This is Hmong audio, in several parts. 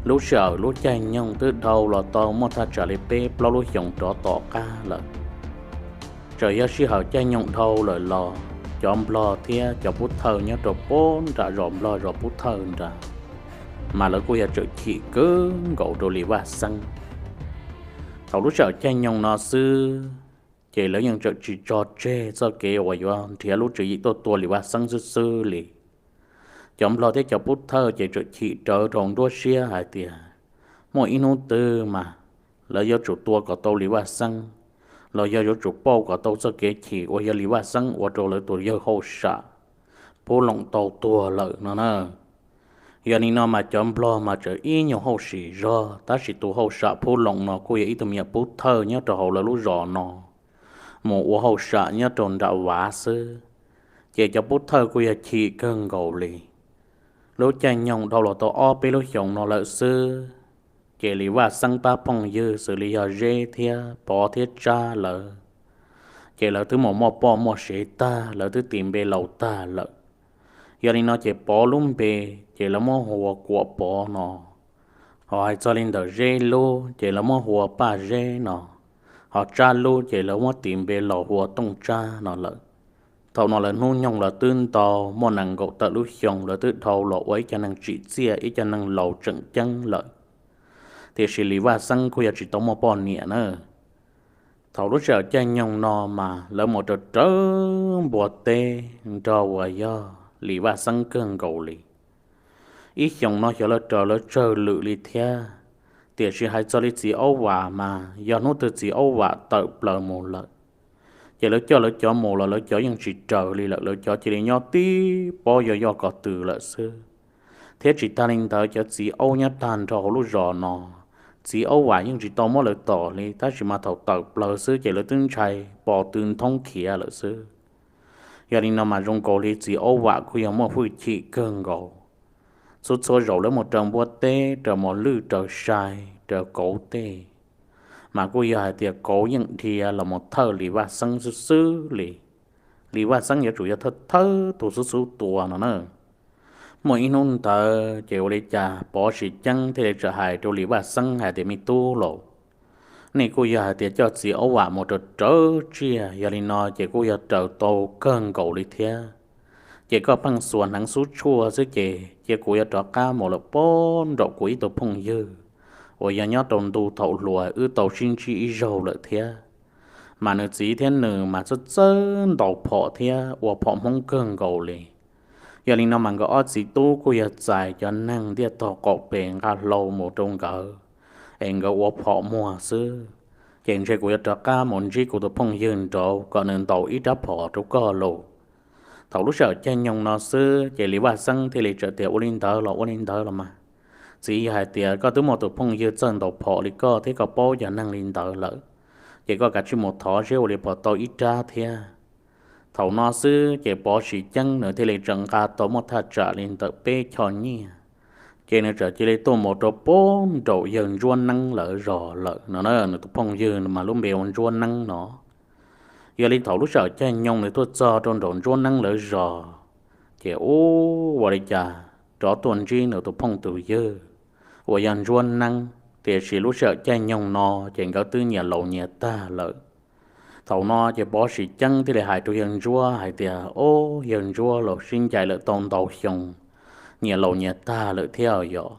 Lub sij hawm lub caij nyoog twb dhau los tau muaj thaj tsam li peb plaub lub xyoos rov tom qab lawm. Txawm yog sij hawm caij nyoog dhau lawm los cov nplog thiab cov pub thawj nyob rau pem nram zos nplog zos pub thawj nrad, mas lawv kuj yog tseem chim kawg nkaus rau Lis Vaj Xeeb. Thaum lub sij hawm caij nyoog no xwb, ces lawv yeej tseem tsis tso tseg txoj kev uas yuav nrhiav lub tswv yim tuaj tua Lis Vaj Xeeb xwb xwb li. Cov nplog thiab cov pub thawj ces tseem chim rawv rau nruab siab hais tias muaj ib hnub twg mas lawv yuav tsum tua kom tau Lis Vaj Xeeb, los yog yuav tsum pauj kom tau txoj kev chim uas yog Lis Vaj Xeeb ua rau lawv tus yawg hauj sam Phub Loom tau tuag lawm no na. Yog li no mas cov nplog mas tseem ib nyuag hauj sim zog, tab sis tus hauj sam Phub Loom no kuj yog ib tug me nyuam pub thawj nyob rau hauv lawv lub zos no, mus ua hauj sam nyob rau nram vav xwb. Ces cov pub thawj kuj yog chim kawg nkaus li. Lub caij nyoog dhau los tau ob peb lub xyoos no lawm xwb, ces Lis Vaj Xeeb pab phooj ywg xws li yog Zeb thiab Pov thiab Tsab lawv, ces lawv twb mus muaj poj muaj sev tag, lawv twb tis npe laus tag lawm. Yog li no ces Pov lub npe ces lawv muab hu ua Kuam Pov no, ho hais txog li ntawm Zeb lub ces lawv muab hu ua Paj Zeb no, ho Tsab lub ces lawv muab tis npe laus hu ua Tooj Tsab no lawm. Thaum no lawv hnub nyoog los twb ntau, muaj nees nkaum tawm lub xyoo, lawv twb dhau los ua ib cov neeg tsim txiaj, ib cov neeg laus tseem ceeb lawm. Tiam sis Lis Vaj Xeeb kuj yog tsis tau muaj poj niam na. Thaum lub sij hawm caij nyoog no mas lawv mus raws rawv npua teb nrog uas yog Lis Vaj Xeeb kawg nkaus li. Ib xyoos no xyov lawv raws lawv tsawg lwm li thiab, tiam sis hais txog li txiv Aub Vam mas yog hnub twg txiv Aub Vam tawm plaws mus lawm, ces lawv coj lawv cov mus los lawv cov yeej tsis raws li lawm, lawv cov cia li nyob tib pob yog yoj ko tw lawm xwb. Thiab tsis tag li ntawd, cov txiv aub nyob tag nrho hauv lub zos no, txiv Aub Vam yeej tsis tau muab lawv tom li, tab sis mas thaum tawm plaws xwb ces lawv twb ntshai pos tw nthoob khiav lawm xwb. Yog li no mas zoo nkaus li txiv Aub Vam kuj yog muaj hwj chim kawg nkaus. Txhua txhua zaus lawv mus raws npua teb, raws mos lwj, raws sai, raws kauv tej, mas kuj yog hais tias kauv yeej dhia los mus thawj Lis Vaj Xeeb xwb xwb li. Lis Vaj Xeeb yuav tsum yog thawj thawj tus xub xub tua no na. Muaj ib hnub ntawd ces ua li cas Pov Sis Ceeb thiaj li txawm hais rau Lis Vaj Xeeb hais tias, Me tub laus, nej kuj yog hais tias coj txiv Aub Vam mus raws rawv tsiaj, yog li no ces kuj yog raws tau kawg nkaus li thiab. Ces koj pheej xuas hneev xub tshuaj xwb ces cia kuv yuav rov qab mus lawm pab nraum kuv ib tug phooj ywg uas yog nyob rau ntu thaum hluas wb tau sib ntsib ib zaug lawm thiab. Mas nws txiv thiab nws mas txawj txawj ntaus phom thiab ua phom Hmoob kawg nkaus li. Yog li no mas nkawd ob txiv tub kuj yog txais cov neeg ntiaj tog qaum pem nqa hlau mus rau nkawd es nkawd ua phom muag xwb. Ces ntshe kuv yuav rov qab mus ntsib kuv tus phooj ywg nraud kom nws ntaus ib rab phom rau koj lauj. Thaum lub sij hawm caij nyoog no xwb ces Lis Vaj Xeeb thiaj li txawm tias, Ua li ntawd los ua li ntawd los mas. Txiv, yog hais tias koj twb muaj tus phooj ywg txawj ntaus phom li koj thiab koj paub cov neeg li ntawd lawm, ces koj kav tsij mus thov seb ua li puas tau ib rab thiab. Thaum no xwb ces Pov Sis Ceeb nws thiaj li txawm nqa tau muaj thaj tsam li ntawm peb choj nyiaj, ces nws txawm cia li tuaj mus rau pab nraum yawg Ntsuab Neeb lawv zos lawm no na. Nws tus phooj ywg mas lub npe ua Ntsuab Neeb no. Yog li thaum lub sij hawm caij nyoog nws tuaj txog rau nraum Ntsuab Neeb lawv zos, ces ua li cas rov tuaj ntsib nws tus phooj tus ywg uas yog Ntsuab Neeb, tiam sis lub sij hawm caij nyoog no ces nkawd twb nyias laus nyias tag lawm. Thaum no ces Pov Sis Ceeb thiaj li hais rau yawg Ntsuab hais tias, Ob, yawg Ntsuab, los sib ncaim lawm tau ntau xyoo, nyias laus nyias tag lawm thiab yom.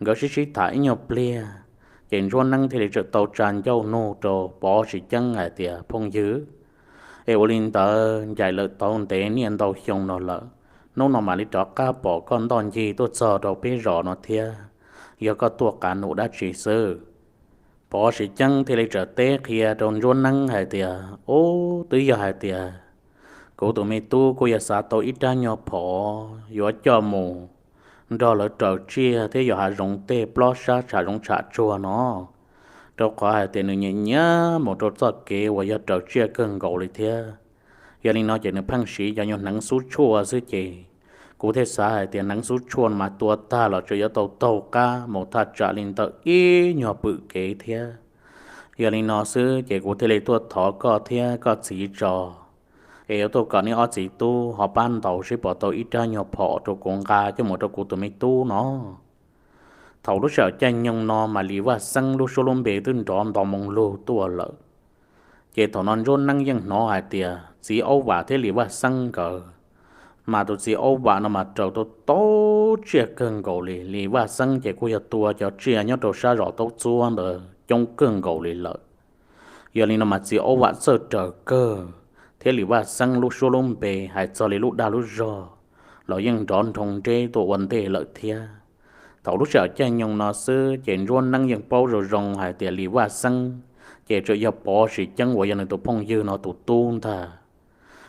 Nkawd sib sib tham ib nyuag pliag, ces Ntsuab Neeb thiaj li txawm tau tsa ncauj nug rau Pov Sis Ceeb hais tias, Phooj ywg, es ua li ntawd ncaim lawm tau ntev niaj ntau xyoo no lawm, hnub no mam li rov qab pom koj ntoj ncig tuaj txog rau peb zos no thiab, yog koj tuaj qav num dab tsi xwb? Pov Sis Ceeb thiaj li txawm teb qhia rau Ntsuab Neeb hais tias, Ub, twb yog hais tias kuv tus me tub kuj yog xav tau ib rab nyuag phom yuav coj mus nrog lawv raws tsiaj thiab yos hav zoov tej plob sab tsham zoov tsham tsuag no, rau qhov hais tias nws nyiam nyiam mus rau txoj kev uas yog raws tsiaj kawg nkaus li thiab. Yog li no ces nws pheej siv cov nyuag hneev xub tshuaj xwb ces kuv thiaj xav hais tias hneev xub tshuaj mas tua tag los tseem yuav tau taug qab mus thaj tsam li ntawm ib nyuag pwm kev thiab. Yog li no xwb ces kuv thiaj li tuaj thov koj thiab koj txiv tso, es yuav tuaj kom nej ob txiv tub ho pab ntaus seb puas tau ib rab nyuag phom rau kuv nqa coj mus rau kuv tus me tub no. Thaum lub sij hawm caij nyoog no mas Lis Vaj Xeeb lub suab lub npe twb nrov nto moo lug tuaj lawm. Ces thaum no Ntsuab Neeb yeej hnov hais tias txiv Aub Vam thiab Lis Vaj Xeeb nkawd, mas tus txiv Aub Vam no mas raws tau tau tsiaj kawg nkaus li. Lis Vaj Xeeb ces kuj yog tua cov tsiaj nyob rau sab zos Taub Txuab ntawd coob kawg nkaus li lawm. Yog li no mas txiv Aub Vam txawj raws kawg, thiab Lis Vaj Xeeb lub suab lub npe hais txog li lub dag lub zog los yeej nrov nroo nreb tuaj ua ntej lawm thiab. Thaum lub sij hawm caij nyoog no xwb ces Ntsuab Neeb yeej paub zoo zoo hais tias Lis Vaj Xeeb ces tseem yog Pov Sis Ceeb uas yog nws tus phooj ywg no tus tub ntag.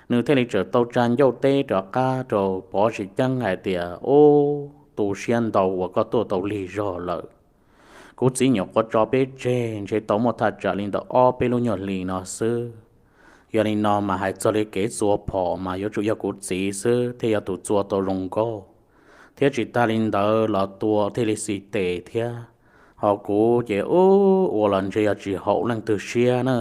Nws thiaj li tseem tau tsa ncauj teb rov qab rau Pov Sis Ceeb hais tias, Ub, tu siab ntau uas koj tuaj tau lig zog lawm. Kuv txiv nyuam qhuav tso peb tseg ntshe tau muaj thaj tsam li ntawm ob peb lub nyuag hlis no xwb. Yog li no mas hais txog li kev txua phom mas yuav tsum yog kuv txiv xwb thiaj yog tus txua tau zoo nkauj, thiab tsis tag li ntawd los tua thiaj li xis tes thiab. Ho kuv ces ub, ua los ntshe yog tsis haum leej twg siab na.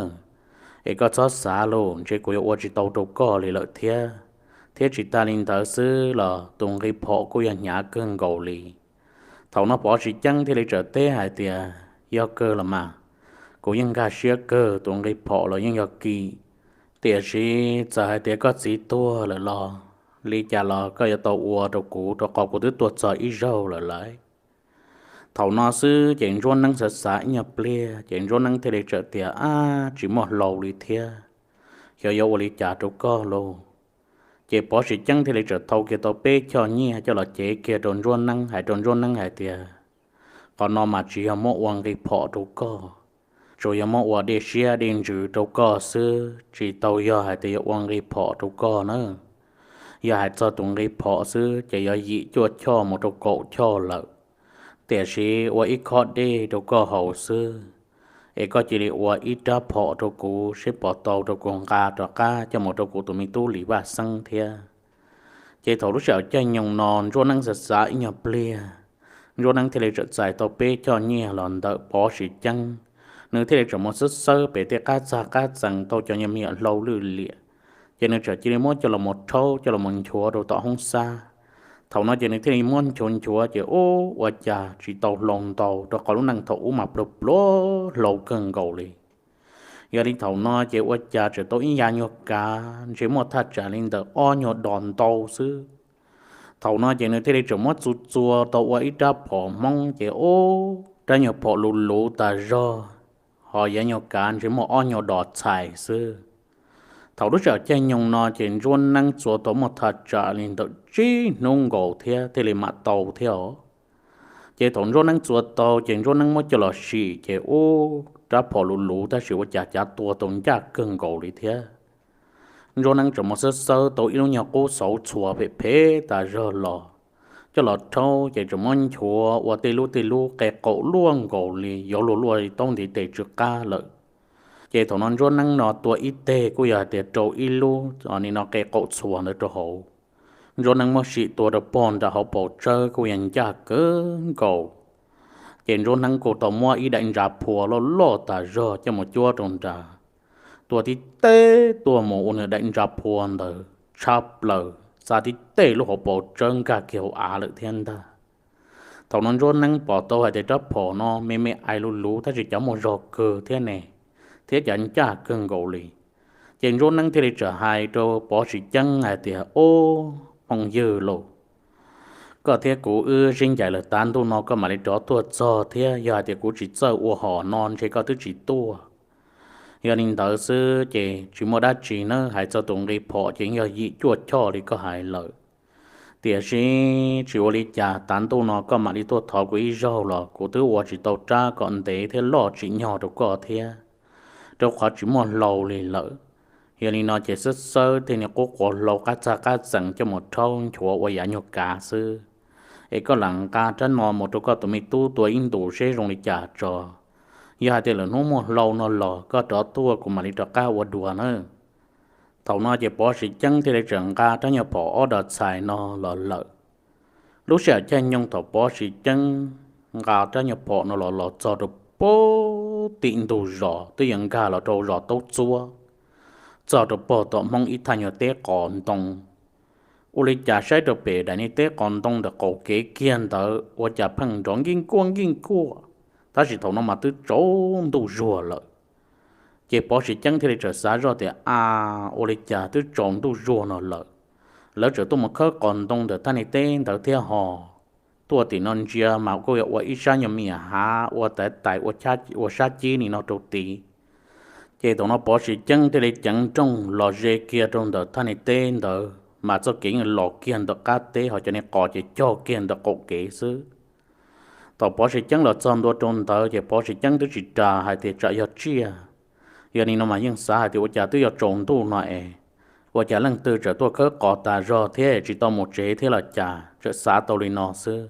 Es koj txhob xav lauj, ntshe kuv yuav ua tsis tau rau koj li lawm thiab. Thiab tsis tag li ntawd xwb los tus nqi phom kuj yog hnyav kawg nkaus li. Thaum no Pov Sis Ceeb thiaj li tseem teb hais tias, Yog kawg los mas, kuv yeej nkag siab kawg, tus nqi phom los yeej yog kim. Tiam sis txawm hais tias koj txiv tuag lawm los li cas los koj yuav tau ua rau kuv, rau qhov kuv twb tuaj txog ib zaug lawm lauj. Thaum no xwb ces Ntsuab Neeb xav xav ib nyuag pliag ces Ntsuab Neeb thiaj li tseem tias, Ab, tsis muaj hlau li thiab, xyov yuav ua li cas rau koj lauj. Ces Pov Sis Ceeb thiaj li tseem thau kiag tau peb choj nyiaj coj los cev kiag rau Ntsuab Neeb, hais rau Ntsuab Neeb hais tias, Qhov no mas tsis yog muab ua nqi phom rau koj, tsuas yog muab ua dej siab dej ntsws rau koj xwb, tsis tau yog hais tias yuav ua nqi phom rau koj na. Yog hais txog tus nqi phom xwb ces yuav yim cuaj choj mus rau kaum choj lawm. Tiam sis ua ib khob dej rau koj haus xwb, es koj cia li ua ib rab phom rau kuv seb puas tau rau kuv nqa rov qab coj mus rau kuv tus me tub Lis Vaj Xeeb thiab. Ces thaum lub sij hawm caij nyoog no Ntsuab Neeb xav xav ib nyuag pliag, Ntsuab Neeb thiaj li tseem txais tau peb choj nyiaj los ntawm Pov Sis Ceeb. Nws thiaj li tseem mus xawb xawb pem tej qab txag qab txees tau cov nyuag me nyuam hlau lwj liam, ces nws txawm cia li muab coj los mus rhaub coj los mus nchuav rau tom hoob xab. Thaum no ces nws thiaj li muab nchuav nchuav ces ub, ua cas tsis tau hlau ntau, rau qhov lub neej thaum ub mas pluag pluag hlau kawg nkaus li. Yog li thaum no ces ua cas tseem tau ib yav nyuag kav ntshe muaj thaj tsam li ntawm ob nyuag dos ntau xwb. Thaum no ces nws thiaj li tseem muab txua txua tau ua ib rab phom Hmoob ces ub, rab nyuag phom luv luv tas zog, ho yav nyuag kav ntshe muaj ob nyuag dos txhais xwb. Thaum lub sij hawm caij nyoog no ces Ntsuab Neeb txua tau muaj thaj tsam li ntawm tsib hnub nkaus thiab thiaj li mam tau thiab os. Ces thaum Ntsuab Neeb txua tau ces Ntsuab Neeb muab coj los sim ces ub, rab phom luv luv tab sis ua cas cav tua tau ncaj kawg nkaus li thiab. Ntsuab Neeb tseem mus xawb xawb tau ib lub nyuag qub xauv txhuas phem phem tas zog los, coj los rhaub ces tseem muab nchuav ua tej lub tej lub qe qaum luaj nkaus li yuav luag luaj li taub ntiv tes tsw qab lawm. Ces thaum no Ntsuab Neeb no tua ib teg kuj yog hais tias rau ib lub nim no qe qaum txhuas ntawd rau hauv. Ntsuab Neeb muab sim tua rau pog nram hauv paus tsawb kuj yog ncaj kawg nkaus. Ces Ntsuab Neeb kuj tau muab ib daim ntsa phua loj loj tas zog coj mus cuab rau nrad, tua tib teg tuaj mus ua nws daim ntsa phua ntawd tshab plaws, xa tib teg lub hauv paus tsawb nkag kiag hauv av lawm thiab ntag. Thaum no Ntsuab Neeb pom tau hais tias rab phom no me me ais luv luv tab sis cav muaj zog kawg thiab ne, thiab cav ncaj kawg nkaus li. Ces Ntsuab Neeb thiaj li txawm hais rau Pov Sis Ceeb hais tias, Ob, phooj ywg lauj, koj thiab kuv wb sib ncaim lawm, tav ntuj no koj mam li rov tuaj txog thiab, yog hais tias kuv tsis txawj ua hom no ntshe koj twb tsis tuaj. Yog li ntawd xwb ces tsis muaj dab tsi nawb, hais txog tus nqi phom ces yog yim cuaj choj li koj hais lawm. Tiam sis tsis ua li cas, tav ntuj no koj mam li tuaj thov kuv ib zaug los kuv twb ua tsis tau rab kom ntev thiab loj tsim nyog rau koj thiab, rau qhov tsis muaj hlau li lawm. Yog li no ces xawb xawb tej niag qub quav hlau qab txag qab txees coj mus rhaub nchuav ua yav nyuag kav xwb. Es koj lam nqa rab no mus rau koj tus me tub tua ib ntus seb zoo li cas tso. Yog hais tias lwm hnub muaj hlau no los koj rov tuaj kuv mam li rov qab ua dua nawb. Thaum no ces Pov Sis Ceeb thiaj li txawm nqa rab nyuag phom ob dos txhais no los lawm. Lub sij hawm caij nyoog thaum Pov Sis Ceeb nqa rab nyuag phom no los los txog rau pem tim ntug zos twb yuav nkag los rau zos Taub Txuab, txog rau pem tom Hmoob ib thaj nyuag teb qos ntoo, Ua li cas saib rau pem daim niag teb qos ntoo ntawm qaum kev kiag ntawd ua cas pheej nrov nkij nkuaj nkij nkuaj, tab sis thaum no mas twb tsaus ntuj zuag lawm. Ces Pov Siv Ceeb thiaj li txawm xav zoj tias, A, ua li cas twb tsaus ntuj zuag no lawm, lawv tseem tuaj mus khawb qos ntoo ntawm thaj niag teb ntawd thiab ho. Tuaj tim no ntsia mas kuj yuav ua ib sab nyuag me nyuam hav ua tais tais ua sab cib li no rau tid. Ces thaum no Pov Siv Ceeb thiaj li ceev nrooj los ze kiag rau ntawm thaj niag teb ntawd mas txoj kev yeej los kiag ntawm qab teb ho cov niag qos ces cog kiag ntawm qaum kev xwb. Thaum Pov Siv Ceeb los txog ntua rau ntawd ces Pov Siv Ceeb twb tsis ras hais tias tsam yog tsiaj, yog li no mas yeej xav hais tias ua cas twb yuav tsaus ntuj no es ua cas leej twg tseem tuaj khawb qos tas zog thiab tsis tau mus tsev thiab los cas, tseem xav tau li no xwb.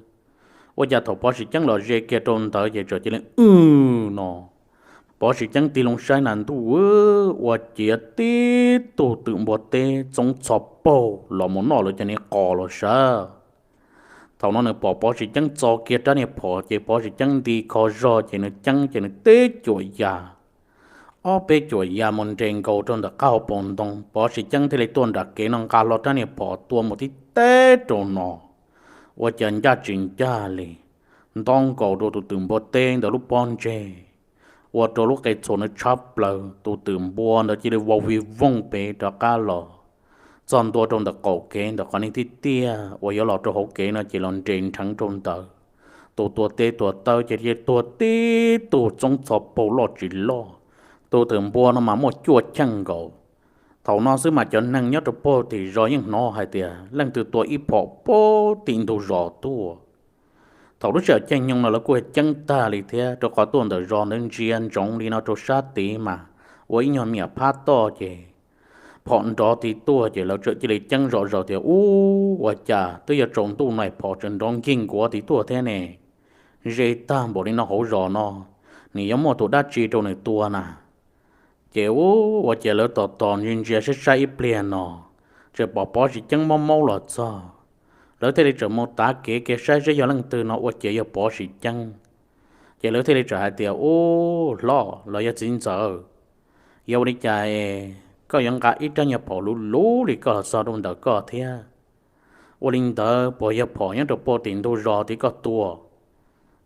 Ua cas thaum Pov Siv Ceeb los ze kiag rau ntawd ces txawm cia li wb no, Pov Siv Ceeb tig loo saib na ntuj, ua ciav tib tug twm npua teb txoov txho paug los mus noj lawv cov niag qos los sav. Thaum no nws pom Pov Siv Ceeb txo kiag rab niag phom ces Pov Siv Ceeb nti kho zog ces nws ceeb ces nws teb cuam ya, ob peb cuam ya mus nres nkaus rau ntawm qab hauv paus ntoo. Pov Siv Ceeb thiaj li tuaj nram kev no nqa hlo rab niag phom tua mus tib teb rau no, ua cas ncaj tsis ncaj li, nto nkaus rau tus twm npua teb ntawd lub pob ntseg, ua rau lub qe txhuam nws tshab plaws, tus twm npua ntawd cia li vau vig vooj pem rov qab los txog ntua rau ntawm qaum kev ntawm qhov niag tiaj tiaj uas yuav los rau hauv kev no ces los nres nrheev rau ntawd. Tus tua teb tua taw ces cia li tuag tib tug txoov txho paug loj tsis loj, tus twm npua no mas muaj cuaj cheej nkaus. Thaum no xwb mas cov neeg nyob rau puag tim zos yeej hnov hais tias leej twg tua ib phom puag tim ntug zos tuaj. Thaum lub sij hawm caij nyoog no lawv kuj ceeb tag li thiab, rau qhov tuaj ntawm zos ntawd ntsia ntsoov li no rau sab tid mas ua ib nyuag me nyuam phab toj ces phom nrov tid tuaj ces lawv txawm cia li ceeb zom zaws tias, Ub, ua cas twb yuav tsaus ntuj no phom tseem nrov nkig nkuav tid tuaj thiab ne? Ze tag npaum li no hauv zos no, nws yuav muaj tus dab tsi rau nws tua na? Ces ub, ua ciav lawv tos tos ntsia ntsia saib saib ib pliag no, txawm pom Pov Siv Ceeb maub maub los txog. Lawv thiaj li txawm mus tav kev kiag saib saib yog leej twg no, ua ciav yog Pov Siv Ceeb. Ces lawv thiaj li txawm hais tias, Ub, hlob los yog txiv ntxawm, yog ua li cas es koj yuav nqa ib rab nyuag phom luv luv li koj los txog rau ntawm koj thiab? Ua li ntawd puas yog phom nyob rau puag tim ntug zos tid koj tua?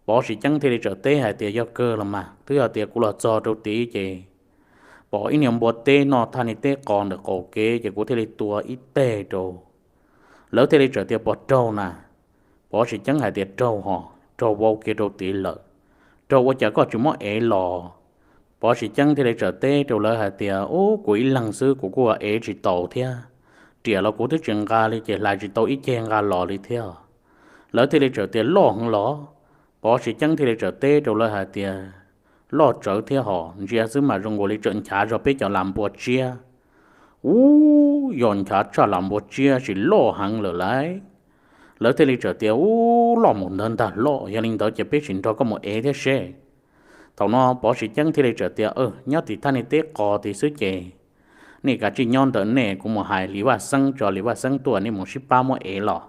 Pov Siv Ceeb thiaj li txawm teb hais tias, Yog kawg los mas, twb yog tias kuv los txog rau tid ces pom ib niag npua teb noj thaj niag teb qos ntawm qaum kev ces kuv thiaj li tua ib teg rau. Lawv thiaj li txawm tias, Puas raug na? Pov Siv Ceeb hais tias, Raug hos, raug vau kiag rau tid lawm. Raug ua cas koj tsis muab ev los? Pov Siv Ceeb thiaj li txawm teb rau lawv hais tias, Ub, kuv ib leeg xwb kuv kuj ev tsis taus thiab. Riam los kuv twb tsis nqa li ces hlais tsis tau ib ceg nqa los li thiab. Lawv thiaj li txawm tias, Loj heev los? Pov Siv Ceeb thiaj li txawm teb rau lawv hais tias, Loj tsawv thiab hos, ntsia xwb mas zoo nkaus li tseem nchav zog peb cov lam npua tsiab. Ub, yog nchav tshaj lam npua tsiab sis loj heev lawm lauj. Lawv thiaj li txawm tias, Ub, loj mus ntawd ntag hlob, yog li ntawd ces peb sim nrog koj mus ev thiab seb. Thaum no Pov Siv Ceeb thiaj li txawm tias, Nyob tim thaj niag teb qos tid xwb ces nej kav tsij nyob ntawm nej, kuv mus hais Lis Vaj Xeeb tso, Lis Vaj Xeeb tuaj nej mus sib pab muab ev los.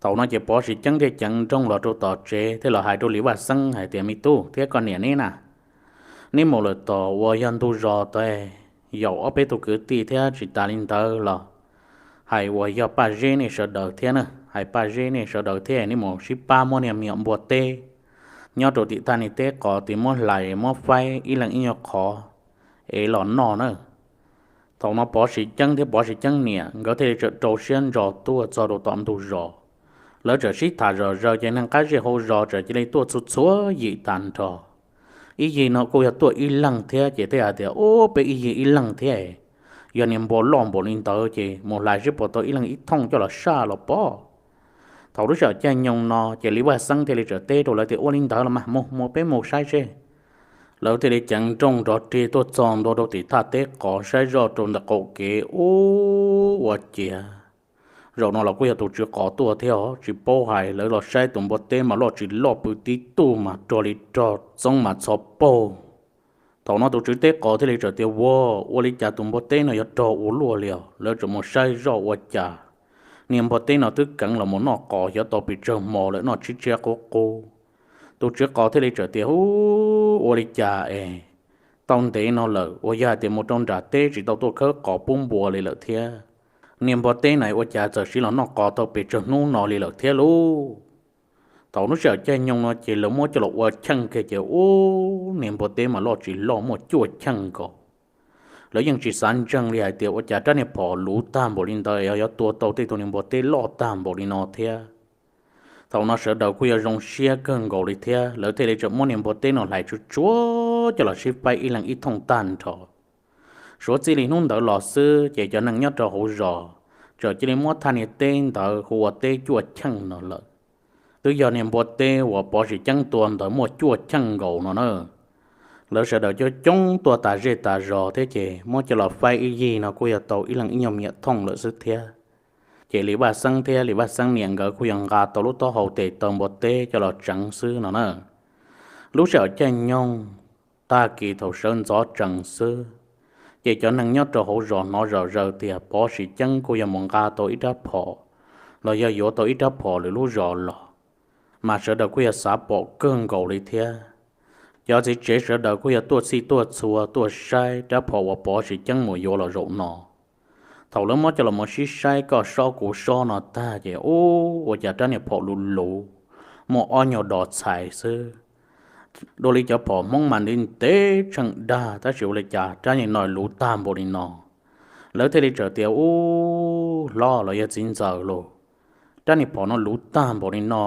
Thaum no ces Pov Siv Ceeb thiaj ceev nrooj los rau tom tsev thiaj los hais rau Lis Vaj Xeeb hais tias, Me tub thiab koj niam neb na, neb mus lawm tom uas yog ntug zos tod, yaum ob peb tug kwv tij thiab tsis tas li ntawd los hais uas yog Paj Zeb nej sawv daws thiab na, hais Paj Zeb nej sawv daws thiab neb mus sib pab muab niag me nyuam npua teb nyob rau tim thaj niag teb qos tid muab hlais muab faib ib leeg ib nyuag qhov ev los noj na. Thaum no Pov Siv Ceeb thiab Pov Siv Ceeb niam nkawd thiaj li txawm rau siab ntso tuaj txog rau tom ntug zos. Lawv txawm sib tham zom zaws ces neeg qab zej hauv zos txawm cia li tuaj txhua txhua yim tag nrho. Ib yig no kuj yog tuaj ib leeg thiab ces thiaj hais tias, Ub, peb ib yig ib leeg thiab, yog niag npua loj npaum li ntawd ces mus hlais seb puas tau ib leeg ib thooj coj los saj los pob. Thaum lub sij hawm caij nyoog no ces Lis Vaj Xeeb thiaj li txawm teb rau lawv tias, Ua li ntawd los mas mus mus peb mus saib seb. Lawv thiaj li ceev nrooj rov rig tuaj txog ntua rau tim thaj teb qos saib zoj rau ntawm qaum kev, ub, ua ciav zaum no los kuj yog tus tswv qos tuaj thiab os, tsis paub hais lawv los saib tus npua teb mas loj tsis loj pw tib tug mas rog li rog txoov mas txho paug. Thaum no tus tswv teb qos thiaj li txawm tias, Ua, ua li cas tus npua teb no yuav rog ua luaj li os? Lawv txawm mus saib zoj ua cas niag npua teb no twb keev los mus noj qos xyov tau pes tsawg hmo lawm, noj tshiab tshiab qub qub. Tus tswv qos thiaj li txawm tias, Ub, ua li cas es tau ntev no lawm uas yog hais tias mus rau nram teb tsis tau tuaj khawb qos pub npua li lawm thiab. Niag npua teb no ua cas txawm siv los noj qos tau pes tsawg hnub no li lawm thiab lauj. Thaum lub sij hawm caij nyoog no ces lawv muab coj los ua cheej kiag ces ub, niag npua teb mas loj tsis loj muaj cuaj cheej nkaus. Lawv yeej tsis xav ntseeg li hais tias ua cas rab niag phom luv tag npaum li ntawd yog yuav tua tau tej tug niag npua teb loj tag npaum li no thiab. Thaum no sawv daws kuj yog zoo siab kawg nkaus li thiab, lawv thiaj li txawm muab niag npua teb no hlais tsuag tsuag coj los sib faib ib leeg ib thooj tag nrho. Suav txij li hnub ntawd los xwb ces cov neeg nyob rau hauv zos txawm cia li muab thaj niag teb ntawd hu ua teb cuaj cheej no lawm. Twb yog niag npua teb uas Pov Sim Ceeb tua ntawd muaj cuaj cheej nkaus no na. Lawv sawv daws coob coob tuaj tas zej tas zos thiab ces muab coj los faib ib yig no kuj yog tau ib leeg ib nyuag me nyuam thooj lawm xwb thiab. Ces Lis Vaj Xeeb thiab Lis Vaj Xeeb niam nkawd kuj yog nqa tau lub taub hau tes taw npua teb coj los tseev xwb no na. Lub sij hawm caij nyoog tag kis thaum sawv ntxov tsees xwb, ces cov neeg nyob rau hauv zos hnov zom zaws tias Pov Sim Ceeb kuj yog mus nqa tau ib rab phom los yog yuav tau ib rab phom lwm lub zos los, mas sawv daws kuj yog xav pom kawg nkaus li thiab. Cov txiv tsev sawv daws kuj yog tuaj txhij tuaj txhua tuaj saib rab phom uas Pov Sim Ceeb mus yuav los zaum no. Thaum lawv muab coj los sib saib koj sob kuv sob no tag ces ub, ua cas rab niag phom luv luv, muaj ob nyuag dos txhais xwb. Dua li cov phom Hmoob mas ntev ntev tsheej dag, tab sis ua li cas rab niag no luv tag npaum li no. Lawv thiaj li txawm tias ub, hlob los yog txiv ntxawm lauj, rab niag phom no luv tag npaum li no,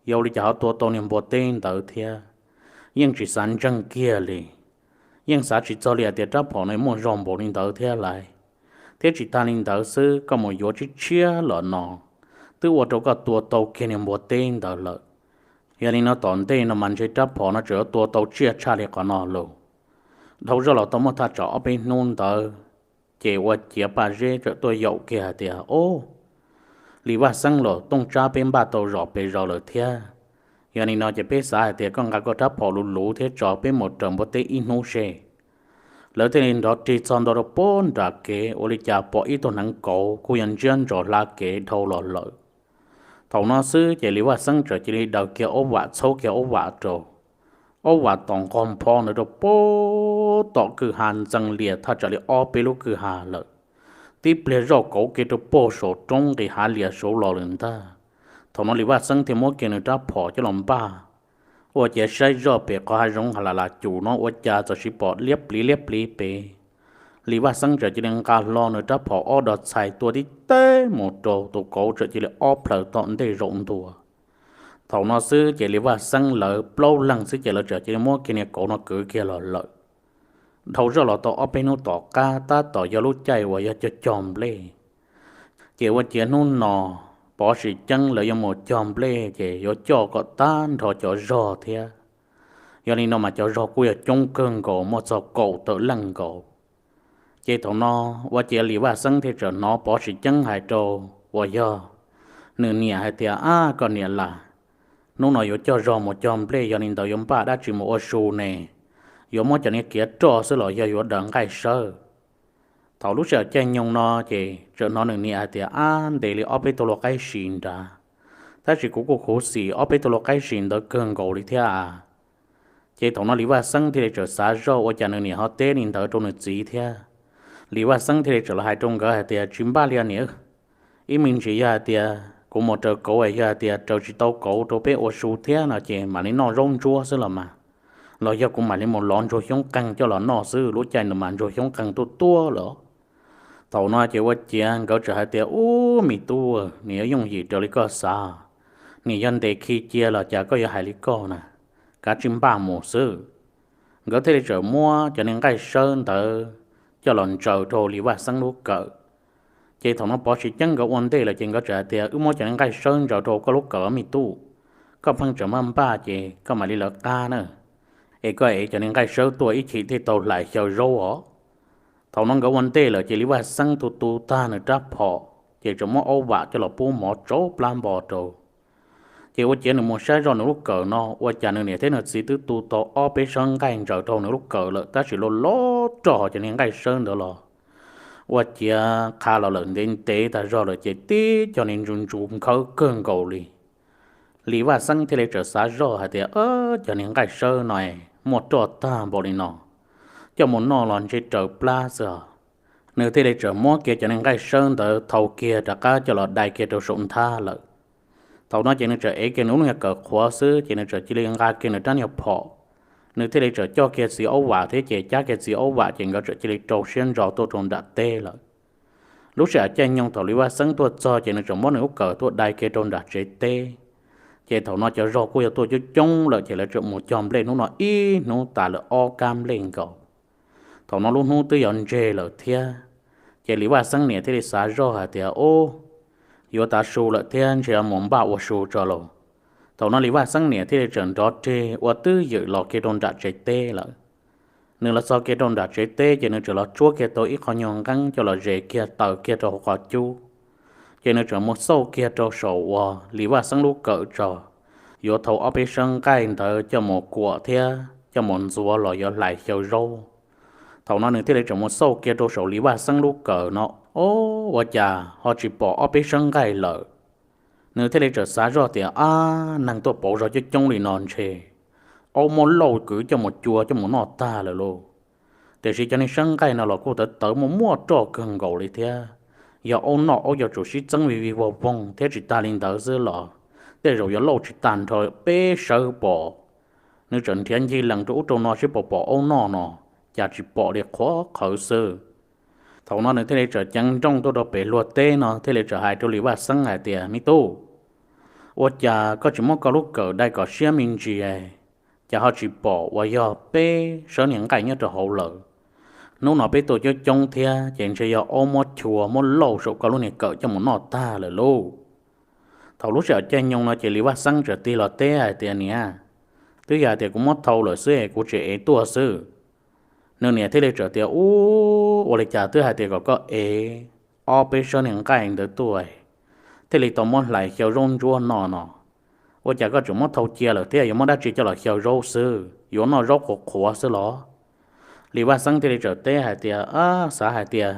yog ua li cas ho tua tau niag npua teb ntawd thiab. Yeej tsis xav ntseeg kiag li. Yeej xav tsis txog li hais tias rab phom no muaj zog npaum li ntawd thiab lais. Thiab tsis tas li ntawd xwb, koj mus yuav tshiab tshiab los no twb ua rau koj tua tau kiag niag npua teb ntawd lawm. Yog li no tom ntej no mas ntshe rab phom no tseem yuav tua tau tsiaj tshaj li qhov no lauj. Dhau zoj los tau muaj thaj tsam ob peb hnub ntawd, ces ua ciav Paj Zeb txawm tuaj yaum kiag hais tias, Ob, Lis Vaj Xeeb los tooj tsab peb npaj tau zom pes zaws lawm thiab. Yog li no ces peb xav hais tias koj nqa koj rab phom luv luv thiab tso peb mus raws npua teb ib hnub seb. Lawv thiaj li nrov rig txog ntua rau puag nram kev, ua li cas pom ib tug hneev kauv kuj yog ntsiab ntsos hla kev dhau los lawm. Thaum no xwb ces Lis Vaj Xeeb txawm cia li daws kiag aub vam txhaub kiag aub vam rau. Aub vam tom nqog npho ntawd rau puag tom kwj ha ntxees lias thaj tsam li ob peb lub kwj ha lawm. Tib pliag zoj kauv kiag rau puag saum roob nqis hav lias saud los lawm ntag. Thaum no Lis Vaj Xeeb thiaj muab kiag nws rab phom coj los npaj, ua ciav saib zoj pem qhov hav zoov ha la la cum no ua cas txawm siv pom liab pliv liab pliv pem. Lis Vaj Xeeb txawm cia li nqa hlo nws rab phom ob dos txhais tua tib teb mus rau tus kauv txawm cia li ob plhaws tom ntej zaum ntua. Thaum no xwb ces Lis Vaj Xeeb lawv plaub leeg xwb ces lawv txawm cia li muab kiag niag kauv no kwv kiag los lawm. Dhau zoj los tau ob peb hnub tom qab tab tom yog lub caij uas yog cog cog nplej. Ces ua ciav hnub no Pov Sim Ceeb lawv yuav mus cog nplej ces yuav coj kom tag nrho cov zog thiab. Yog li no mas cov zog kuj yog coob kawg nkaus muaj txog kaum tawm leej nkaus. Ces thaum no ua ciav Lis Vaj Xeeb thiaj txawm hnov Pov Sim Ceeb hais rau uas yog nws niam hais tias, Ab, koj niam las, hnub no yuav coj zog mus cog nplej, yog li ntawd yuav npaj dab tsi mus ua su ne? Yuav muab cov niag kiav roj xwb los yog yuav daws nqaij sawb? Thaum lub sij hawm caij nyoog no ces txawm hnov nws niam hais tias, Ab, ntes li ob peb tug lau qaib si nrad, tab sis kuv kuj khuv xim ob peb tug lau qaib si ntawd kawg nkaus li thiab a. Ces thaum no Lis Vaj Xeeb thiaj li txawm xav zoj ua cas nws niam ho teb li ntawd rau nws txiv thiab. Lis Vaj Xeeb thiaj li txawm los hais rau nkawd hais tias, Tsis npaj li niam, ib me ntsis yog hais tias kuv mus raws kauv, yog hais tias raws tsis tau kauv rau peb ua su thiab no ces mam li noj zaub ntsuab xwb los mas, los yog kuv mam li mus lov ntsuag xyoob qeeg coj los noj xwb, lub caij no mas ntsuag xyoob qeeg tuaj tuaj lawm. Thaum no ces ua ciav nkawd txawm hais tias, Ub, me tub, nws yuav yooj yim raws li koj xav, nws yog ntes khi cia los cas koj yuav hais li koj na, kav tsij npaj mus xwb. Nkawd thiaj li txawm muab cov niag nqaij sawb ntawd coj los ntsaws rau Lis Vaj Xeeb lub kawm. Ces thaum no Pov Sim Ceeb nkawd ua ntej lawm ces nkawd txawm hais tias, Wb muab cov niag nqaij sawb ntsaws rau koj lub kawm me tub, koj pheej tseem maj npaj ces koj mam li lawv qab na, es koj ev cov niag nqaij sawb tuaj ib chim thiaj tau hlais xyaw zaub os. Thaum no nkawd ua ntej lawm ces Lis Vaj Xeeb tu tu tag nws rab phom ces txawm muab aub vam coj los pub mov tsau plab npo rau. Ces ua ciav nws mus saib zoj nws lub kawm no ua cas nws niam thiab nws txiv twb tu tau ob peb sawb nqaij ntsaws rau nws lub kawm lawm tab sis loj loj roj ho cov niag nqaij sawb ntawd los ua ciav qha los lawm ntev ntev tag zog lawm ces tib co niag ntsus ntsus nkhawv kawg nkaus li. Lis Vaj Xeeb thiaj li txawm xav zoj hais tias, Cov niag nqaij sawb no muaj roj tag npaum li no, coj mus noj los ntshe raws plab xwb os. Nws thiaj li txawm muab kiag cov niag nqaij sawb ntawd thau kiag rov qab coj los dai kiag rau saum nthab lawm. Thaum no ces nws txawm ev kiag nws lub niag kawm qhuav xwb ces nws txawm cia li nqa kiag nws rab niag phom. Nws thiaj li txawm coj kiag txiv aub vam thiab ces cab kiag txiv aub vam ces nkawd txawm cia li rau siab ntso tuaj rau nram teb lawm. Lub sij hawm caij nyoog thaum Lis Vaj Xeeb tuaj txog ces nws txawm muab nws lub kawm tuaj dai kiag rau nram tsev teb. Ces thaum no cov zog kuj yog tuaj coob coob lawm ces lawv txawm mus cog nplej hnub no ib hnub tas lawm ob kab nplej nkaus. Thaum no lub hnub twb yuav ntseg lawm thiab, ces Lis Vaj Xeeb niam thiaj li xav zoj hais tias, Ub, yuav tav su lawm thiab ntshe yuav mus npaj ua su tso lauj. Thaum no Lis Vaj Xeeb niam thiaj li txawm nrov reg ua twj ywm los kiag rau nram tsev teb lawm. Nws los txog kiag rau nram tsev teb ces nws txawm los tsuab kiag tau ib qho nyuag nqeeb coj los zes kiag taws kiag rau hauv qhov cub. Ces nws txawm mus xauj kiag rau saum uas Lis Vaj Xeeb lub kawm tso, yuav thau ob peb sab nqaij ntawd coj mus kuam thiab coj mus ntxuav los yuav hlais xyaw zaub. Thaum no nws thiaj li txawm mus xauj kiag rau saum Lis Vaj Xeeb lub kawm no, o, ua cas ho tsis pom ob peb sab nqaij lawm. Nws thiaj li txawm xav zoj tias, Ab, neeg tuaj pauv zog coob coob li no ntshe aub muab lauj kwv coj mus cua coj mus noj tag lawm lauj. Tiam sis cov niag sab nqaij no los kuj tawv tawv muaj muaj roj kawg nkaus li thiab. Yog aub noj aub yuav tsum sib txeeb vij vij voog voog thiab tsis tag li ntawd xwb los tej zaum yuav lauj tsis tag nrho peb sawv pom. Nws txawm nrhiav ncig lees rau ub rau no seb puas pom aub noj no, cas tsis pom li qhuav qhawv xwb. Thaum no nws thiaj li txawm ceev nrooj tuaj rau pem luag teb no thiaj li txawm hais rau Lis Vaj Xeeb hais tias, Me tub, ua cas koj tsis muab koj lub kawm dai kom siab me ntsis, cas ho tsis pom uas yog peb sawb niag nqaij nyob rau hauv lawm. Hnub no peb tuaj coob coob thiab ces ntshe yog aub muab chua muab lauj saum koj lub niag kawm coj mus noj tag lawm lauj. Thaum lub sij hawm caij nyoog no ces Lis Vaj Xeeb txawm tig los teb hais tias, Niam, twb yog hais tias kuv muab thau lawm xwb es kuv tseem ev tuaj xwb. Nws niam thiaj li txawm tias, Ub, ua li cas twb hais tias kom koj ev ob peb sawb niag nqaij ntawd tuaj thiaj li tau muab hlais xyaw zaub ntsuab noj no, ua cas koj tseem muab thau cia lawm thiab yuav muab dab tsi coj los xyaw zaub xwb, yuav noj zaub qhuav qhuav xwb los? Lis Vaj Xeeb thiaj li txawm teb hais tias, Ab, xav hais tias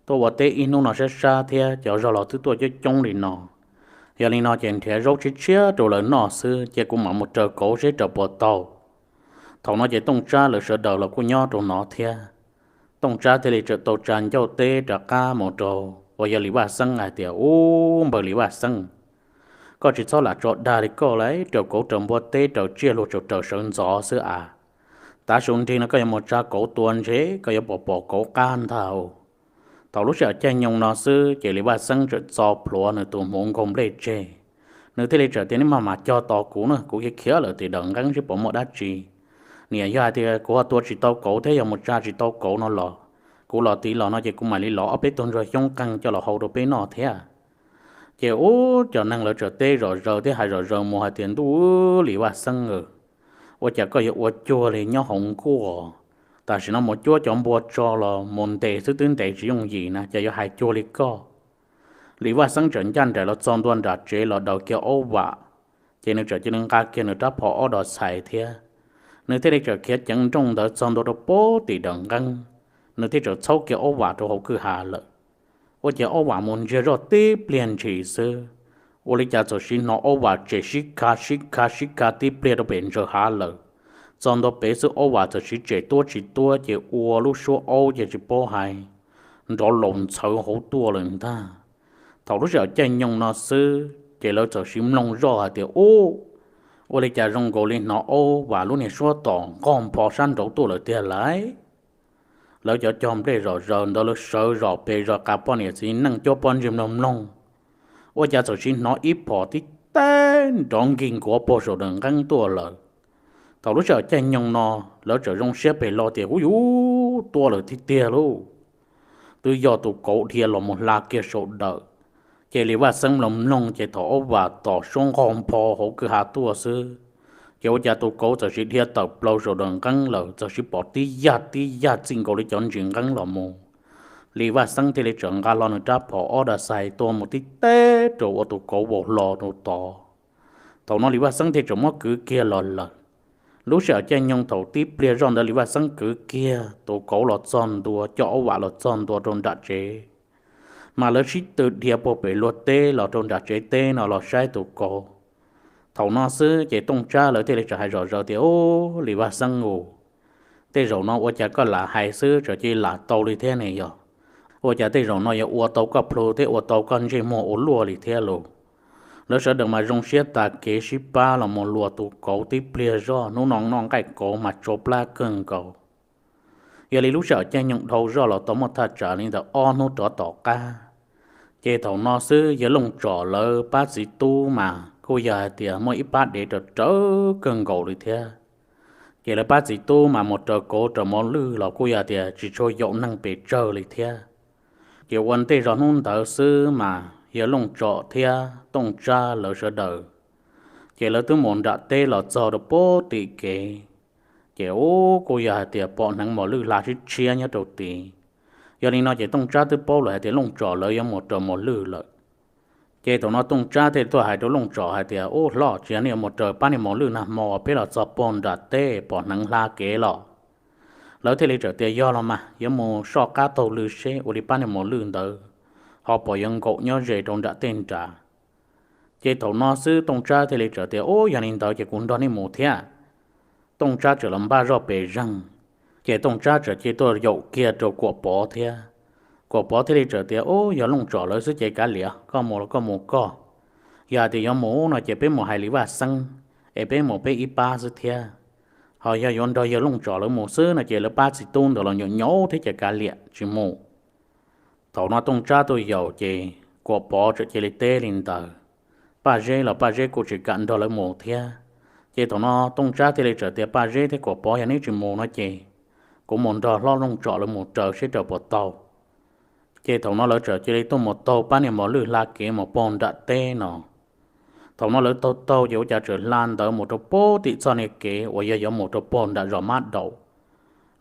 tuaj ua teb ib hnub no sab sab thiab cov zog los twb tuaj coob coob li no, yog li no ces nrhiav zaub tshiab tshiab rau lawv noj xwb ces kuv mam mus raws kauv seb raws puas tau. Thaum no ces Tooj Tsab lawv sawv daws los kuj nyob rau no thiab. Tooj Tsab thiaj li txawm tau tsa ncauj teb rov qab mus rau uas yog Lis Vaj Xeeb hais tias, Ub, npawg Lis Vaj Xeeb, koj tsis txhob lam tso dag li koj lauj, raws kauv raws npua teb raws tsiaj luag tsuas raws sawv ntxov xwb as. Tav su nrig no koj yuav mus tsa kauv tua ntshe koj yuav pom pom kauv qab ntag. Thaum lub sij hawm caij nyoog no xwb ces Lis Vaj Xeeb txawm txo plhuav nws tus hmuv nkaug nplej tseg. Nws thiaj li txawm tias, Neb maj mam cog tos kuv na, kuv khiav khiav lawm tim dawm nqeeb seb puas muaj dab tsi. Niam, yog hais tias kuv ho tua tsis tau kauv thiab yog mus tsa tsis tau kauv no los kuv los tid los no ces kuv mam li lov ob peb tug ntsuag xyoob qeeg coj los hau rau peb noj thiab. Ces ub, cov neeg lawv txawm teb zom zaws thiab hais zom zaws mus hais tias, Ntuj, Lis Vaj Xeeb aw, ua cas koj yuav ua cuag li nyob hauv nkuaj? Tam sim no mus cuab cov npua tso los mus ntes xwb twb ntes tsis yooj yim na, cas yuav hais cuag li koj? Lis Vaj Xeeb txawm ncaj nraim los txog ntua nram tsev los daws kiag aub vam, ces nws txawm cia li nqa kiag nws rab phom ob dos txhais thiab. Nws thiaj li txawm khiav ceev nrooj ntawd txog ntua rau pem tim dawm nqeeb, nws thiaj txawm txhaub kiag aub vam rau hauv kwj ha lawm. Ua cas aub vam mus ntsiag zoj tib pliag ntshis xwb, ua li cas txawm sim hnov aub vam tsem sib kha sib kha sib kha tib pliag rau pem ntsaws hav lawm. Txog ntua pem xwb aub vam txawm sim tsem tuab tsis tuab ces ua lub suab aub ces tsis paub hais, nrov laus ntxhawv hauv tuaj lawm ntag. Thaum lub sij hawm caij nyoog no xwb ces lawv txawm sim mloog zoj hais tias, Ub, ua li cas zoo nkaus li hnov aub vam lub niag suab tom nqog npho sab nraud tuaj lawm tiag lauj? Lawv cov cog nplej zom zaws ntawd lawv sawv zom pes zos qas poj niam txiv neej cuab pob ntseg mloog mloog, ua cas txawm sim hnov ib phom tib teb nrov nkig nkuav puag saum dawm nqeeb tuaj lawm. Thaum lub sij hawm caij nyoog no lawv txawm zoo siab pes los tias, Ub yuv, tuaj lawm tiag tiag lauj! Twb yog tus kauv dhia los mus hla kiag saum dawm. Ces Lis Vaj Xeeb mloog mloog ces thaum aub vam tom suab nqog npho hauv kwj ha tuaj xwb, ces ua cas tus kauv txawm sim dhia tawm plaws saum dawm nqeeb lawm, txawm sim pom tib yaj tib yaj txij nkaus li cov ntsis nqeeb los mus. Lis Vaj Xeeb thiaj li txawm nqa hlo nws rab phom ob das xais tua mus tib teb rau ua tus kauv vau hlo rau tod. Thaum no Lis Vaj Xeeb thiaj txawm muab kwv kiag los lawm. Lub sij hawm caij nyoog thaum tib pliag zoj ntawd Lis Vaj Xeeb kwv kiag tus kauv los txog ntua, coj aub vam los txog ntua rau nram tsev, mas lawv sib tw dhia puag pem luag teb los rau nram tsev teb no los saib tus kauv. Thaum no xwb ces Tooj Tsab lawv thiaj li txawm hais zom zaws tias, Ub, Lis Vaj Xeeb aw, tej zaum no ua cas koj lam hais xwb txawm cia li lam tau li thiab ne yog? Ua cas tej zaum no yuav ua tau koj plhu thiab ua tau koj ntsej muag ua luaj li thiab lauj? Lawv sawv daws mas zoo siab tas kev sib pab los mus luas tus kauv tib pliag zoj, hnub no noj nqaij kauv mas tsau plab kawg nkaus. Yog li lub sij hawm caij nyoog dhau zoj los tau muaj thaj tsam li ntawm ob hnub rov tom qab, ces thaum no xwb yawg Looj Tsom lawv pab txiv tub mas kuj yog hais tias muaj ib pab dev raws rawv kawg nkaus li thiab. Ces lawv pab txiv tub mas mus raws kauv raws mos lwj los kuj yog tias tsis tshua yaum neeg pes tsawg li thiab. Ces ua ntej zog hnub ntawd xwb mas yawg Looj Tsom thiab Tooj Tsab lawv sawv daws, ces lawv twb mus nram teb los txog rau puag tim kev. Ces ub kuj yog hais tias pom hneev mos lwj hla sib tshiab nyob rau tid. Yog li no ces Tooj Tsab twb paub lawm hais tias Looj Tsom lawv yuav mus raws mos lwj lawm. Ces thaum no Tooj Tsab thiaj tuaj hais rau Looj Tsom hais tias, Ub hlob, tsis yog nej yuav mus raws pab niag mos lwj nag hmo peb los txog puag nram teb pom hneev hla kev los? Lawv thiaj li txawm tias, Yog los mas, yuav mus soj qab taug lw seb ua li pab niag mos lwj ntawd ho puas yuav nkaum nyob ze rau nram tej nrad. Ces thaum no xwb Tooj Tsab thiaj li txawm tias, Ub, yog li ntawd ces kuv nrog nej mus thiab. Tooj Tsab txawm los npaj zoj pes zeeg, ces Tooj Tsab txawm cia li tuaj yaum kiag rau Kuam Pov thiab. Kuam Pov thiaj li txawm tias, Ub, yog Looj Tsom lawv xwb ces kav liam, koj mus los koj mus koj. Yog hais tias yuav mus no ces peb mus hais Lis Vaj Xeeb, es peb mus peb ib pab xwb thiab. Ho yog yuav nrog yawg Looj Tsom lawv mus xwb no ces lawv pab txiv tub ntawd los nyuam nyuaj thiab ces kav liam tsis mus. Thaum no Tooj Tsab tuaj yaum ces Kuam Pov txawm cia li teb li ntawd. Paj Zeb los Paj Zeb kuj tsis kam nrog lawv mus thiab. Ces thaum no Tooj Tsab thiaj li txawm tias, Paj Zeb thiab Kuam Pov, yog neb tsis mus no ces kuv mus nrog hlob Looj Tsom lawv mus raws seb raws puas tau. Ces thaum no lawv txawm cia li tuaj mus taug pab niag mos lwj hla kev mus puag nram teb no. Thaum no lawv taug taug ces ua cas txawm hla ntawd mus rau puag tim txoj niag kev uas yog yuav mus rau puag nram zos Mab Daum.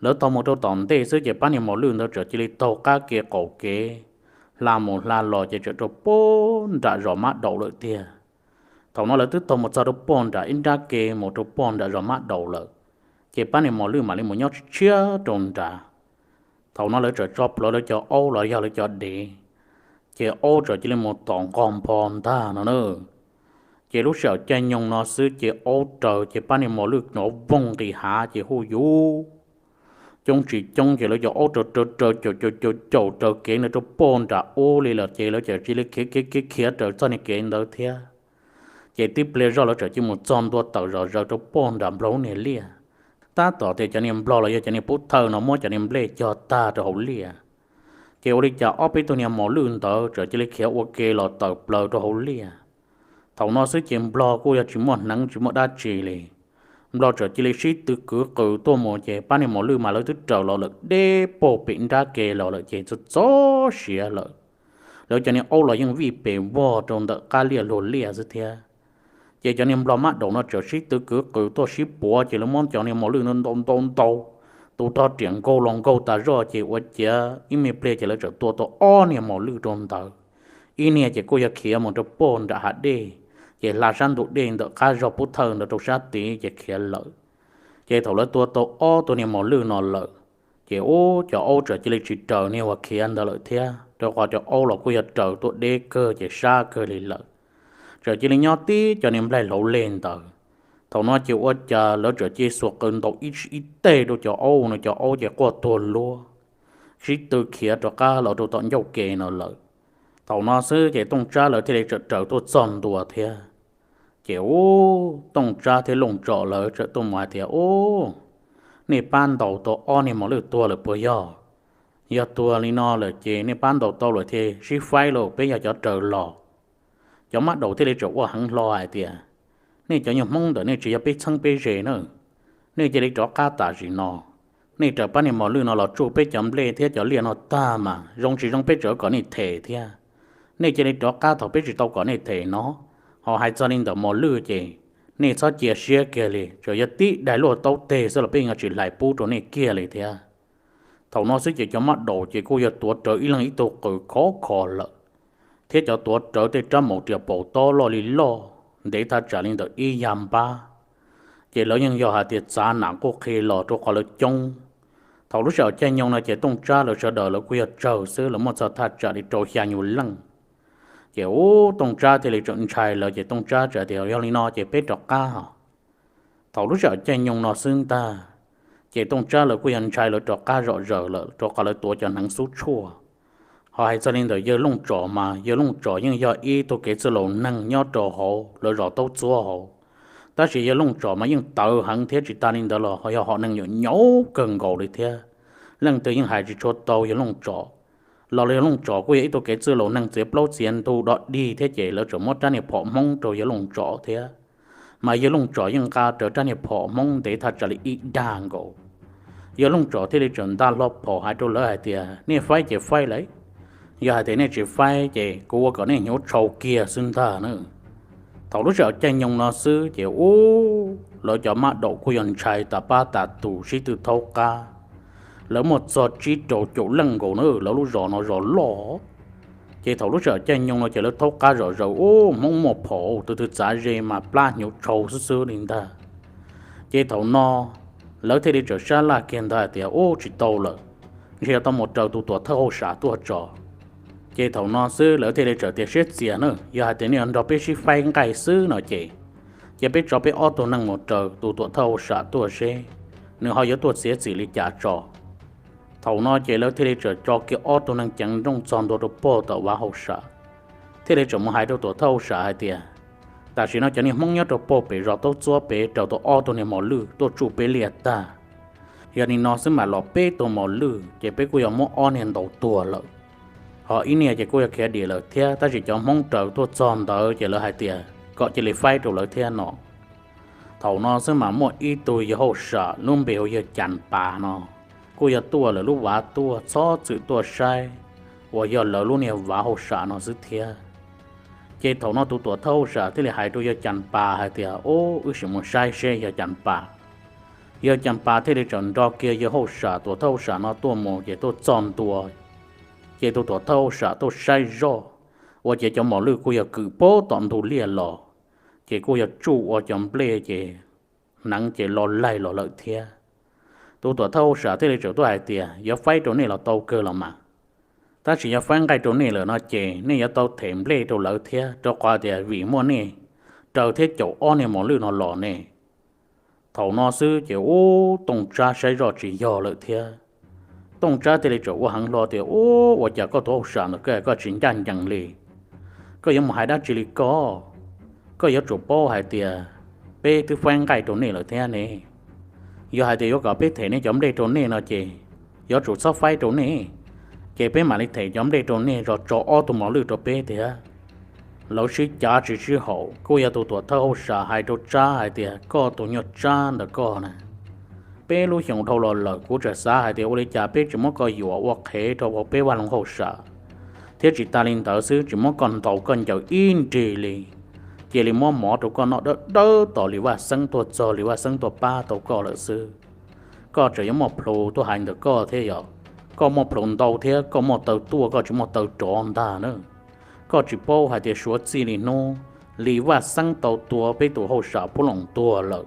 Lawv taug mus rau tom ntej xwb ces pab niag mos lwj ntawd txawm cia li taug qab kev qaum kev hla mus hla los ces txawm rau puag nram zos Mab Daum lawm tiag. Thaum no lawv twb taug mus txog rau puag nram ib nrab kev mus rau puag nram zos Mab Daum lawm, ces pab niag mos lwj mam li mus nyob tshiab tshiab rau nrad. Thaum no lawv txawm tso plhuav lawv cov aub los yog lawv cov dev, ces aub txawm cia li mus tom nqos npho ntag no na. Ces lub sij hawm caij nyoog no xwb ces aub raws ces pab niag mos lwj hnov voog nqis hav ces hu yus coob tsis coob ces lawv cov aub raws raws raws caum caum caum caum raws kev ntawd rau puag nram ub li lawm ces lawv txawm cia li khiav khiav khiav khiav raws txoj niag kev ntawd thiab. Ces tib pliag zoj lawv txawm cia li mus txog ntua tawm zom zaws rau puag nram nplog niag liaj. Tab tom tias cov niag nplog los yog cov niag pub thawj no muab cov niag nplej cog tag rau hauv liaj. Ces ua li cas ob peb tug niag mos lwj ntawd txawm cia li khiav ua ke los tawm plaws rau hauv liaj. Thaum no xwb ces nplog kuj yog tsis muaj hneev tsis muaj dab tsi li. Nplog txawm cia li sib tw kwv qws tuaj mus ces pab niag mos lwj mas lawv twb raws los lawm deb puag pem nrab ke los lawm ces txog txog siav lawm. Lawv cov niag aub los yeej vij pes vog rau ntawm qab liaj luag liaj xwb thiab. Ces cov niag nplog Mab Daum no txawm sib tw kwv qws tuaj sib puav ces lawv muab cov niag mos lwj ntaus ntaus ntaus, tus rog riam nkaug los nkaug tas zoj ces ua ciav ib me pliag ces lawv txawm tua tau ob niag mos lwj rau ntawd. Ib niag ces kuj yog khiav mus rau puag nram hav dej, ces hla sab ntug dej ntawm qab zog pub thawj ntawd rau sab tid ces khiav lawm. Ces thaum lawv tua tau ob tug niag mos lwj no lawm, ces ub cov aub txawm cia li tsis raws niag uas khiav ntawd lawm thiab, rau qhov cov aub los kuj yog raws tuaj deb kawg ces sab kawg li lawm. Txawm cia li nyob tib cov niag nplaig hlauv leg ntawd. Thaum no ces ua cas lawv txawm cia li xuas qws ntaus ib ib teg rau cov aub no, cov aub ces quaj tuag luag, sib tw khiav rov qab los rau tom ncauj ke no lawm. Thaum no xwb ces Tooj Tsab lawv thiaj li txawm raws tuaj txog ntua thiab. Ces ub Tooj Tsab thiab Looj Tsom lawv txawm tuaj mus hais tias, Ub, nej pab ntaus tau ob niag mos lwj tuag lawm puas yog? Yog tuag li no lawm ces nej pab ntaus tau lawm thiaj sib faib lauj, peb yog cov raws los. Cov Mab Daum thiaj li txawm ua heev hlo hais tias, Nej cov nyuag Hmoob ntawm nej tsis yog peb txheeb peb ze na, nej cia li rov qab tam sim no. Nej raws pab niag mos lwj no los tsuj peb cov nplej thiab cov liaj no tag mas zoo tsis zoo peb tseem kom nej them thiab. Nej cia li rov qab thaum peb tsis tau kom nej them no. Ho hais txog li ntawm mos lwj ces nej txhob cia siab kiag li, tsuas yog tib daim luaj taub teg xwb los peb yeej tsis hlais pub rau nej kiag li thiab. Thaum no xwb ces cov Mab Daum ces kuj yog tuav rawv ib leeg ib tug qws khov kho lawm, thiab cov tuav rawv tej rab maum riam paum tob loj li loj, ntev thaj tsam li ntawm ib yag npab. Ces lawv yeej yog hais tias txav nam quj qhi los rau qhov lawv coob. Thaum lub sij hawm caij nyoog no ces Tooj Tsab lawv sawv daws lawv kuj yog tsawg xwb, lawv muaj txog thaj tsam li rau xya nyuag leej. Ces ub Tooj Tsab thiaj li txawm ntshai lawv ces Tooj Tsab txawm tias, Yog li no ces peb rov qab os. Thaum lub sij hawm caij nyoog no xwb ntag, ces Tooj Tsab lawv kuj yog ntshai lawv rov qab zom zaws lawm rau qhov lawv tuav cov hneev xub tshuaj. Ho hais txog li ntawm yawg Looj Tsom mas yawg Looj Tsom yeej yog ib tug kev txwj laus neeg nyob rau hauv lawv zos Taub Txuab hauv, tab sis yawg Looj Tsom mas yeej tawv heev thiab tsis tas li ntawd los ho yog hom neeg nyuam nyauv kawg nkaus li thiab. Leej twg yeej hais tsis tshua tau yawg Looj Tsom. Los yawg Looj Tsom kuj yog ib tug kev txwj laus neeg txiav plaub txiav ntug dog dig thiab ces lawv tseem muab rab niag phom Hmoob rau yawg Looj Tsom thiab. Mas yawg Looj Tsom yeej nqa rawv rab niag phom Hmoob ntev thaj tsam li ib dag nkaus. Yawg Looj Tsom thiaj li tseem nta hlo phom hais rau lawv hais tias, nej faib ces faib lawm, yog hais tias nej tsis faib ces kuv ua kom nej hnyuv tshau kiag xwb ntag na. Thaum lub sij hawm caij nyoog no xwb ces ub, lawv cov mab daum kuj yog ntshai tas pab tas tus sib tw thaub qab. Lawv muaj txog tsib rau caum leej nkaus na, lawv lub zos no zos loj. Ces thaum lub sij hawm caij nyoog no ces lawv thaub qab zom zaws ub, Hmoob muaj phom tus twg txav ze mas plab hnyuv tshau xwb xwb li ntag. Ces thaum no lawv thiaj li tseem sab laj kiag ntawd hais tias ub, tsis tau lawm, ntshe yuav tau mus raws tus tuam thawj hauj sam tuaj tso. Ces thaum no xwb lawv thiaj li tseem tias siab txias na, yog hais tias nej yuav nrog peb sib faib nqaij xwb no ces, ces peb tso peb ob tug neeg mus raws tus tuam thawj hauj sam tuaj seb nws ho yuav tuaj txiav txim li cas tso. Thaum no ces lawv thiaj li tseem tso kiag ob tug neeg ceev nrooj txog ntua rau pog tom vav hauj sam, thiaj li tseem mus hais rau tuam thawj hauj sam hais tias, tam sim no cov niag Hmoob nyob rau pog pem zos Taub Txuab pem raws tau ob tug niag mos lwj tuaj tsuj peb liaj tag. Yog li no xwb mas los peb tug mos lwj ces peb kuj yog muab ob niag ntaus tuag lawm. Ho ib niag ces kuj yog khiav dim lawm thiab, tab sis cov Hmoob raws tuaj txog ntawd ces lawv hais tias kom cia li faib rau lawv thiab no. Thaum no xwb mas muaj ib tug yawg hauj sam lub npe hu yawg Cas Pas no, kuj yog tuaj lawv lub vav tuaj txhob txwm tuaj saib uas yog lawv lub niag vav hauj sam no xwb thiab. Ces thaum no tus tuam thawj hauj sam thiaj li hais rau yawg Cas Pas hais tias, ub, wb sim mus saib seb yawg Cas Pas. Yawg Cas Pas thiaj li tseem nrog kiag yawg hauj sam tuam thawj hauj sam no tuaj mus ces tuaj txog ntua, ces tus tuam thawj hauj sam tuaj saib zoj, ua ces cov mos lwj kuj yog kwm pab tom ntug liaj los, ces kuj yog tsuj ua cov nplej ces hneev ces lo laig los lawm thiab. Tus tuam thawj hauj sam thiaj li tseem tuaj hais tias, yuav faib rau nej los tau kawg los mas, tab sis yog faib nqaij rau nej lawm no ces nej yuav tau them nplej rau lawv thiab, rau qhov tias vim muaj nej raws thiab caum ob niag mos lwj no los ne. Thaum no xwb ces ub, Tooj Tsab saib zoj tsis yog lawm thiab. Tooj Tsab thiaj li tseem ua heev hlo tias, ub, ua cas koj tus hauj sam ntawm koj, koj tsis ncaj ncees li? Koj yuav mus hais dab tsi li koj? Koj yuav tsum paub hais tias peb twb faib nqaij rau nej lawm thiab ne. Yog hais tias yuav kom peb them nej cov nplej rau nej no ces yuav tsum txhob faib rau nej, ces peb mam li them cov nplej rau nej zog tso ob tug mos lwj rau peb tiag. Lawv sib cav tsis sib haum, kuj yog tus tuam thawj hauj sam hais rau Tsab hais tias, koj tus nyuag Tsab ntawm koj na, peb lub xyoos dhau los lawm kuv tseem xav hais tias ua li cas peb tsis muab koj yuam ua qhev rau peb vaj loog hauj sam, thiab tsis tas li ntawd xwb tsis muab koj ntaus koj ncaws ib nrig li, cia li muab mov rau koj noj dawb dawb tos Lis Vaj Xeeb tuaj txog, Lis Vaj Xeeb tuaj pab tau koj lawm xwb. Koj tseem yuav muaj plhus tuaj hais ntawm koj thiab yom? Koj muaj plhus ntau thiab koj muaj taw tuaj koj tsis muaj taw rov ntag na. Koj tsis paub hais tias suav txij li hnub Lis Vaj Xeeb tau tua peb tus hauj sam Phub Loos tuag lawm.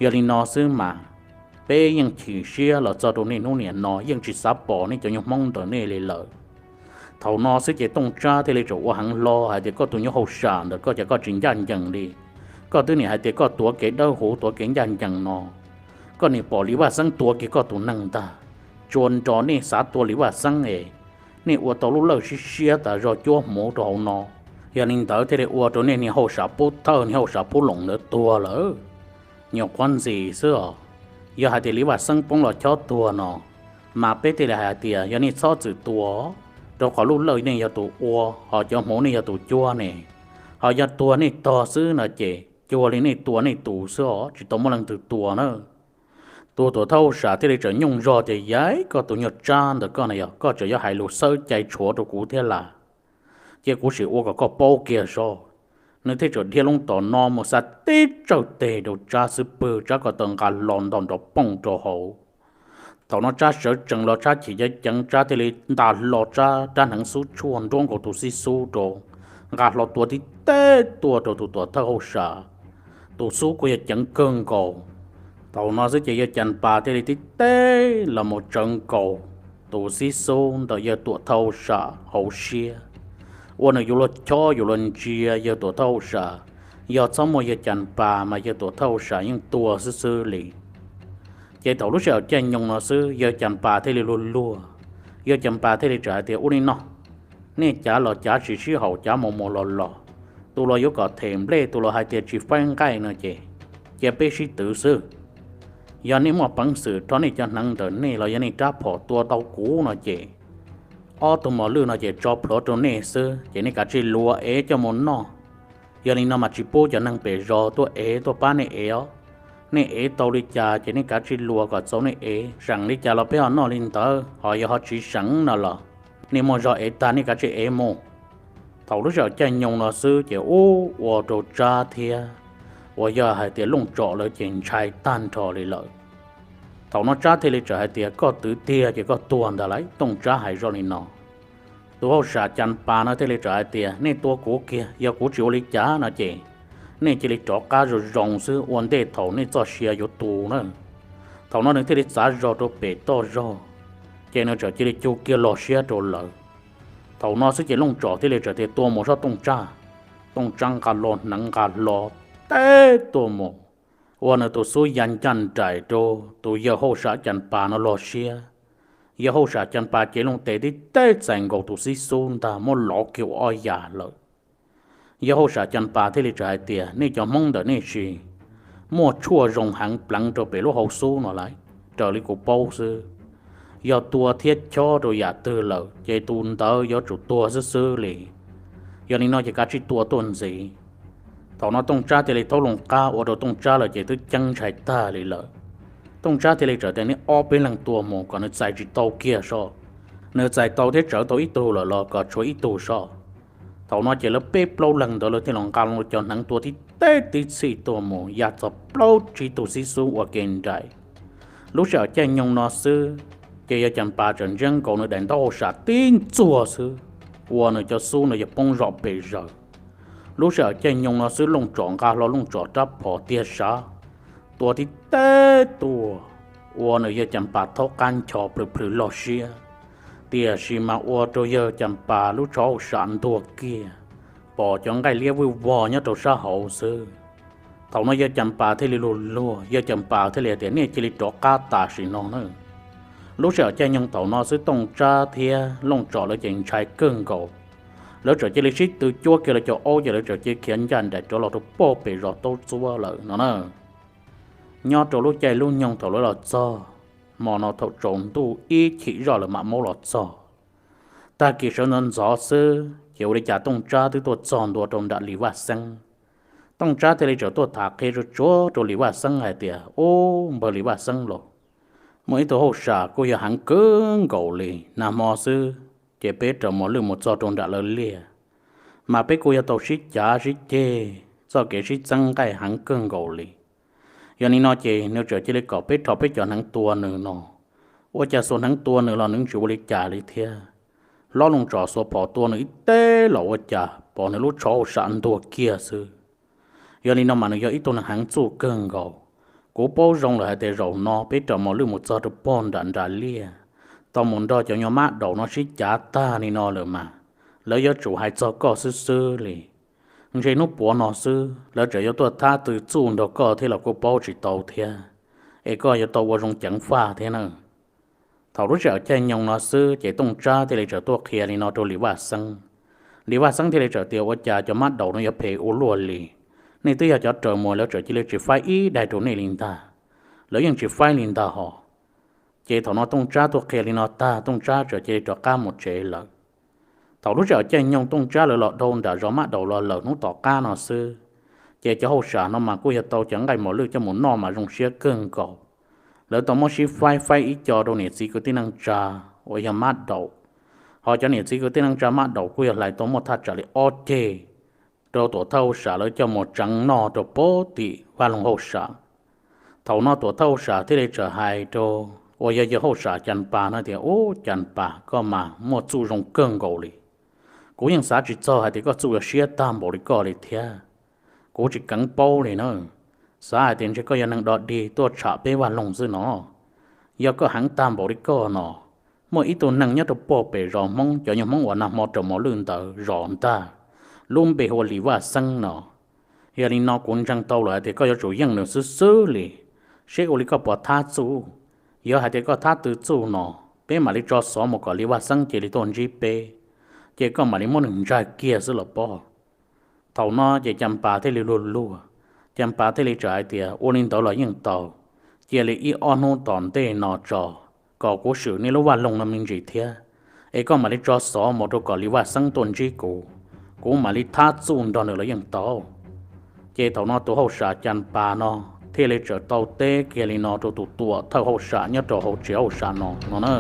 Yog li no xwb mas peb yeej chim siab los txog rau niaj hnub niam no yeej tsis xav pom nej cov nyuag Hmoob ntawm nej li lawm. Thaum no xwb ces Tooj Tsab thiaj li tseem ua heev hlo hais tias, koj tus nyuag hauj sam ntawm koj, cas koj tsis ncaj ncees li? Koj twb niam hais tias koj tuav kev dawb huv tuav kev ncaj ncees no, koj niam pom Lis Vaj Xeeb tua kiag koj tus neeg ntag. Tsuas nrog nej xav tua Lis Vaj Xeeb es nej ua tau lub lawj siab siab tas zog cuab hmuv rau hauv no. Yog li ntawd thiaj li ua rau nej niag hauj sam Pub Thawj niag hauj sam Phub Loos ntawd tuag lawm. Nyuam qhuav ntxim xwb os. Yog hais tias Lis Vaj Xeeb poob los chob tuag no, mas peb thiaj li hais tias yog nej txhob txwm tua, rau qhov lub lawj nej yog tus ua, ho cov hmuv nej yog tus cuab ne. Ho yog tuag nej tog xwb no ces cuag li nej tua nej tus xwb os, tsis tau muaj leej twg tua na. Tus tuam thawj hauj sam thiaj li tseem nyooj zog tias, yaiv, koj tus nyuag Tsab ntawm koj na yog koj tseem yuav hais lus xawb cai tshuav rau kuv thiab las? Cia kuv sim ua kom koj paub kiag so. Nws thiaj tseem dhia loo tom no mus xa teb tsawg teg rau Tsab xub pwg, Tsab ko taw nqa hlo nto nrov pooj rau hauv. Thaum no Tsab sawv tsees los Tsab chim ceev ceev, Tsab thiaj li nta hlo Tsab rab hneev xub tshuaj nruab nkaus tus xib xub rau, nqa hlo tua tib teg tuaj rau tus tuam thawj hauj sam. Tus xub kuj yog ceev kawg nkaus. Thaum no xwb ces yawg Cas Pas thiaj li tib teg los mus tsawv nkaus tus xib xub ntawm yawg tuam thawj hauj sam hauv siab, ua nws yuav luag chob yuav luag ntsia yawg tuam thawj hauj sam. Yog txhob muaj yawg Cas Pas mas yawg tuam thawj hauj sam yeej tuag xwb xwb li. Ces thaum lub sij hawm caij nyoog no xwb yawg Cas Pas thiaj li luag luag, yawg Cas Pas thiaj li tseem hais tias, ua li no, Nej cav los cav tsis sib haum, cav mus mus los los, tus los yuav kom them nplej, tus los hais tias tsis faib nqaij no ces cia peb sib twv xwb. Yog nej muaj peev xwm rho nej cov hneev ntawm nej los yog nej rab phom tua tau kuv no ces ob tug mos lwj no ces tso plhuav rau nej xwb, ces nej kav tsij luas ev coj mus noj. Yog li no mas tsis pub cov neeg pem zos tuaj ev tuaj pab nej ev os. Nej ev tau li cas ces nej kav tsij luas kom txaus nej ev, seem li cas los peb ho noj li ntawd, ho yog ho tsis seem no los nej muaj zog ev tag nej kav tsij ev mus. Thaum lub sij hawm caij nyoog no xwb ces ub ua rau Tsab thiab uas yog hais tias Looj Tsom lawv ces ntshai tag nrho li lawm. Thaum no Tsab thiaj li txawm hais tias, koj twv tiag ces koj tuag ntag lauj. Tooj Tsab hais zoj li no. Tus hauj sam Cas Pas no thiaj li txawm hais tias, nej tua kuv kiag, yog kuv tsis ua li cas no ces nej cia li rov qab zoo zoo xwb, ua ntej thaum nej txoj sia yuav tu na. Thaum no nws thiaj li txav zog rau pem toj zog, ces nws txawm cia li cug kiag los siab rau lawv. Thaum no xwb ces Looj Tsom thiaj li txawm tias, tua mus soj Tooj Tsab. Tooj Tsab nqa los hneev nqa hlo teb tuaj mus, ua nws tus xub ya ncaj nraim rau tus yawg hauj sam Cas Pas no los siab. Yawg hauj sam Cas Pas cev loo tes tib teb txais nkaus tus xib xub ntag, muab lov kiag ua ob yam lawm. Yawg hauj sam Cas Pas thiaj li txawm hais tias, nej cov Hmoob ntawm nej tsis muaj tshuaj zoo heev pleev rau pem lub hauv xub no lauj, raws li kuv paub xwb. Yog tua thiab chob rau yam twg lawm ces tus ntawd yuav tsum tuag xwb xwb li. Yog li no ces kav tsij tua tuaj ntxiv. Thaum no Tooj Tsab thiaj li thaub loo qab ua rau Tooj Tsab lawv ces twb ceeb ntshai tag li lawm. Tooj Tsab thiaj li txawm tias, nej ob peb leeg tua mus kom nws txais tsis tau kiag soj. Nws txais tau thiab tsawv tau ib tug lawm los kom tshuav ib tug soj. Thaum no ces lawv peb plaub leeg ntawd lawv thiaj los nqa loo cov hneev tua tib teb tib txhij tuaj mus ya txog plaub tsib tug xib xub ua ke nraim. Lub sij hawm caij nyoog no xwb, ces yawg Cas Pas txawm ntsiab nkaus nws daim ntaub hauj sam tib ntxuag xwb, ua nws cov xub no yog poob zom pes zaws. Lub sij hawm caij nyoog no xwb Looj Tsom nqa hlo Looj Tsom rab phom tiag sav, tua tib teb tuaj, ua nws yawg Cas Pas thaub qab ncho plhws plhws loj siab. Tiam sis mas ua rau yawg Cas Pas lub tsho hauj sam ntuag kiag, pom cov nqaij liab vwj vog nyob rau sab hauv xwb. Thaum no yawg Cas Pas thiaj li luag luag, yawg Cas Pas thiaj li tias, nej cia li rov qab tam sim no na. Lub sij hawm caij nyoog thaum no xwb Tooj Tsab thiab Looj Tsom lawv ces ntshai kawg nkaus. Lawv txawm cia li sib tw cuab kiag lawv cov aub ces lawv txawm cia li khiav ncaj nraim rov los rau pem zos Taub Txuab lawm no na. Nyob rau lub caij lub nyoog thaum lawv los txog, hmo no thaum tsaus ntuj ib chim zoj lawv mam maub los txog. Tag kis sawv ntxov ntxov xwb ces ua li cas Tooj Tsab twb tuaj txog ntua rau nram Lis Vaj Xeeb. Tooj Tsab thiaj li txawm tuaj tham qhia tsuag tsuag rau Lis Vaj Xeeb hais tias, ub, npawg Lis Vaj Xeeb lauj, muaj ib tug hauj sam kuj yog heev kawg nkaus li, nag hmo xwb ces peb raws mos lwj mus txog rau nram lawv liaj, mas peb kuj yog tau sib cav sib ceg txoj kev sib txeeb nqaij heev kawg nkaus li. Yog li no ces nws txawm cia li kom peb rho peb cov hneev tua nws no. Ua cas xuas hneev tua nws los nws tsis ua li cas li thiab. Hlob Looj Tsom xuas phom tua nws ib teg los ua cas pom nws lub tsho hauj sam ntuag kiag xwb. Yog li no mas nws yog ib tug neeg heev txuj kawg nkaus. Kuv paub zoo lawm hais tias zaum no peb raws mos lwj mus txog rau pog nram nram liaj, tau mus nrog cov nyuag mab daum no sib cav tag li no lawm mas, lawv yuav tsum hais txog koj xwb xwb li. Ntshe hnub puav no xwb lawv tseem yuav tuaj thab tw txuj nrog koj thiab los kuj paub tsis tau thiab, es koj yuav tau ua zoo ceev faj thiab na. Thaum lub sij hawm caij nyoog no xwb ces Tooj Tsab thiaj li txawm tuaj qhia li no rau Lis Vaj Xeeb. Lis Vaj Xeeb thiaj li txawm tias, ua cas cov mab daum no yuav phem ua luaj li? Nej twb yog cov raws mos lawv txawm cia li tsis faib ib daig rau nej li ntag. Lawv yeej tsis faib li ntag hos. Ces thaum no Tooj Tsab tuaj qhia li no tag Tooj Tsab txawm cia li rov qab mus tsev lawm. Thaum lub sij hawm caij nyoog Tooj Tsab lawv los dhau nram zos mab daum los lawm hnub tom qab no xwb, ces cov hauj sam no mas kuj yog tau cov nqaij mos lwj coj mus noj mas zoo siab kawg nkaus. Lawv tau muab sib faib faib ib co rau niam txiv kwv tij neej tsa uas yog mab daum. Ho cov niam txiv kwv tij neej tsa mab daum kuj yog hlais tau muaj thaj tsam li ob ceg rau tuam thawj hauj sam lawv coj mus tseev noj rau pem tim vaj loog hauj sam. Thaum no tuam thawj hauj sam thiaj li txawm hais rau uas yog yawg hauj sam Cas Pas no tias, ub, Cas Pas, koj mas muaj txuj zoo kawg nkaus li. Kuv yeej xav tsis txog hais tias koj txuj yuav siab tag npaum li koj li thiab. Kuv tsis keev paub li na. Xav hais tias ntshe koj yog neeg dog dig tuaj tsham peb vaj loog xwb no. Yog koj heev tag npaum li koj no, muaj ib tug neeg nyob rau pem zos Hmoob, cov nyuag Hmoob uas nag hmo raws mos lwj ntawd zos ntag, lub npe hu ua Lis Vaj Xeeb no. Yog li no kuv ntseeg tau lawm hais tias koj yuav tsum yeej nws xwb xwb li, seb ua li koj puas thab txuj. Yog hais tias koj thab tw txuj no, peb mam li tso xov mus kom Lis Vaj Xeeb cia li tuaj ntsib peb. ces koj mam li muab nws ntsaig kiag xwb los pob. Thaum no ces Cas Pas thiaj li luag luag, Cas Pas thiaj li txawm hais tias, Ua li ntawd los yeej tau, cia li ib ob hnub tom ntej no tso, kom kuv swm nej lub vaj loog no me ntsis thiab, es koj mam li tso xov mus rau kom Lis Vaj Xeeb tuaj ntsib kuv, kuv mam li thab txuj nrog nws los yeej tau. Ces thaum no tus hauj sam Cas Pas no thiaj li txawm tau teb kiag li no rau tus tuam thawj hauj sam nyob rau hauv tsev hauj sam no no na.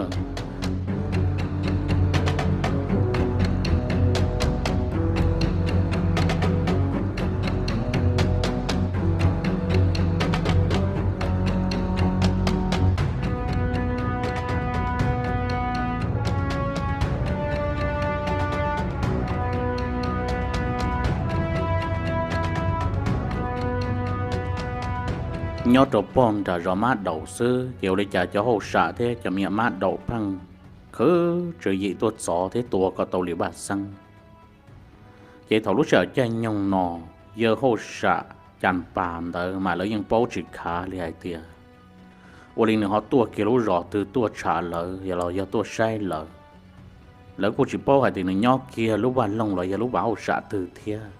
Nyob rau pog nram zos Mab Daum xwb ces ua li cas cov hauj sam thiab cov me nyuam Mab Daum pheej khwv tswv yim tuaj txov thiab tua kom tau Lis Vaj Xeeb. Ces thaum lub sij hawm caij nyoog no, yawg hauj sam Cas Pas ntawd mas lawv yeej paub tsis khav li hais tias ua li nws ho tuaj kiag lub zos twg tuaj tsham lawv los yog tuaj saib lawv. Lawv kuj tsis paub hais tias nws nyob kiag lub vaj loog los yog lub vaj hauj sam twg thiab.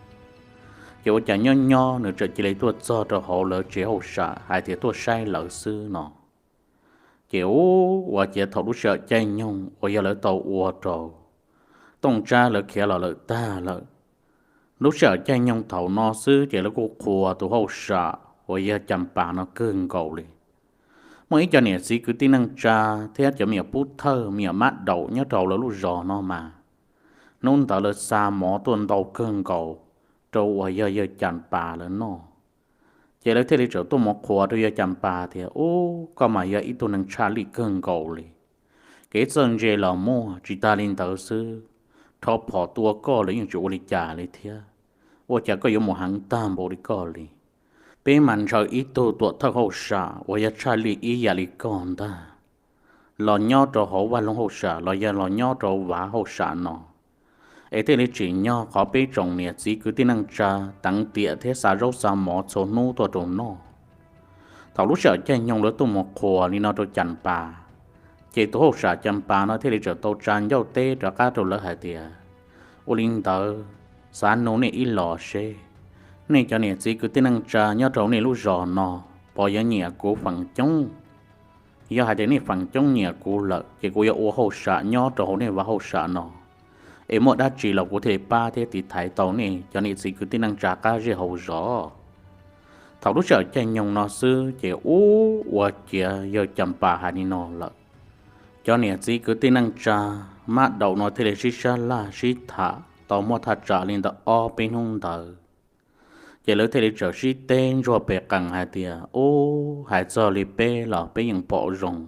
Ces ua cas nyob nyob nws txawm cia li tuaj txog rau hauv lawv tsev hauj sam hais tias tuaj saib lawv xwb no. Ces ua ciav thaum lub sij hawm caij nyoog uas yog lawv tau ua rau Tooj Tsab lawv khiav los lawm tag lawm, lub sij hawm caij nyoog thaum no xwb ces lawv kuj qhuas tus hauj sam uas yog Cas Pas no kawg nkaus li. Muaj ib co niam txiv kwv tij neej tsa thiab cov me nyuam pub thawj me nyuam Mab Daum nyob rau lawv lub zos no mas, hnub ntawd lawv xa mov tuaj ntau kawg nkaus rau uas yog yawg Cas Pas lawv noj. Ces lawv thiaj li txawm tuaj mus qhuas rau yawg Cas Pas tias, Ub, koj mas yog ib tug neeg tshaj lij kawg nkaus li. Kev txawj ntse los muaj, tsis tas li ntawd xwb, rho phom tua koj los yeej tsis ua li cas li thiab. Ua cas koj yuav mus heev tag npaum li koj li? Peb mas ntshaw ib tug tuam thawj hauj sam uas yog tshaj lij ib yam li koj ntag los nyob rau hauv vaj loog hauj sam los yog los nyob rau vav hauj sam no, es thiaj li tsim nyog qhov peb tsoom niam txiv kwv tij neej tsa teev tiam thiab xa zaub xa mov txhua hnub tuaj rau noj. Thaum lub sij hawm caij nyoog lawv tuaj mus qhuas li no rau Cas Pas, ces tus hauj sam Cas Pas no thiaj li txawm tau tsa ncauj teb rov qab rau lawv hais tias, Ua li ntawd, xav nug nej ib los seb, nej cov niam txiv kwv tij neej tsa nyob rau nej lub zos no, puas yuav nyiam kuv feem coob? Yog hais tias nej feem coob nyiam kuv lawm ces kuv yuav ua hauj sam nyob rau hauv nej vav hauj sam no, es muaj dab tsi los kuv thiaj li pab thiab tiv thaiv tau nej cov niam txiv kwv tij neej tsa qab zej hauv zos. Thaum lub sij hawm caij nyoog no xwb ces ub, ua ciav yawg Cas Pas hais li no lawm, cov niam txiv kwv tij neej tsa Mab Daum no thiaj li sib sab laj sib tham tau muaj thaj tsam li ntawm ob peb hnub ntawd. Ces lawv thiaj li txawm sib teb ntsuag pes qees hais tias, Ub, hais txog li peb los peb yeej pom zoo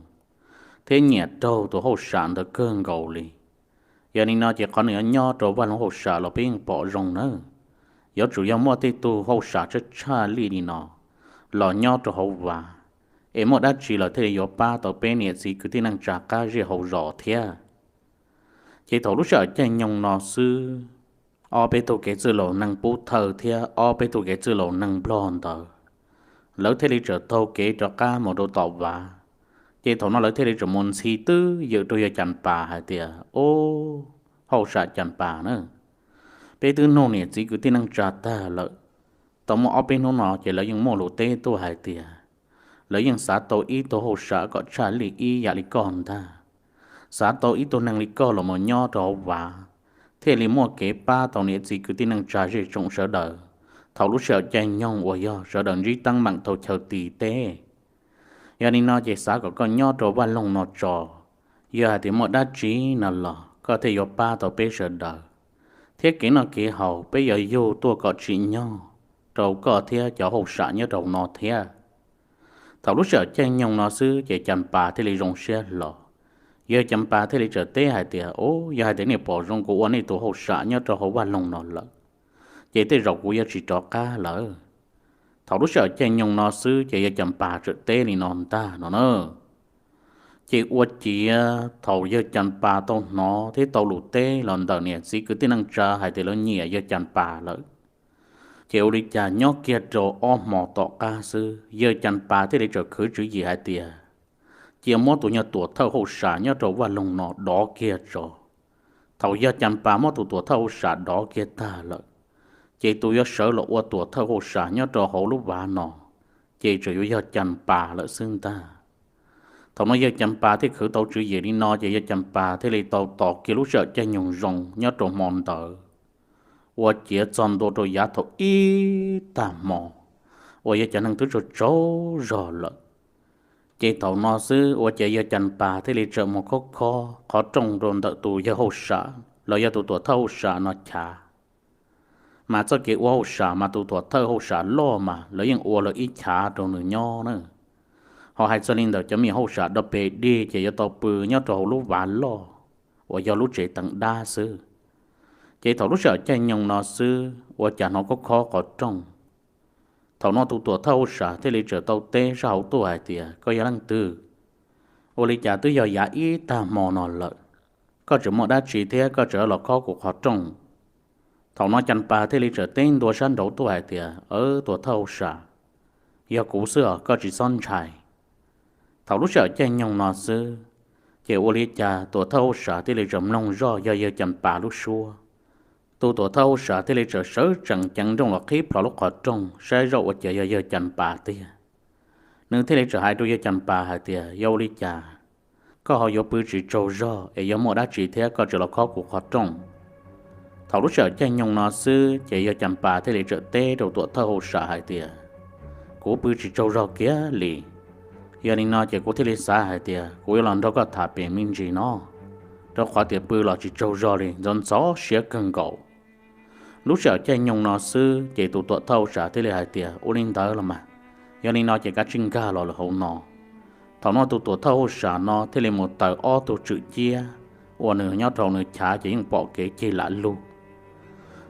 thiab nyiam raug tus hauj sam ntawd kawg nkaus li. Yog li no ces qhov nws yuav nyob rau vaj loog hauj sam los peb yeej pom zoo nawb. Yuav tsum yog muaj tej tug hauj sam tshaj tshaj lij li no los nyob rau hauv vav, es muaj dab tsi los thiaj li yuav pab tau peb niam txiv kwv tij neej tsa qab zej hauv zos thiab. Ces thaum lub sij hawm caij nyoog no xwb, ob peb tug kev txwj laus neeg pub thawj thiab ob peb tug kev txwj laus neeg nplog ntawd, lawv thiaj li txawm taug kev rov qab mus rau tom vav. Ces thaum no lawv thiaj li txawm mus ntxhi twb ywm rau yawg Cas Pas hais tias, Ub, hauj sam Cas Pas na, peb twb nug niam txiv kwv tij neej tsa tag lawm. Tau muaj ob peb hnub no ces lawv yeej muaj lus teb tuaj hais tias lawv yeej xav tau ib tug hauj sam kom tshaj lij ib yam li koj ntag, xav tau ib tug neeg li koj los mus nyob rau hauv vav, thiaj li muaj kev pab tau niam txiv kwv tij neej tsa zej tsoom sawv daws thaum lub sij hawm caij nyoog uas yog sawv daws ntsib teeb meem tau chaw tis teb. Yog li no ces xav kom koj nyob rau vaj loog no tso, yog hais tias muaj dab tsi no los koj thiaj yuav pab tau peb sawv daws, thiab kev noj kev haus peb yuav yug tuaj kom tsim nyog rau koj thiab cov hauj sam nyob rau no thiab. Thaum lub sij hawm caij nyoog no xwb ces Cas Pas thiaj li zoo siab hlo. Yawg Cas Pas thiaj li txawm teb hais tias, Ub, yog hais tias nej pom zoo kuv ua nej tus hauj sam nyob rau hauv vaj loog no lawm, ces tej zaum kuv yuav tsis rov qab lawm. Thaum lub sij hawm caij nyoog no xwb ces yawg Cas Pas txawm teb li no ntag no na. Ces ua ciav thaum yawg Cas Pas tau hnov thiab tau lus teb los ntawm niam txiv kwv tij neej tsa hais tias lawv nyiam yawg Cas Pas lawm, ces ua li cas nyob kiag rau ob hmo tom qab xwb yawg Cas Pas thiaj li txawm khwv tswv yim hais tias, Cia muab tus nyuag tuam thawj hauj sam nyob rau vaj loog no dov kiag tso. Thaum yawg Cas Pas muab tus tuam thawj hauj sam dov kiag tag lawm, ces tus yuav sawv los ua tuam thawj hauj sam nyob rau hauv lub vaj no, ces tseem yuav yog Cas Pas lawm xwb ntag. Thaum no yawg Cas Pas thiaj khwv tau tswv yim li no, ces yawg Cas Pas thiaj li tau tos kiag lub sij hawm caij nyoog zoo nyob rau hmo ntawd, ua ciav txog ntua rau yav thaum ib tag hmo uas yawg cov neeg twb tsaug tsaug zog lawm. Ces thaum no xwb ua ciav yawg Cas Pas thiaj li txawm mus khob khob qhov rooj rau ntawm tus yawg hauj sam los yog tus tuam thawj hauj sam no chav. Mas txoj kev ua hauj sam mas tus tuam thawj hauj sam loj mas lawv yeej ua lawv ib chav rau nws nyob na. Ho hais txog li ntawm cov me hauj sam dog pes dig ces yuav tau pw nyob rau hauv lub vaj loj uas yog lub tsev teev dab xwb. Ces thaum lub sij hawm caij nyoog no xwb ua cas hnov khob khob qhov rooj. Thaum no tus tuam thawj hauj sam thiaj li txawm tau teb sab hauv tuaj hais tias, Koj yog leej twg? Ua li cas twb yog yav ib tag hmo no lawm, koj tseem muaj dab tsi thiab koj tseem los khob kuv qhov rooj? Thaum no Cas Pas thiaj li txawm teb ntua sab nraud tuaj hais tias, Aws, tuam thawj hauj sam, yog kuv xwb os, koj tsis txhob ntshai. Thaum lub sij hawm caij nyoog no xwb, ces ua li cas tuam thawj hauj sam thiaj li txawm mloog zoj yog yawg Cas Pas lub suab. Tus tuam thawj hauj sam thiaj li txawm sawv tsees ceev nrooj los qhib plho lub qhov rooj saib zoj ua cas yog yawg Cas Pas tiag. Nws thiaj li txawm hais rau yawg Cas Pas hais tias, Yog ua li cas koj ho yuav pw tsis tsaug zog es yog muaj dab tsi thiab koj tseem los khob kuv qhov rooj? Thaum lub sij hawm caij nyoog no xwb ces yawg Cas Pas thiaj li txawm teb rau tuam thawj hauj sam hais tias, Kuv pw tsis tsaug zog kiag li. Yog li no ces kuv thiaj li xav hais tias kuv yuav los nrog koj tham pem me ntsis no, rau qhov tias pw los tsis tsaug zog li, ntxhov ntxhov siab kawg nkaus. Lub sij hawm caij nyoog no xwb ces tus tuam thawj hauj sam thiaj li hais tias, Ua li ntawd los mas, yog li no ces kav tsij nkag los lawm hauv no. Thaum no tus tuam thawj hauj sam no thiaj li mus taws ob tug tswm ciab uas nws nyob rau nws chav ces yeej pom kev cig lam lug.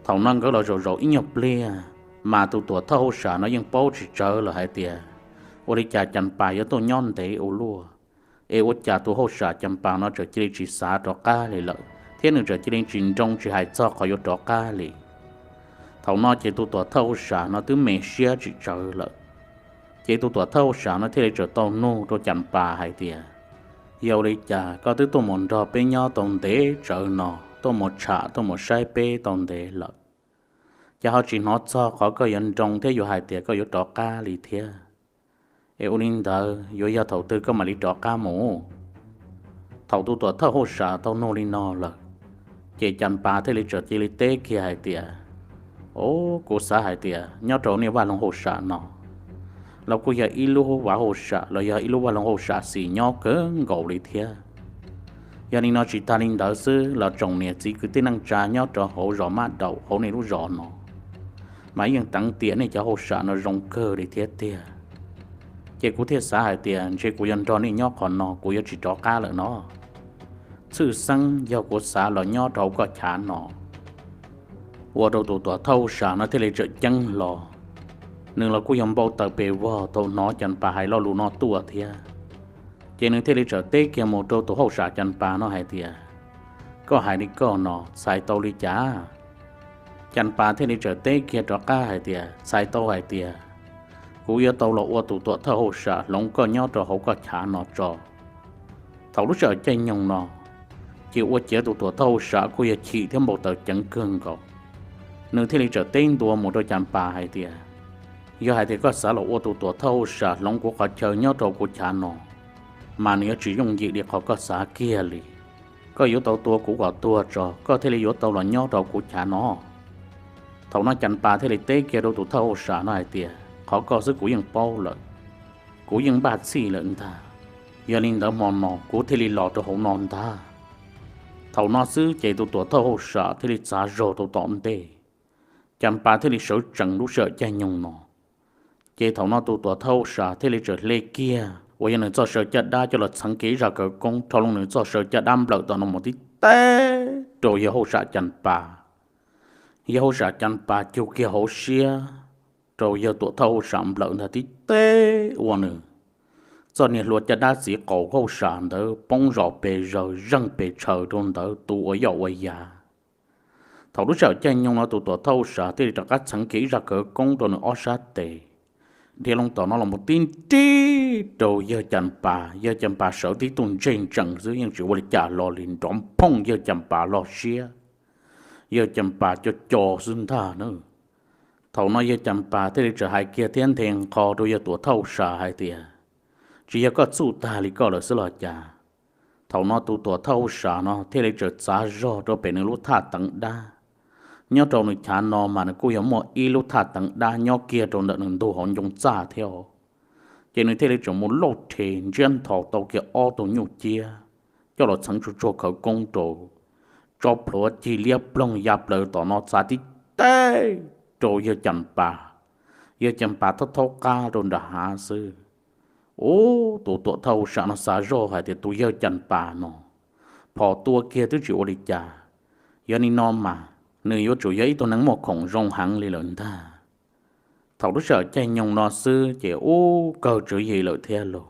Thaum no nkawd los zaum zaum ib nyuag pliag, mas tus tuam thawj hauj sam no yeej paub tsis tsawg lawm hais tias, Ua li cas Cas Pas yuav tuaj nyob ntev ua luaj, es ua cas tus hauj sam Cas Pas no txawm cia li tsis xav rov qab li lawm thiab nws txawm cia li tsis nroo tsis hais txog qhov yuav rov qab li? Thaum no ces tus tuam thawj hauj sam no twb me siab tsis tsawg lawm. Ces tus tuam thawj hauj sam no thiaj li txawm tau nug rau Cas Pas hais tias, Yog ua li cas koj twb tuaj mus nrog peb nyob tau ntev tsawv no, tuaj mus tsham tuaj mus saib peb tau ntev lawm, ces ho tsis hnov txog qhov koj yuav nroo thiab yuav hais tias koj yuav rov qab li thiab? Es ua li ntawd yuav yog thaum twg koj mam li rov qab mus? Thaum tus tuam thawj hauj sam tau nug li no lawm, ces Cas Pas thiaj li txawm cia li teb kiag hais tias, Au, kuv xav hais tias nyob rau nej vaj loog hauj sam no los kuj yog ib lub vaj hauj sam los yog ib lub vaj loog hauj sam xis nyob kawg nkaus li thiab. Yog li no tsis tas li ntawd xwb los tsoom niam txiv kwv tij neej tsa nyob rau hauv zos Mab Daum hauv nej lub zos no mas yeej teev tiam nej cov hauj sam no zoo kawg li thiab tiag. Ces kuv thiaj xav hais tias ntshe kuv yuav nrog nej nyob qhov no, kuv yuav tsis rov qab lawm no. Tshwj xeeb yog kuv xav los nyob rau hauv koj chav no. Ua rau tus tuam thawj hauj sam no thiaj li txawm ceeb hlo. Nws los kuj yog npau taws pes vog thaum hnov Cas Pas hais lo lus no tuaj thiab. Ces nws thiaj li txawm teb kiag mus rau tus hauj sam Cas Pas no hais tias, Koj hais li koj no txhais tau li cas? Cas Pas thiaj li txawm teb kiag rov qab hais tias, Txhais tau hais tias kuv yuav tau los ua tus tuam thawj hauj sam hloov koj nyob rau hauv koj chav no tso. Thaum lub sij hawm caij nyoog no, ces ua ciav tus tuam thawj hauj sam kuj yog chim thiab npau taws ceev kawg nkaus. Nws thiaj li txawm teb ntua mus rau Cas Pas hais tias, Yog hais tias koj xav los ua tus tuam thawj hauj sam hloov kuv qhov chaw nyob rau kuv chav no, mas nws yuav tsis yooj yim li qhov koj xav kiag li. Koj yuav tau tua kuv kom tuag tso koj thiaj li yuav tau los nyob rau kuv chav no. Thaum no Cas Pas thiaj li teb kiag rau tus thawj hauj sam no hais tias, Qhov koj xwb kuv yeej paub lawm, kuv yeej npaj txhij lawm ntag. Yog li ntawd hmo no kuv thiaj li los rau hauv no ntag. Thaum no xwb ces tus tuam thawj hauj sam thiaj li txav zog rau tom ntej. Cas Pas thiaj li sawv tsees lub sij hawm caij nyoog no. Ces thaum no tus tuam thawj hauj sam thiaj li txawm hle kiag uas yog nws txoj saw caj dab coj los txheev kiag ib zaj khawv koob rho loo nws txoj saw caj dab nplawm tom no mus tib teb rau yawg hauj sam Cas Pas. Yawg hauj sam Cas Pas cug kiag hauv siab rau yawg tuam thawj hauj sam nplawm ntag tib teb ua nws txoj niag hlua caj dab txiv qaum hauj sam ntawd poob zom pes zaws zeeg pes tshaws rau ntawd tu ua yoj ua yav. Thaum lub sij hawm caij nyoog no tus tuam thawj hauj sam thiaj li rov qab txheev kiag ib zaj khawv koob rau nws ob sab tes, dhia loo tom no los mus tib nrib rau yawg Cas Pas. Yawg Cas Pas sawv tib tug ntseg ntsees xwb yeej tsis ua li cas los li, nrov phooj yawg Cas Pas lub siab. Yawg Cas Pas co co xwb ntag na. Thaum no yawg Cas Pas thiaj li txawm hais kiag thiab nthe nqho rau yawg Tuam Thauj Sam hais tias, tsis yog koj txuj tag li koj lawm xwb los cas? Thaum no tus Tuam Thauj Sam no thiaj li txawm txav zog rau pem nws lub thaj teev dab. Nyob rau nws chav no mas nws kuj yog muaj ib lub thaj teev dab nyob kiag rau ntawm nws ntug hauv ncoo txaj thiab. Ces nws thiaj li txawm mus lauj rhe ntsiab nthos tau kiag ob tug nyuj ciab coj los txheev tsuag tsuag khawv koob rau, tso plhuav cig liab ploog ya plaws tom no txav tib teg rau yawg Cas Pas. Yawg Cas Pas thaub thaub qab rau nram hav xwb. Ub, tus Tuam Thauj Sam no xav zoj hais tias tus yawg Cas Pas no phom tua kiag twb tsis ua li cas, yog li no mas nws yuav tsum yog ib tug neeg muaj khoom zoo heev li lawm ntag. Thaum lub sij hawm caij nyoog no xwb ces ub kawg tswv yim lawm thiab lauj.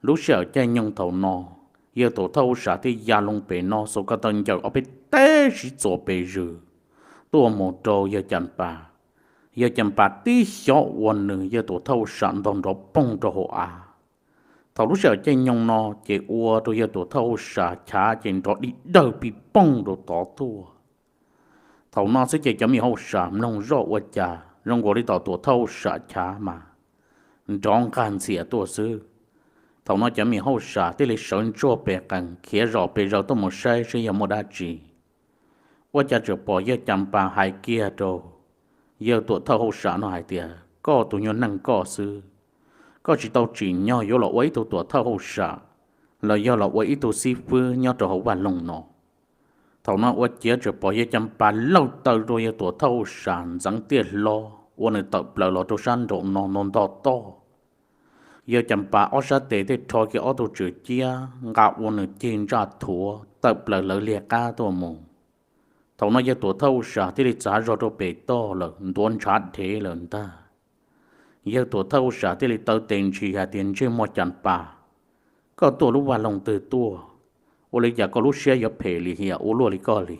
Lub sij hawm caij nyoog thaum no, yawg Tuam Thauj Sam thiaj ya loo pem no xuas ko taw ncaws ob peb teg sib txuas pes zws tuaj mus rau yawg Cas Pas. Yawg Cas Pas tib xyov ua nws yawg Tuam Thauj Sam ntog nrov poog rau hauv av. Thaum lub sij hawm caij nyoog no ces ua rau yawg Tuam Thauj Sam chav ces nrov dig dawg pig poog rau tod tuaj. Thaum no xwb ces cov me hauj sam mloog zoj ua cas zoo nkaus li tom Tuam Thauj Sam chav mas nrov nqag ntxhias tuaj xwb. Thaum no cov me hauj sam thiaj li sawv ntsuag pes qees khiav zom pes zaws tuaj mus saib seb yog muaj dab tsi. Ua cas txawm pom yawg Cas Pas hais kiag rau yawg Tuam Thauj Hauj Sam no hais tias, koj tus nyuag neeg koj xwb, koj tsis tau tsim nyog yuav los ua ib tug Tuam Thauj Hauj Sam los yog los ua ib tug xib fwb nyob rau hauv vaj loog no. Thaum no ua ciav txawm pom yawg Cas Pas lawj taw rau yawg Tuam Thauj Hauj Sam ntxeev tiaj hlob ua nws tawm plaws los rau sab nraum no ntog ntog toj. Yawg Cas Pas ob sab tes thiaj rho kiag ob tug tswm ciab nqa ua nws cig ntsaj thuav tawm plaws lawv liag qab tuaj mus. Thaum no yawg Tuam Thauj Hauj Sam thiaj li txav zog rau pem toj lawm ntuav ntshav dhev lawm ntag. Yawg Tuam Thauj Hauj Sam thiaj li taw tes ntshis hais tias, ntsej muag Cas Pas, koj tuaj lub vaj loog twg tuaj? Ua li cas koj lub siab yuav phem lim hiam ua luaj li koj li?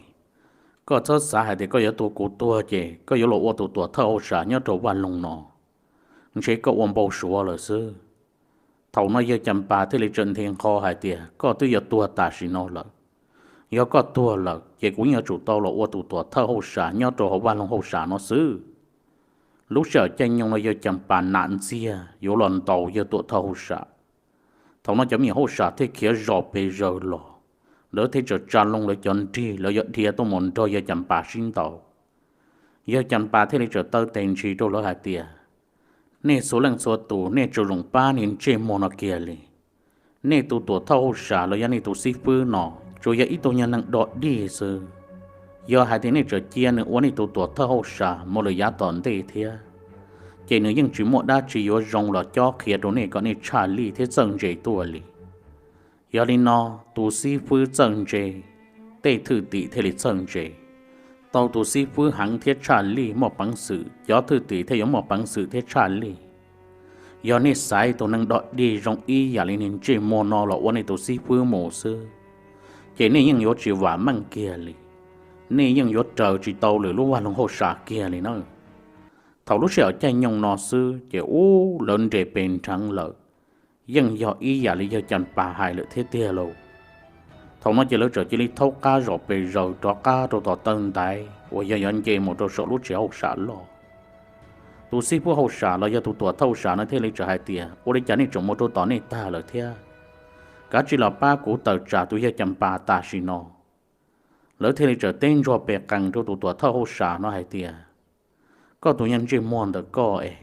Koj txhob xav hais tias koj yuav tua kuv tuag ces koj yuav los ua tus Tuam Thauj Hauj Sam nyob rau vaj loog no. Ntshe koj ua npau suav lawm xwb. Thaum no yawg Cas Pas thiaj li txawm nthe nqho hais tias, koj twb yuav tuag tam sim no lawm. Yog koj tuag lawm ces kuv yeej yuav tsum tau los ua tus Tuam Thawj Hauj Sam nyob rau hauv vaj loog hauj sam no xwb. Lub sij hawm caij nyoog no yawg Cas Pas nam ntxiag yuav los ntaus yawg Tuam Thawj Hauj Sam. Thaum no cov me nyuam hauj sam thiaj khiav zom pes zaws los, lawv thiaj txawm tsa loo lawv cov nrig lawv yuav dhia tuaj mus nrog yawg Cas Pas sib ntaus. Yawg Cas Pas thiaj li txawm taw tes ntshis rau lawv hais tias, nej txhua leej txhua tus nej tsuas zoo pab niag ntsej muag no kiag li. Nej tus Tuam Thawj Hauj Sam los yog nej tus xib fwb no tsuas yog ib tug nyuag neeg dog dig xwb. Yog hais tias nej tseem cia nws ua nej tus Tuam Thawj Hauj Sam mus lawm yav tom ntej thiab, ces nws yeej tsis muaj dab tsi yuav zoo los cob qhia rau nej kom nej tshaj lij thiab txawj ntse tuaj li. Yog li no, tus xib fwb txawj ntse, tej thwj tim thiaj li txawj ntse. Tau tus xib fwb heev thiab tshaj lij muaj peev xwm, cov thwj tim thiaj yuav muaj peev xwm thiab tshaj lij. Yog nej xaiv tus neeg dog dig zoo ib yam li niag ntsej muag no los ua nej tus xib fwb mus xwb, ces nej yeej yuav tsis vam meej kiag li. Nej yeej yuav raws tsis tau lwm lub vaj loog hauj sam kiag li na. Thaum lub sij hawm caij nyoog no xwb ces ub lawv nres pes nrheev lawm, yeej yog ib yam li yawg Cas Pas hais lawm thiab tiag lauj. Thaum no ces lawv txawm cia li thaub qab zom pes zaws rov qab rau tom taw ntaiv uas yog yuav nce mus rau saum lub tsev hauj sam loj. Tus xib fwb hauj sam los yog tus Tuam Thawj Hauj Sam no thiaj li txawm hais tias, ua li cas nej tseem mus rau tom nej tag lawm thiab? Kav tsij los pab kuv tawm tsam tus yawg Cas Pas tam sim no. Lawv thiaj li txawm teb ntsuag pes qees rau tus Tuam Thawj Hauj Sam no hais tias, koj tus nyuag ntsej muag ntawm koj es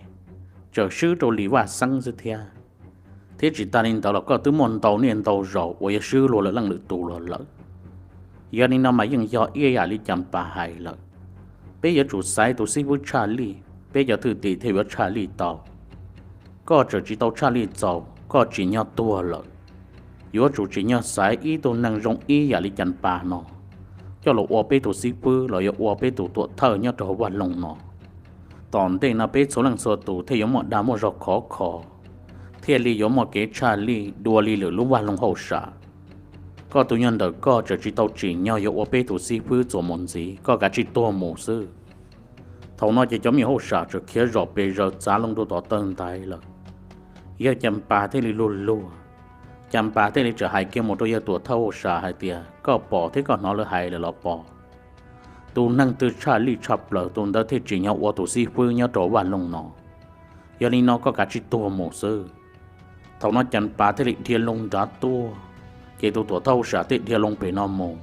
txawm swb rau Lis Vaj Xeeb xwb thiab, thiab tsis tas li ntawd los koj twb muaj ntau niaj ntau zaus uas yuav swb luag lawm leej lwm tus los lawm. Yog li no mas yeej yog ib yam li Cas Pas hais lawm, peb yuav tsum xaiv tus xib fwb tshaj lij, peb cov thwj tim thiaj yuav tshaj lij tau. Koj tseem tsis tau tshaj lij txaus, koj tsim nyog tuag lawm. Yuav tsum tsim nyog xaiv ib tug neeg zoo ib yam li Cas Pas no coj los ua peb tus xib fwb los yog ua peb tus tuam thawj nyob rau hauv vaj loog no. Tom ntej no peb txhua leej txhua tus thiaj yuav muaj dag muaj zog khov kho, thiaj li yuav muaj kev tshaj lij dua li lwm lub vaj loog hauj sam. Koj tus nyuag ntawm koj tseem tsis tau tsim nyog yuav ua peb tus xib fwb txuas mus ntxiv, koj kav tsij tuag mus xwb. Thaum no ces cov me nyuam hauj sam txawm khiav zom pes zaws txav loo rau tom taw ntaiv lawm. Yawg Cas Pas thiaj li luag luag, Cas Pas thiaj li txawm hais kiag mus rau yawg tuam thawj hauj sam hais tias, Koj pom thiab koj hnov lawv hais lawm los pom? Tus neeg twg tshaj lij tshaj plaws tus ntawd thiaj tsim nyog ua tus xib fwb nyob rau vaj loog no. Yog li no koj kav tsij tuag mus xwb. Thaum no Cas Pas thiaj li dhia loo nrad tuaj, ces tus tuam thawj hauj sam thiaj dhia loo pem no mus,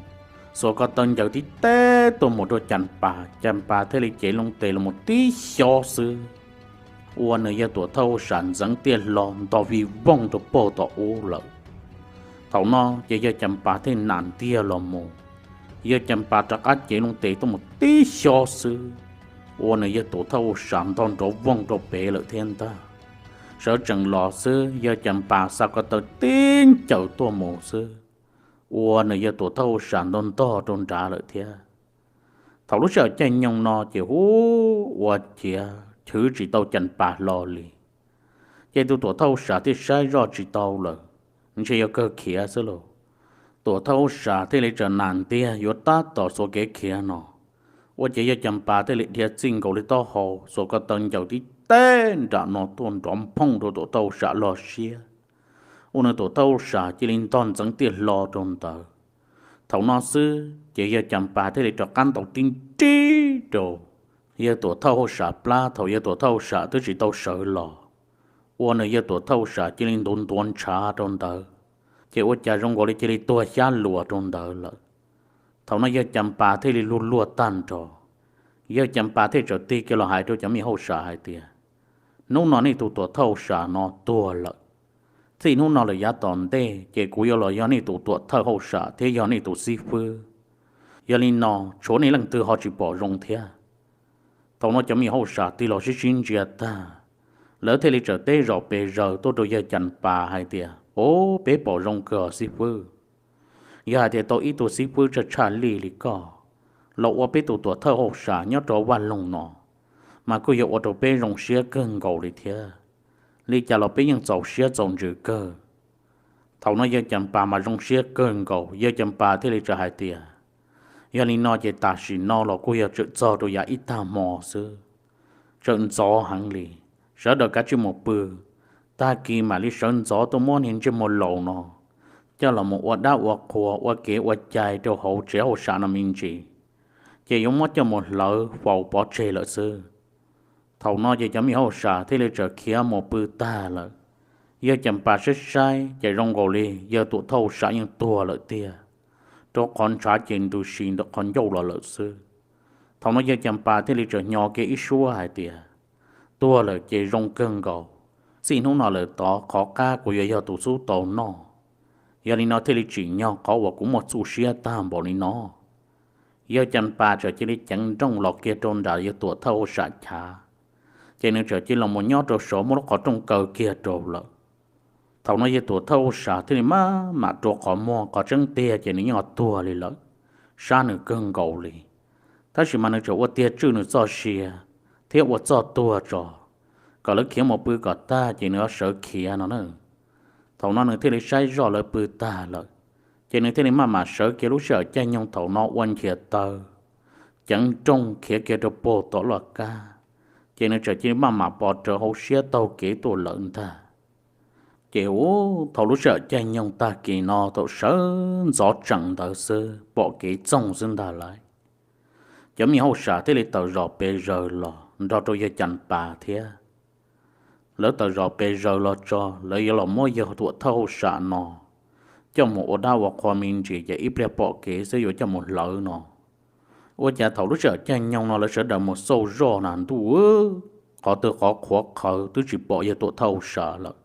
xuas ko taw ncaws tib teb tuaj mus rau Cas Pas, Cas Pas thiaj li cev loo tes los mus tib xyob xwb, ua nws yawg tuam thawj hauj sam ntxeev tiaj hlo nto vij vooj rau puag tom ub lawm. Thaum no ces yawg Cas Pas thiaj nam ntiag los mus, yawg Cas Pas rov qab cev loo tes tuaj mus tib xyob xwb, ua nws yawg tuam thawj hauj sam nto nrov vooj rau pem lawm thiab ntag. Sawv tsees los xwb yawg Cas Pas xuas ko taw tib ncaws tuaj mus xwb, ua nws yawg tuam thawj hauj sam nto ntog rau nrad lawm thiab. Thaum lub sij hawm caij nyoog no ces hu ua ciav chwv tsis tau Cas Pas hlo li. Ces tus tuam thawj hauj sam thiaj saib zoj tsis tau lawm, ntshe yuav kawg khiav xwb lauj. Tuam thawj hauj sam thiaj li txawm nam ntiag yuav tab tom xuas kev khiav no, ua ciav yawg Cas Pas thiaj li dhia txij nkaus li taub hau xuas ko taw ncaws tib teb nram no tuaj nrov nphooj rau tuam thawj hauj sam lub siab, ua nws tuam thawj hauj sam cia li ntog ntxeev tiaj hlo rau ntawd. Thaum no xwb ces yawg Cas Pas thiaj li rov qab ntaus tib nrib rau yawg tuam thawj hauj sam plab thaum yawg tuam thawj hauj sam twb tsis tau sawv los, ua nws yawg tuam thawj hauj sam cia li ntuav ntuav ntshav rau ntawd, ces ua cas zoo nkaus li cia li tuag xyab luas rau ntawd lawm. Thaum no yawg Cas Pas thiaj li luag luag tag nrho, yawg Cas Pas thiaj txawm tig kiag los hais rau cov me nyuam hauj sam hais tias, Hnub no nej tus tuam thawj hauj sam no tuag lawm. Txij hnub no lawm yav tom ntej ces kuv yuav los yog nej tus tuam thawj hauj sam thiab yog nej tus xib fwb. Yog li no tshuav nej leej twg ho tsis pom zoo thiab? Thaum no cov me nyuam hauj sam tig los sib sib ntsia tag, lawv thiaj li txawm teb zom pes zaws tuaj rau yawg Cas Pas hais tias, Au, peb pom zoo kawg os xib fwb. Yog hais tias tau ib tug xib fwb tshaj tshaj lij li koj los ua peb tus tuam thawj hauj sam nyob rau vaj loog no, mas kuj yog ua rau peb zoo siab kawg nkaus li thiab. Li cas los peb yeej txaus siab txaus ntsws kawg. Thaum no yawg Cas Pas mas zoo siab kawg nkaus, yawg Cas Pas thiaj li txawm hais tias, Yog li no ces tam sim no los kuj yog tseem txog rau yav ib tag hmo xwb, tseem ntxov heev li. Sawv daws kav tsij mus pw, tag kis mam li sawv ntxov tuaj muab niag ntsej muag laus no coj los mus ua dab ua qhua, ua kev ua cai rau hauv tsev hauj sam no me ntsis, ces yuav muab coj mus hlawv faus pov tseg lawm xwb. Thaum no ces cov me nyuam hauj sam thiaj li txawm khiav mus pw tag lawm. Yawg Cas Pas saib saib ces zoo nkaus li yawg tuam thawj hauj sam yeej tuag lawm tiag, rau qhov ntshav ces ntws si ntawm qhov ncauj los lawm xwb. Thaum no yawg Cas Pas thiaj li txawm nyo kiag ib suab hais tias, Tuag lawm ces zoo kawg nkaus. Txij hnub no lawm tod qhov qab kuv yuav yog tus xub tau noj. Yog li no thiaj li tsim nyog qhov uas kuv muaj txuj siab tag npaum li no. Yawg Cas Pas txawm cia li ceev nrooj los kiag rau nram yawg tuam thawj hauj sam chav, ces nws txawm cia li los mus nyob rau saud muab lub qhov rooj kaw kiag rau lawm. Thaum no yawg tuam thawj hauj sam thiaj li maj mam rua qhov muag, qhov tseeb tiag ces nws yeej tuag li lawm, sab nws kawg nkaus li. Tab sis mas nws tseem ua tiag tswj nws txoj sia thiab ua txoj tuag tso, kom lawv khiav mus pw kom tag ces nws ho sawv khiav no na. Thaum no nws thiaj li saib zoj lawv pw tag lawm, ces nws thiaj li maj mam sawv kiag lub sij hawm caij nyoog thaum no ua nchias taw, ceev nrooj khiav kiag rau puag tom loj kab, ces nws txawm cia li maj mam pov rawv hauv siab taug kev tuaj lawm ntag. Ces ub, thaum lub sij hawm caij nyoog tag kis no thaum sawv ntxov tsees ntawd xwb pom kev txoog xwb ntag lauj. Cov me nyuam hauj sam thiaj li tawm zom pes zaws los nrog rau yawg Cas Pas thiab. Lawv tawm zom pes zaws los tso, lawv yuav los muab yawg tuam thawj hauj sam no coj mus ua dab ua qhua me ntsis ces ib pliag pom kev xwb yuav coj mus hlawv no. Ua cas thaum lub sij hawm caij nyoog no lawv sawv daws mus xauj zoj na ntuj, qhov twg qhov qhuav qhawv twb tsis pom yawg tuam thawj hauj sam lawm.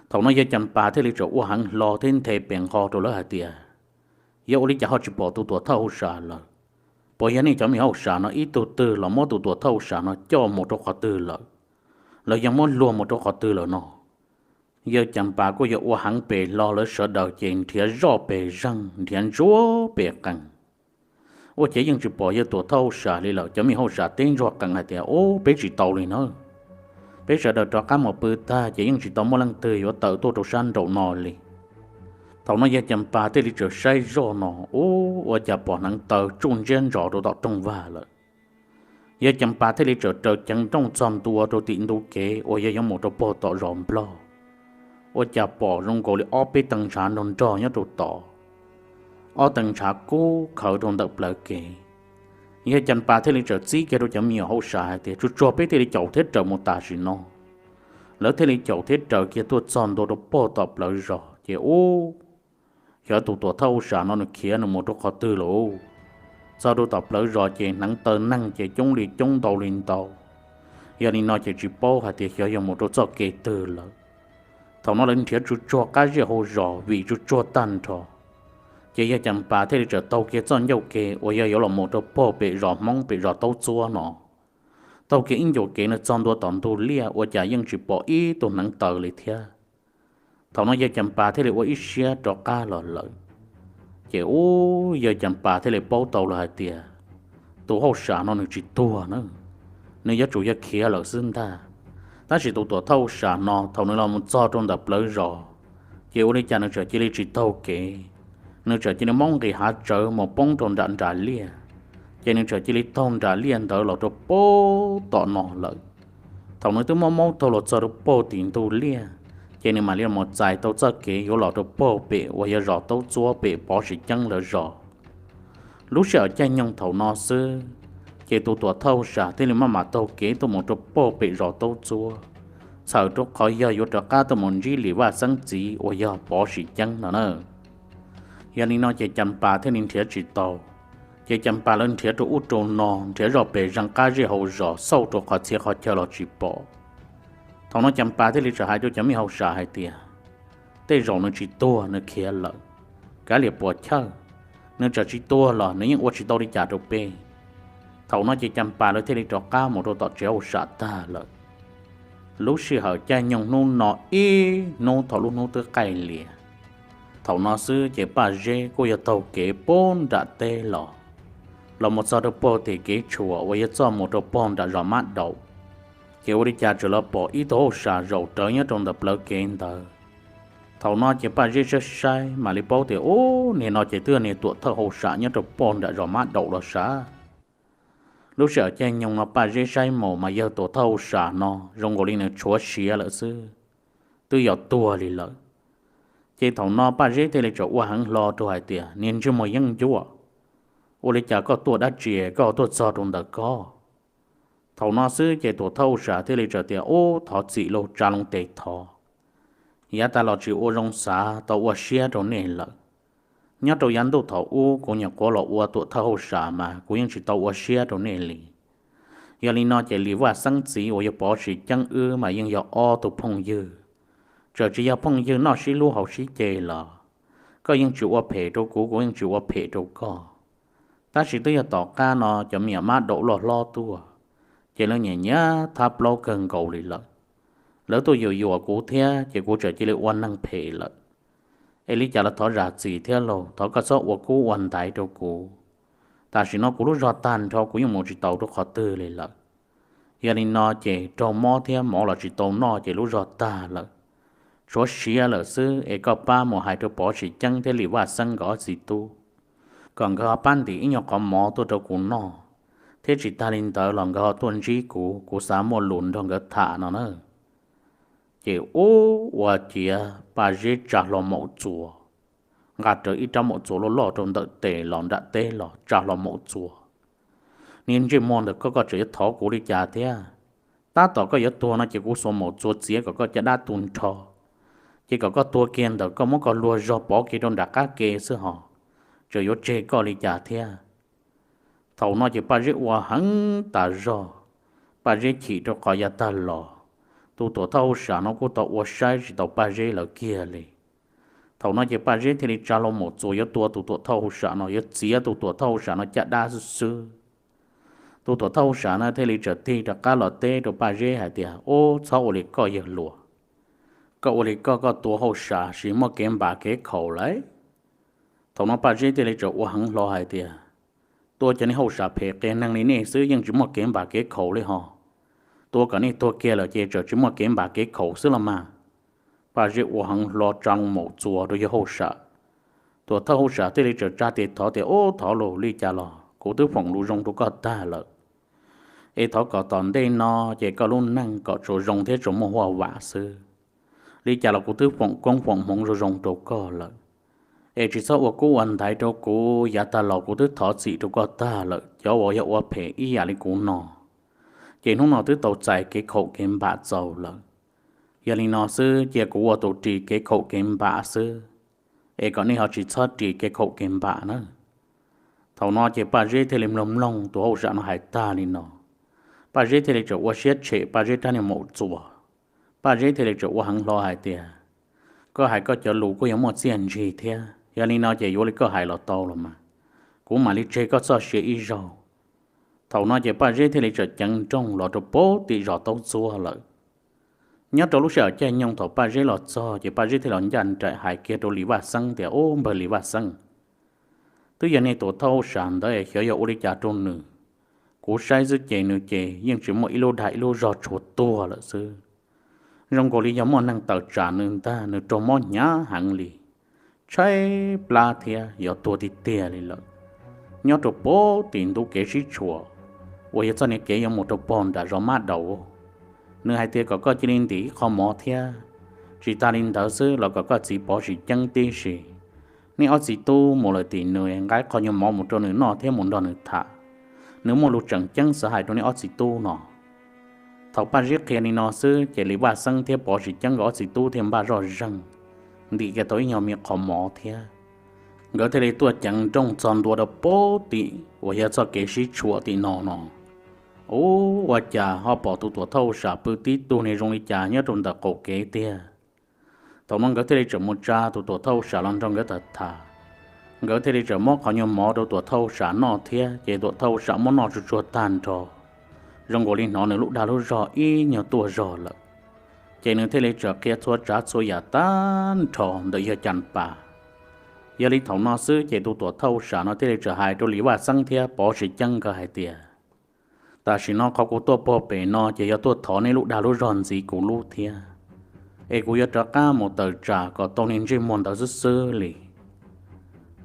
Thaum no yawg Cas Pas thiaj li txawm ua heev hlo thiab nthe pes nqho rau lawv hais tias, Yog ua li cas ho tsis pom tus tuam thawj hauj sam lawm? Puas yog nej cov me nyuam hauj sam no ib tug twg los muab tus tuam thawj hauj sam no coj mus rau qhov twg lawm? Los yog muab luag mus rau qhov twg lawm no? Yawg Cas Pas kuj yog ua heev pes hlo, lawv sawv daws ces nrhiav zoj pes zeeg, nrhiav ntsuag pes qees, ua cas yeej tsis pom yawg tuam thawj hauj sam li lawm. Cov me nyuam hauj sam teb ntsuag qees hais tias, Ub, peb tsis tau li na. Peb sawv daws rov qab mus pw tag ces yeej tsis tau muaj leej twg yuav tawm tuaj rau sab nraum no li. Thaum no yawg Cas Pas thiaj li txawm saib zoj no, ub, ua cas pom hneev taw tsuj ntsiab ntsos rau tom rooj vag lawm. Yawg Cas Pas thiaj li txawm raws ceev nrooj txog ntua rau tim ntug kev uas yog yuav mus rau puag tom zos Nplog, ua cas pom zoo nkaus li ob peb tee ntshav nrog nrog nyob rau tod, ob tee ntshav kub khawv rau ntawm plawv kev. Yawg Cas Pas thiaj li txawm txib kiag rau cov me nyuam hauj sam hais tias, Tsuag tsuag peb thiaj li caum thiab raws mus tam sim no. Lawv thiaj li caum thiab raws kiag tuaj txog ntua rau puag tom plawv zos ces ub, xyov tus tuam thawj hauj sam no nws khiav nws mus rau qhov twg lawm. Txog rau tom plawv zos ces hneev taw neeg ces coob li coob ntau li ntau. Yog li no ces tsis paub hais tias xyov yog mus rau txoj kev twg lawm. Thaum no lawv nrhiav tsuag tsuag qab zej hauv zos vim tsuag tsuag tag nrho, ces yawg Cas Pas thiaj li txawm taug kiag txoj ncauj kev uas yog yuav los mus rau puag pem zos Hmoob pem zos Taub Txuab no. Taug kiag ib ncua kev no txog ntua tom ntug liaj ua cas yeej tsis pom ib tug hneev taw li thiab. Thaum no yawg Cas Pas thiaj li ua ib siab rov qab los lawm. Ces ub, yawg Cas Pas thiaj li paub tau lawm hais tias tus hauj sam no nws tsis tuag na, nws yuav tsum yog khiav lawm xwb ntag. Tab sis tus tuam thawj hauj sam no thaum nws los mus txog rau ntawm plawv zos, ces ua li cas nws txawm cia li tsis taug kev, nws txawm cia li maub nqis hav tsawv mus poob rau nram nram liaj, ces nws txawm cia li taug nram liaj ntawd los rau puag tom no lawm. Thaum nws twb maub maub taug los txog rau puag tim ntug liaj, ces nws mam li mus txais tau txoj kev yuav los rau puag pem uas yog zos Taub Txuab pem Pov Sim Ceeb lawv zos. Lub sij hawm caij nyoog thaum no xwb, ces tus tuam thawj hauj sam thiaj li maj mam taug kev tuaj mus rau puag pem zos Taub Txuab, txhawm rau qhov yog yuav rov qab tuaj mus ntsib Lis Vaj Xeeb txiv uas yog Pov Sim Ceeb no na. Yog li no ces Cas Pas thiaj li nrhiav tsis tau. Ces Cas Pas lawv nrhiav rau ub rau no, nrhiav zoj pes zeeg qab zej hauv zos, xauj rau qhov txhia qhov chaw los tsis pom. Thaum no Cas Pas thiaj li txawm hais rau cov me hauj sam hais tias, Tej zaum nws tsis tuag, nws khiav lawm. Kav liam puas chawj, nws txawm tsis tuag los nws yeej ua tsis tau li cas rau peb. Thaum no ces Cas Pas lawv thiaj li rov qab mus rau tom tsev hauj sam tag lawm. Lub sij hawm caij nyoog hnub no ib hnub thaum lub hnub twb qaij lias, thaum no xwb ces Paj Zeb kuj yog taug kev puag nram teb los, los mus txog rau puag tim kev tshuam uas yog txoj mus rau puag nram zos Mab Daum. Ces ua li cas txawm los pom ib tug hauj sam zaum rawv nyob rau ntawm plawv kev ntawd. Thaum no ces Paj Zeb saib saib mam li paub tias, Ub, niag no ces twb yog niag tuam thawj hauj sam nyob rau puag nram zos Mab Daum los sav. Lub sij hawm caij nyoog no Paj Zeb saib mus mas yawg tuam thawj hauj sam no zoo nkaus li nws tshuav siav lawm xwb, twb yog tuag li lawm. Ces thaum no Paj Zeb thiaj li txawm ua heev hlo rau hais tias, Niag ntsej muag yeeb ncuab, ua li cas koj tuaj dab tsi koj tuaj txog rau ntawm koj? Thaum no xwb ces tuam thawj hauj sam thiaj li txawm tias, Ub, thov txim lauj, tsa loo tes thov. Yav tas los tsis ua zoo xav tau ua siab rau nej lawm. Nyob rau yav ntuj thaum ub kuv nyuam qhuav los ua tuam thawj hauj sam mas kuv yeej tsis tau ua siab rau nej li. Yog li no ces Lis Vaj Xeeb txiv uas yog Pov Sim Ceeb wb mas yeej yog ob tug phooj ywg, txawm tsis yog phooj ywg noj sib hlub haus sib ce los koj yeej tsis ua phem rau kuv, kuv yeej tsis ua phem rau koj. Tab sis twb yog tom qab no cov me nyuam Mab Daum loj hlob tuaj, ces lawv nyiam nyiam thab plaub kawg nkaus li lawm. Lawv tuaj yuam yuam kuv thiab ces kuv txawm cia li ua neeg phem lawm. Es li cas los thov zam txim thiab lauj, thov koj txhob ua kub ua ntaiv rau kuv. Tam sim no kuv lub zog tag nrho kuv yeej mus tsis taus rau qhov twg li lawm. Yog li no ces raug mob thiab mov los tsis tau noj ces lub zog tag lawm, tshuav siav lawm xwb. Es koj pab mus hais rau Pov Sim Ceeb thiab Lis Vaj Xeeb nkawd ob txiv tub, kom nkawd ho pab ntim ib nyuag qhov mov tuaj rau kuv noj, thiab tsis tag li ntawd los nkawd ho tuaj ntsib kuv, kuv xav muaj lus nrog nkawd tham no na. Ces ub, ua ciav Paj Zeb tsa hlo maum txuas, nqa rawv ib rab maum txuas loj loj rau ntawm tes los nram teb los tsa hlo maum txuas. Niag ntsej muag ntawm koj, koj tseem yuav thov kuv li cas thiab? Tab tom koj yuav tuag no ces kuv xuas maum txuas txiav kom koj caj dab tu nrho, ces kom koj tuag kiag ntawm koj muab koj luag zog pov kiag rau nram qab ke xwb ho, tseem yuav tseg koj li cas thiab? Thaum no ces Paj Zeb ua heev tas zog. Paj Zeb chim rau qhov yav tag los tus tuam thawj hauj sam no kuj tau ua saib tsis taus Paj Zeb lawv kiag li. Thaum no ces Paj Zeb thiaj li tsa hlo maum txuas yuav tua tus tuam thawj hauj sam no, yuav txiav tus tuam thawj hauj sam no caj dab xwb xwb. Tus tuam thawj hauj sam no thiaj li txawm tig rov qab los teb rau Paj Zeb hais tias, Ub, txhob ua li koj yawg hluas. Koj ua li koj, koj tua hauj sam tsis muaj kev npam kev khaum lauj. Thaum no Paj Zeb thiaj li txawm ua heev hlo hais tias, Tua cov niag hauj sam phem qias neeg li nej xwb yeej tsis muaj kev npam kev khaum li ho. Tua kom nej tuag kiag lawm ces txawm tsis muaj kev npam kev khaum xwb los mas. Paj Zeb ua heev hlo tsa maum txuas rau yawg hauj sam. Tuam thawj hauj sam thiaj li txawm tsa tes thov tias, Ub, thov lauj, li cas los kuv twb foom lus zoo rau koj tag lawm. Es thov kom tom ntej no ces koj lub neej kom tsuas zoo thiab tsuas muaj huaj vam xwb. Li cas los kuv twb foom koob foom hmoov zoo zoo rau koj lawm, es tsis txhob ua kub ua ntaiv rau kuv. Yav tag los kuv twb thov txim rau koj tag lawm, cov uas yog ua phem ib yam li kuv no ces hnub no twb tau txais kev khaum kev npam txaus lawm. Yog li no xwb, cia kuv ua tus ris kev khaum kev npam xwb, es kom nej ho tsis txhob ris kev khaum kev npam na. Thaum no ces Paj Zeb thiaj li mloog mloog tus hauj sam no hais tag li no, Paj Zeb thiaj li txawm ua siab tshem Paj Zeb rab niag maum txuas. Paj Zeb thiaj li txawm ua heev hlo hais tias, koj hais koj cov lus kuj yog muaj txiaj ntsig thiab, yog li no ces yuav li koj hais los tau los mas, kuv mam li tseg koj txoj sia ib zaug. Thaum no ces Paj Zeb thiaj li txawm ceev nrooj los rau puag tim zos Taub Txuab lawm. Nyob rau lub sij hawm caij nyoog thaum Paj Zeb los txog ces Paj Zeb thiaj los ncaj nraim hais kiag rau Lis Vaj Xeeb tias, ub, npawg Lis Vaj Xeeb, twb yog niag tuam thawj hauj sam ntawd xyov yog ua li cas rau nws. Kuv saib xwb ces nws ces yeej tsis muaj ib lub dag ib lub zog, tshuav tuag lawm xwb. Zoo nkaus li yog muaj neeg tawm tsam nws ntag, nws raug mob hnyav heev li, tshaib plab thiab yuav tuag tiag tiag li lawm. Nyob rau puag tim ntug kev sib tshuam uas yog txoj niag kev yuav mus rau pog nram zos Mab Daus, nws hais tias kom koj cia li ntim ib qho mov thiab, tsis tas li ntawd xwb los kom koj txiv Pov Sis Ceeb tib si. Nej ob txiv tub mus lawm tim nws, nqa ib qho nyuag mov mus rau nws noj thiab mus nrog nws tham. Nws muaj lus tseem ceeb xav hais rau nej ob txiv tub no. Thaum Paj Zeb qhia li no xwb ces Lis Vaj Xeeb thiab Pov Sis Ceeb nkawd ob txiv tub thiaj npaj zoj zeeg, ntim kiag tau ib nyuag me qho mov thiab. Nkawd thiaj li tuaj ceev nrooj txog ntua rau puag tim uas yog txoj kev sib tshuam tim no no. Ub, ua cas ho pom tus tuam thawj hauj sam pw tib tug niag zoo li cas nyob rau ntawm qaum kev tiag. Thaum no nkawd thiaj li txawm mus tsa tus tuam thawj hauj sam los nrog nkawd tham tham. Nkawd thiaj li txawm muab qhov nyuag mov rau tuam thawj hauj sam noj thiab, ces tuam thawj hauj sam muab noj tsuag tsuag tag nrho, zoo nkaus li hnov nws lub dag lub zog ib nyuag tuaj zog lawm. Ces nws thiaj li txawm qhia txhua tsav txhua yam tag nrho ntawm yawg Cas Pas. Yog li thaum no xwb ces tus tuam thawj hauj sam no thiaj li txawm hais rau Lis Vaj Xeeb thiab Pov Sis Ceeb nkawd hais tias, tam sim no qhov kuv tuaj puag pem no ces yog tuaj thov nej lub dag lub zog ntxiv kuv lub thiab, es kuv yuav rov qab mus tawm tsam kom tau niag ntsej muag ntawd xwb xwb li.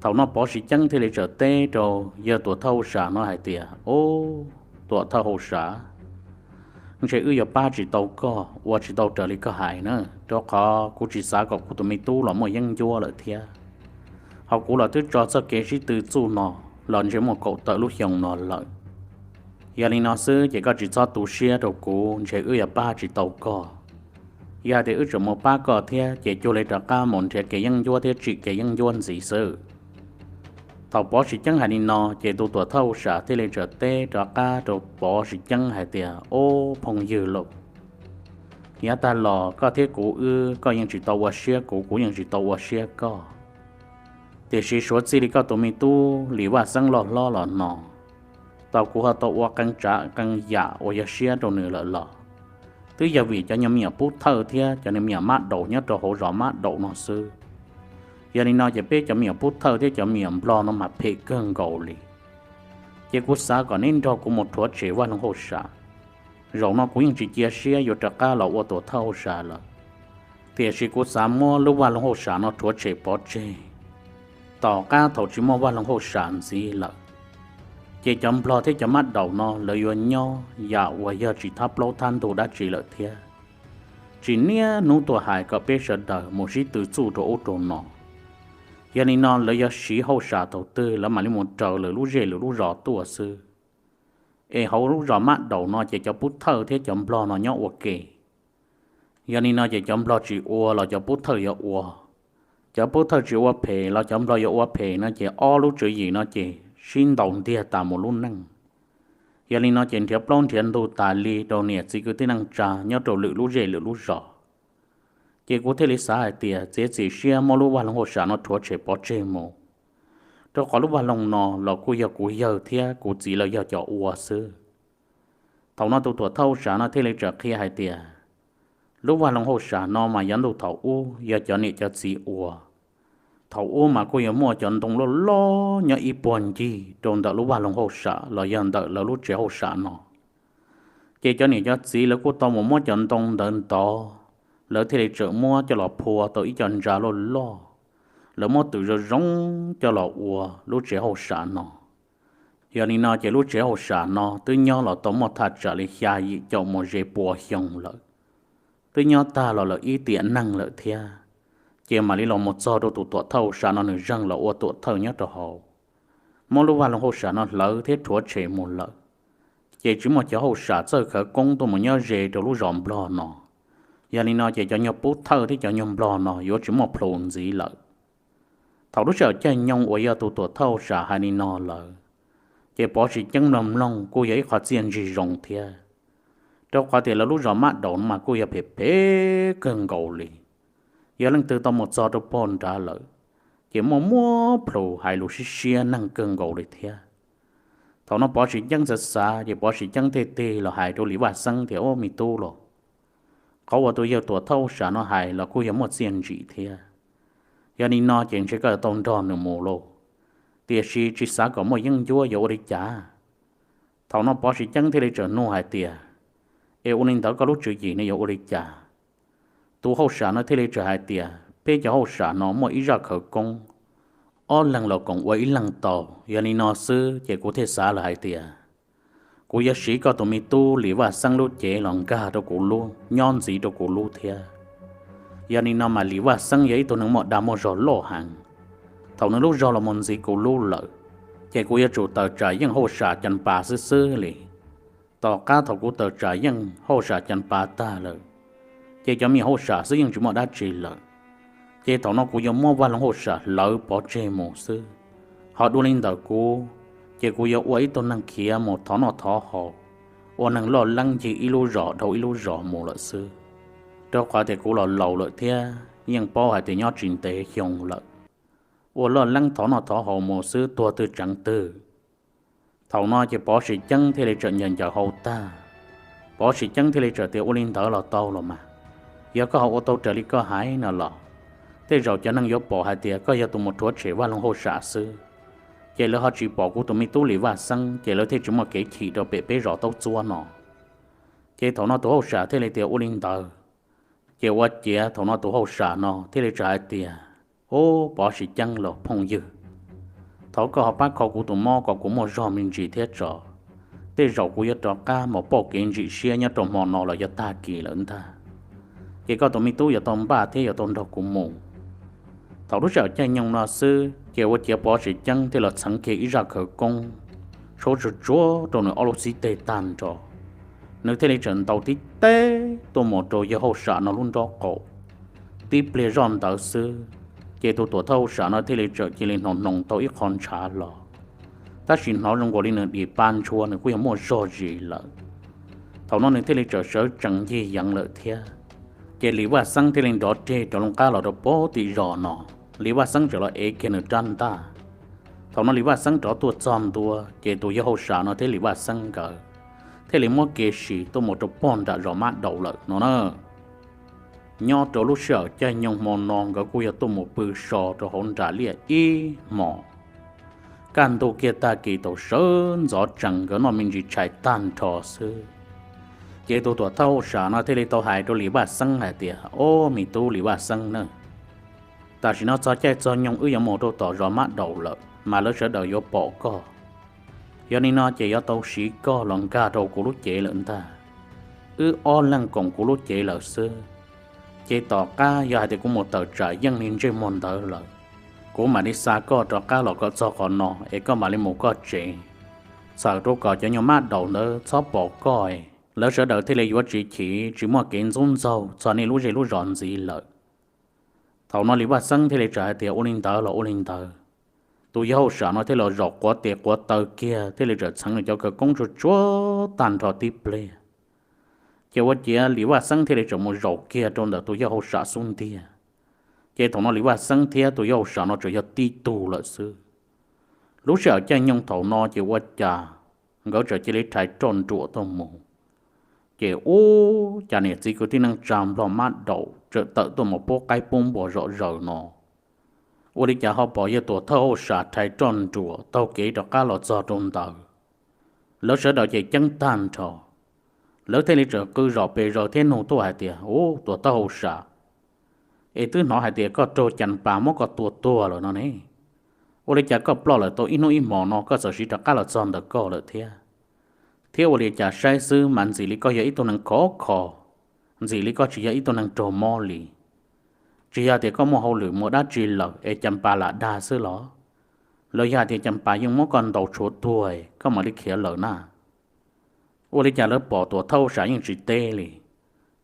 Thaum no Pov Sis Ceeb thiaj li txawm teb rau yawg tuam thawj hauj sam no hais tias, ub, tuam thawj hauj sam, ntshe wb yuav pab tsis tau koj, ua tsis tau raws li koj hais na, rau qhov kuv tsis xav kom kuv tus me tub los muaj yeeb ncuab lawm thiab. Ho kuv los twb tso txoj kev sib tw txuj no los ntshe muaj kaum tawm lub xyoo no lawm. Yog li no xwb ces koj tsis txhob tu siab rau kuv, ntshe wb yuav pab tsis tau koj. Yog hais tias wb tseem mus pab koj thiab ces cuag li rov qab mus nrhiav kev yeeb ncuab thiab tsim kev yeeb ncuab ntxiv xwb. Thaum Pov Sis Ceeb hais li no ces tus tuam thawj hauj sam thiaj li txawm teb rov qab rau Pov Sis Ceeb hais tias, ub, phooj ywg lauj, yav tag los koj thiab kuv wb, koj yeej tsis tau ua siab kuv, kuv yeej tsis tau ua siab koj. Tiam sis suav txij li koj tus me tub Lis Vaj Xeeb loj hlob los no, tau kuv ho tau ua qee tsav qee yam uas yog siab rau nws lawm los twb yog vim cov nyuag me nyuam pub thawj thiab cov nyuag me nyuam mab daum nyob rau hauv zos Mab Daum no xwb. Yog li no ces peb cov me nyuam pub thawj thiab cov me nyuam nplog no mas phem kawg nkaus li. Ces kuv xav kom neb nrog kuv mus rhuav tshem Vaj Loog Hauj Sam. Zaum no kuv yeej tsis cia siab yuav rov qab los ua tuam thawj hauj sam lawm, tiam sis kuv xav muab lub Vaj Loog Hauj Sam no rhuav tshem pov tseg. Tom qab thaum tsis muaj Vaj Loog Hauj Sam ntxiv lawm, ces cov nplog thiab cov mab daum no lawv yuav nyob yam uas yog tsis thab plaub thab ntug dab tsi lawm thiab. Tsis niaj hnub tuaj hais kom peb sawv daws mus sib tw txuj rau ub rau no. Yog li no lawv yog siv hauj sam thaum twg lawv mam li mus raws lawv lub zej lawv lub zos tuaj xwb. Es hauv lub zos mab daum no ces cov pub thawj thiab cov nplog no nyob ua ke. Yog li no ces cov nplog tsis ua los cov pub thawj yuav ua, cov pub thawj tsis ua phem los cov nplog yuav ua phem no ces ob lub tswv yim no ces sib ntaus ntiag tas mus lub neej. Yog li no ces nrhiav plaub nrhiav ntug tas li rau niam txiv kwv tij neej tsa nyob rau lwm lub zej lwm lub zos. Ces kuv thiaj li xav hais tias txiav txim siab muab lub Vaj Loog Hauj Sam no rhuav tshem pov tseg mus, rau qhov lub vaj loog no los kuj yog kuv yawg thiab kuv txiv lawv yog cov ua xwb. Thaum no tus tuam thawj hauj sam no thiaj li txawm qhia hais tias, lub Vaj Loog Hauj Sam no mas yav ntuj thaum ub yog cov niam cov txiv ua. Thaum ub mas kuj yuav muaj cov ntoo loj loj nyob ib puag ncig rau ntawm lub Vaj Loog Hauj Sam los yog ntawm lawv lub tsev hauj sam no. Ces cov niam cov txiv lawv kuj tau mus muab cov ntoo ntawd ntov, lawv thiaj li txawm muab coj los phua tau ib co ntsa loj loj, lawv muab tws zoo zoo coj los ua lub tsev hauj sam no. Yog li no ces lub tsev hauj sam no twb nyob los tau muaj thaj tsam li xya yim caum mus ze pua xyoo lawm, twb nyob tag los lawm ib tiam neeg lawm thiab. Ces mam li los mus txog rau tus tuam thawj hauj sam no nws zeeg los ua tuam thawj nyob rau hauv, muab lub vaj loog hauj sam no hlawv thiab rhuav tshem mus lawm. Ces tsis muaj cov hauj sam txawj khawv koob tuaj mus nyob ze rau lub zos nplog no. Yog li no ces cov nyuag pub thawj thiab cov nyuag nplog no yuav tsis muaj plhus ntxiv lawm. Thaum lub sij hawm caij nyoog uas yog tus tuam thawj hauj sam hais li no lawm, ces Pov Tsis Ceeb mloog mloog kuj yog ib qho txiaj ntsig zoo thiab, rau qhov tias lawv lub zos Mab Daus no mas kuj yog phem phem kawg nkaus li. Yog leej twg tau mus txog rau pog nrad lawm, ces muaj muab plhus hais lus siab siab neeg kawg nkaus li thiab. Thaum no Pov Tsis Ceeb xav xav ces Pov Tsis Ceeb thiaj tig los hais rau Lis Vaj Xeeb tias, Ub, me tub los, qhov uas tus yawg tuam thawj hauj sam no hais los kuj yog muaj txiaj ntsig thiab. Yog li no ces ntshe koj yuav tau nrog nws mus lauj, tiam sis tsis xav kom muaj yeeb ncuab yuav ua li cas? Thaum no Pov Tsis Ceeb thiaj li txawm nug hais tias, Es ua li ntawd koj lub tswv yim no yuav ua li cas? Tus hauj sam no thiaj li txawm hais tias, Peb cov hauj sam no muaj ib zaj khawv koob, ob leeg los koom ua ib leeg tau. Yog li no xwb ces kuv thiaj xav lawm hais tias kuv yuav siv koj tus me tub Lis Vaj Xeeb lub cev los nkag rau kuv lub, nyob ntxiv rau kuv lub thiab. Yog li no mas Lis Vaj Xeeb yog ib tug neeg muaj dag muaj zog loj heev. Thaum nws lub zog los mus ntxiv kuv lub lawm, ces kuv yuav tsum tawm tsam yeej hauj sam Cas Pas xwb xwb li. Tom qab thaum kuv tawm tsam yeej hauj sam Cas Pas tag lawm, ces cov me hauj sam xwb yeej tsis muaj dab tsi lawm. Ces thaum no kuv yuav muab vaj loog hauj sam hlawv pov tseg mus xwb. Ho dua li ntawm kuv, ces kuv yuav ua ib tug neeg khiav mus thov noj thov haus, ua neeg loj leeb ncig ib lub zos dhau ib lub zos mus lawm xwb. Rau qhov tias kuv los laus lawm thiab yeej paub hais tias nyob tsis ntev xyoo lawm, ua loj leeb thov noj thov haus mus xwb tuag twg tseev twg. Thaum no ces Pov Tsis Ceeb thiaj li txawm ncaws ncaws hau tag. Pov Tsis Ceeb thiaj li txawm tias, Ua li ntawd los tau los mas, yog koj ho ua tau raws li koj hais no los, tej zaum cov neeg yuav pom hais tias koj yog tus mus rhuav tshem vaj loog hauj sam xwb, ces lawv ho tsis pom kuv tus me tub Lis Vaj Xeeb, ces lawv thiaj tsis muaj kev chim rau pem peb zos Taub Txuab no. Ces thaum no tus hauj sam thiaj li tias, Ua li ntawd. Ces ua ciav thaum no tus hauj sam no thiaj li txawm hais tias, Ub, Pov Tsis Ceeb los phooj ywg, thov koj ho pab kho kuv tus mob kom kuv muaj zog me ntsis thiab tso. Tej zaum kuv yuav rov qab mus pauj kev ntsim siab nyob rau hmo no los yog tag kis lawm ntag. Ces koj tus me tub yuav tau npaj thiab yuav tau nrog kuv mus. Thaum lub sij hawm caij nyoog no xwb ces ua ciav Pov Tsis Ceeb thiaj los txheev kiag ib zaj khawv koob tshuab tsuag tsuag rau nws ob lub xib teg tag nrho. Nws thiaj li txawm ntaus tib teg tuaj mus rau yawg hauj sam no lub nrob qaum. Tib pliag zoj ntawd xwb, ces tus tuam thawj hauj sam no thiaj li txawm cia li hnov hnoos tau ib qho ntshav los. Tab sis hnov zoo nkaus li nws dim pa ntshua, nws kuj yog muaj zog zis lawm. Thaum no nws thiaj li txawm sawv tsees ncig yeev lawm thiab. Ces Lis Vaj Xeeb thiaj li nrov reg rov loo qab los rau pem tim zos no. Lis Vaj Xeeb txawm los ev kiag nws rab ntaj. Thaum no Lis Vaj Xeeb rov tuaj txog ntua ces tus yawg hauj sam no thiab Lis Vaj Xeeb nkawd thiaj li muab kev sim tuaj mus rau pog nram zos Mab Daus lawm no na. Nyob rau lub sij hawm caij nyoog hmo no nkawd kuj yog tuaj mus pw so rau hauv nram liaj ib hmos. Kaj ntug kiag tag kis tau sawv ntxov tsees nkawd noj me ntsis tshais tag nrho xwb, ces tus tuam thawj hauj sam no thiaj li tau hais rau Lis Vaj Xeeb hais tias, Ob, me tub Lis Vaj Xeeb na, tam sim no txog caij txog nyoog wb yuav mus rau tom zos Mab Daus lawm mas lawv sawv daws yuav pom koj. Yog li no ces yuav tau siv koj los nkag rau kuv lub cev lawm ntag. Wb ob leeg koom kuv lub cev lawm xwb. Ces tom qab yog hais tias kuv mus tawm tsam yeej li ntsej muag ntawd lawm, kuv mam li xa koj rov qab los kom txog qhov no es koj mam li mus koj tsev. Txhawm rau kom cov nyuag Mab Daus ntawd txhob pom koj, lawv sawv daws thiaj li yuav tsis chim tsis muaj kev ntxub ntxaug txog nej lub zej lub zos ntxiv lawm. Thaum no Lis Vaj Xeeb thiaj li txawm hais tias, Ua li ntawd los ua li ntawd. Tus yawg hauj sam no thiaj los zaum quav tes quav taw kiag thiaj li txawm txheev nws cov khawv koob tsuag tsuag tag nrho tib pliag. Ces ua ciav Lis Vaj Xeeb thiaj li txawm mus zaum kiag rau ntawm tus yawg hauj sam xub ntiag. Ces thaum no Lis Vaj Xeeb thiab tus yawg hauj sam no txawm yog tib tug lawm xwb. Lub sij hawm caij nyoog thaum no ces ua cas nkawd txawm cia li rhais roj nruam tuaj mus. Ces ub, cas niam txiv kwv tij neej tsa nplog Mab Daus txawm tawm tuaj mus pub qaib pub npua zom zaws no. Ua li cas ho pom yawg tuam thawj hauj sam rhais roj nruam taug kev rov qab los txog rau ntawd. Lawv sawv daws ces ceeb tag nrho. Lawv thiaj li txawm qw zom pes zaws thiab nug tuaj hais tias, Ub, tuam thawj hauj sam, es twb hnov hais tias koj raug Cas Pas muab koj tua tuag lawm no ne. Ua li cas koj ploj lawm tau ib hnub ib hmos no koj txawm siv rov qab los txog ntawm koj lawm thiab? Thiab ua li cas saib xwb mas ntxim li koj yog ib tug neeg khov kho, ntxim li koj tsis yog ib tug neeg raug mob li. Tsis yog tias koj muaj hauj lwm muaj dab tsi lawm es Cas Pas lam dag xwb los? Los yog hais tias Cas Pas yeej muab koj ntaus tshuav tuag koj mam li khiav lawm na? Ua li cas lawv pom tuam thawj hauj sam yeej tsis teb li,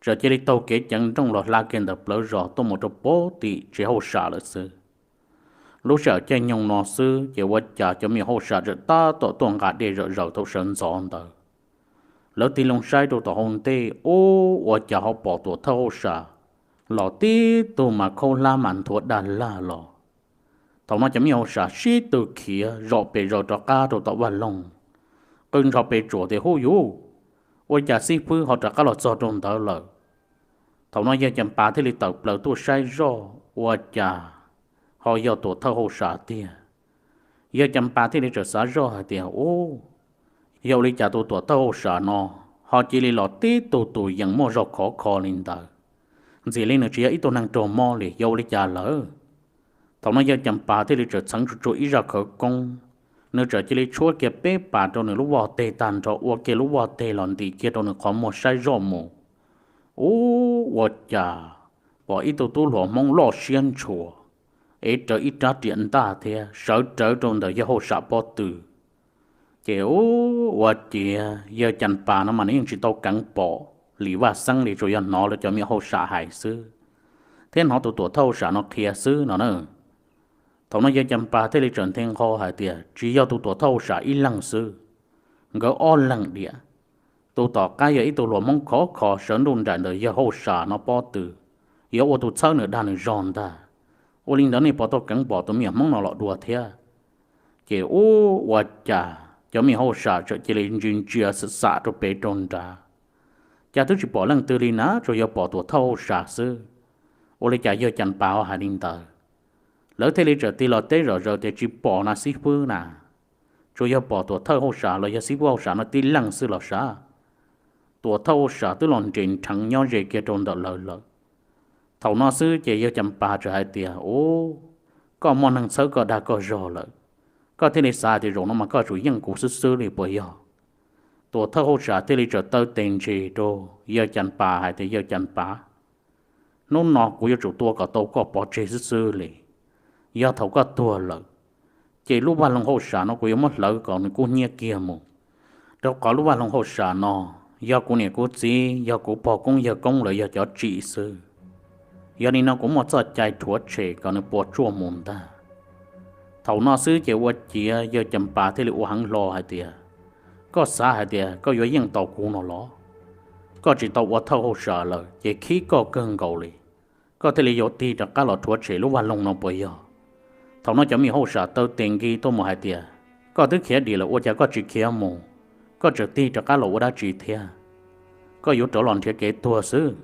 txawm cia li taug kev ceev nrooj los hla kiag ntawm plawv zos tuaj mus rau pem tim tsev hauj sam lawm xwb. Lub sij hawm caij nyoog no xwb ces ua cas cov me nyuam hauj sam txawm tab tom tuaj nqa dej zom zaws thaum sawv ntxov ntawd. Lawv tig loo saib rau tom hauv ntej, ub, ua cas ho pom tuam thawj hauj sam los tib tug mas khaub hlab mas nthuav dag laj los. Thaum no cov me nyuam hauj sam sib tw khiav zom pes zaws rov qab rau tom vaj loog, qw nrov pes tsuam tias, Huj yuv, ua li cas xib fwb ho rov qab los txog rau ntawd lawm? Thaum no yawg Cas Pas thiaj li tawm plaws tuaj saib zoj, ua cas ho yog tuam thawj hauj sam tiag. Yawg Cas Pas thiaj li txawm xav zoj hais tias, Ub, yog ua li cas tus tuam thawj hauj sam no ho cia li los tib tug tus yees muaj zog khov kho li ntawd? Ntxim li nws tsis yog ib tug neeg raug mob li, yog ua li cas lawm? Thaum no yawg Cas Pas thiaj li txawm txheev tsuag tsuag ib zaj khawv koob, nws txawm cia li tshuab kiag peb pas rau nws lub voj teg tag nrho, ua kiag lub voj teg los ntim kiag rau nws qhov muag saib zoj mus. Ub, ua cas pom ib tug tub hluas Hmoob loj siab ntshua, ev rawv ib rab riam ntaj thiab sawv rawv rau ntawm yawg hauj sam pob tw. Ces ub, ua ciav yawg Cas Pas no mas nws yeej tsis tau keev pom Lis Vaj Xeeb li, tsuas yog hnov lawv cov me nyuam hauj sam hais xwb, thiab hnov tus tuam thawj hauj sam no qhia xwb no na. Thaum no yawg Cas Pas thiaj li txawm nthe nqho hais tias, Tsis yog tus tuam thawj hauj sam ib leeg xwb, nkawd ob leeg diam. Tus tom qab yog ib tug hluas Hmoob khov kho sawv ntuj nraim ntawm yawg hauj sam no pob tw, yuav ua tus txhawb nws dag nws zog ntag. Ua li ntawd nej puas tau keev pom tus me nyuam Hmoob no los dua thiab? Ces ub, ua cas cov me nyuam hauj sam txawm cia li ntsia ntsia xam xam rau pem rau nrad, cas twb tsis pom leej twg li na, tsuas yog pom tuam thawj hauj sam xwb. Ua li cas yawg Cas Pas ho hais li ntawd? Lawv thiaj li txawm tig los teb zom zaws tias, Tsis pom na xib fwb na, tsuas yog pom tuam thawj hauj sam los yog xib fwb hauj sam no tib leeg xwb los sav. Tuam thawj hauj sam twb los nres nrheev nyob ze kiag rau ntawm lawv lawm. Thaum no xwb ces yawg Cas Pas txawm hais tias, Ub, koj muaj neeg txhawb koj dag koj zog lawm, koj thiaj li xav hais tias zaum no mas koj tsum yeej kuv xwb xwb li puas yog? Tuam thawj hauj sam thiaj li txawm taw tes ntsis rau yawg Cas Pas hais tias, Yawg Cas Pas, hnub no kuv yuav tsum tua kom tau koj pov tseg xwb xwb li. Yog thaum koj tuag lawm, ces lub vaj loog hauj sam no kuv yuav muab hlawv kom nws kub hnyiab kiag mus, rau qhov lub vaj loog hauj sam no yog kuv niam kuv txiv, yog kuv pog koob yawg koob lawv yog cov tsim xwb. Yog li no kuv muaj txoj cai rhuav tshem kom nws puas tsuaj mus ntag. Thaum no xwb ces ua ciav yawg Cas Pas thiaj li ua heev hlo hais tias, Koj xav hais tias koj yuav yeej tau kuv no los? Koj tsis tau ua thawj hauj sam lawm ces khib koj kawg nkaus li, koj thiaj li yuav tig rov qab los rhuav tshem lub vaj loog no puas yog? Thaum no cov me nyuam hauj sam taw tes nkig tuaj mus hais tias, Koj twb khiav dim lawm ua cas koj tsis khiav mus, koj tseem tig rov qab los ua dab tsi thiab? Koj yuav rov los nrhiav kev tuag xwb.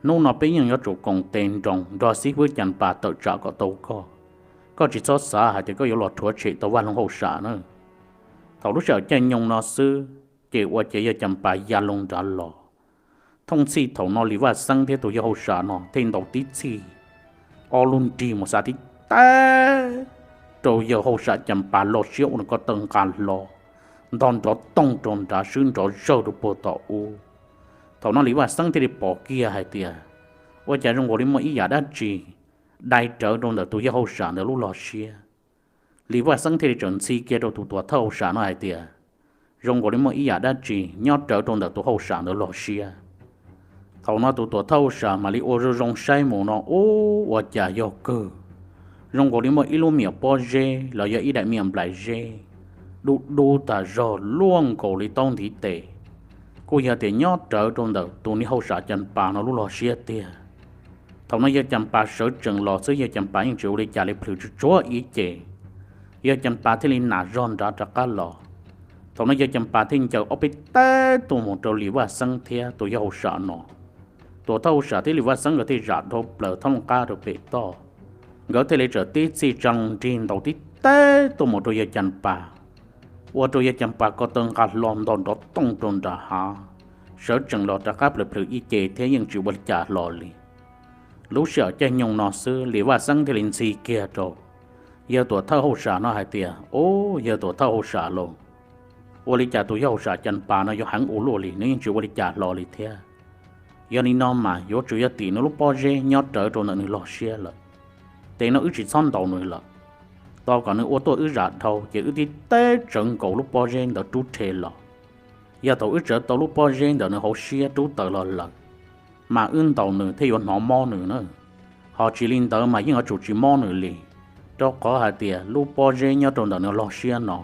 Hnub no peb yeej yuav tsum koom tes nroos nrog xib fwb Cas Pas tawm tsam kom tau koj. Koj tsis txhob xav hais tias koj yuav los rhuav tshem tau vaj loog hauj sam na. Thaum lub sij hawm caij nyoog no xwb ces ua ciav yawg Cas Pas ya loo nrad los. Thooj txhij thaum no Lis Vaj Xeeb thiab tus yawg hauj sam no thiaj ntaus tib txhij, ob lub nrig mus xa tib teb rau yawg hauj sam Cas Pas lub siab ua nws ko taw nqa hlo, nto nrov tooj rau nrad swb nrov zawg rau puag tom ub. Thaum no Lis Vaj Xeeb thiaj li pom kiag hais tias, Ua cas zoo nkaus li muaj ib yam dab tsi dai rawv rau ntawm tus yawg hauj sam ntawd lub log siab? Lis Vaj Xeeb thiaj li txawm ntxhi kiag rau tus tuam thawj hauj sam no hais tias, Zoo nkaus li muaj ib yam dab tsi nyob rawv rau ntawm tus hauj sam ntawd log siab. Thaum no tus tuam thawj hauj sam mam li ua zoo zoo saib mus no, ub, ua cas yog kawg, zoo nkaus li muaj ib lub me nyuam pob zeb los yog ib daim me nyuam nplaim zeb dub dub tas zog luaj nkaus li taub ntiv tes, kuj yog tias nyob rawv rau ntawm tus niag hauj sam Cas Pas no lub log siab tiag. Thaum no yawg Cas Pas sawv tsees los xwb, yawg Cas Pas yeej tsis ua li cas li, plhws tsuag tsuag ib ce, yawg Cas Pas thiaj li nam zog nrad rov qab los. Thaum no yawg Cas Pas thiaj ncaws ob peb teg tuaj mus rau Lis Vaj Xeeb thiab tus yawg hauj sam no. Tuam thawj hauj sam thiab Lis Vaj Xeeb nkawd thiaj zam dhau plaws thooj qab rau pem toj. Nkawd thiaj li txawm tib txhij tsa loo nrig ntaus tib teg tuaj mus rau yawg Cas Pas, ua rau yawg Cas Pas ko taw nqa hlo nto nrov tooj rau nram hav, sawv tsees los rov qab plhws plhws ib ce thiab yeej tsis ua li cas hlo li. Lub sij hawm caij nyoog no xwb Lis Vaj Xeeb thiaj li ntxhi kiag rau Yawg tuam thawj hauj sam no hais tias, Ub, yawg tuam thawj hauj sam lauj, ua li cas tus yawg hauj sam Cas Pas no yuav heev ua luaj li, nws yeej tsis ua li cas hlo li thiab. Yog li no mas yuav tsum yog tim nws lub pob zeb nyob rawv rau ntawm nws log siab lawm. Ces no wb tsis txhob ntaus nws lawm, tos kom nws ua tuaj wb zam dhau ces wb tib teb tsawv nkaus lub pob zeb ntawd rub rhe los. Yog thaum wb tsawv tau lub pob zeb ntawm nws hauv siab rub tawm los lawm, mas wb ntaus nws thiaj yuav hnov mob nws na. Ho tsis li ntawd mas yeej yuav tsum tsis mob nws li, rau qhov hais tias lub pob zeb nyob rau ntawm nws log siab no,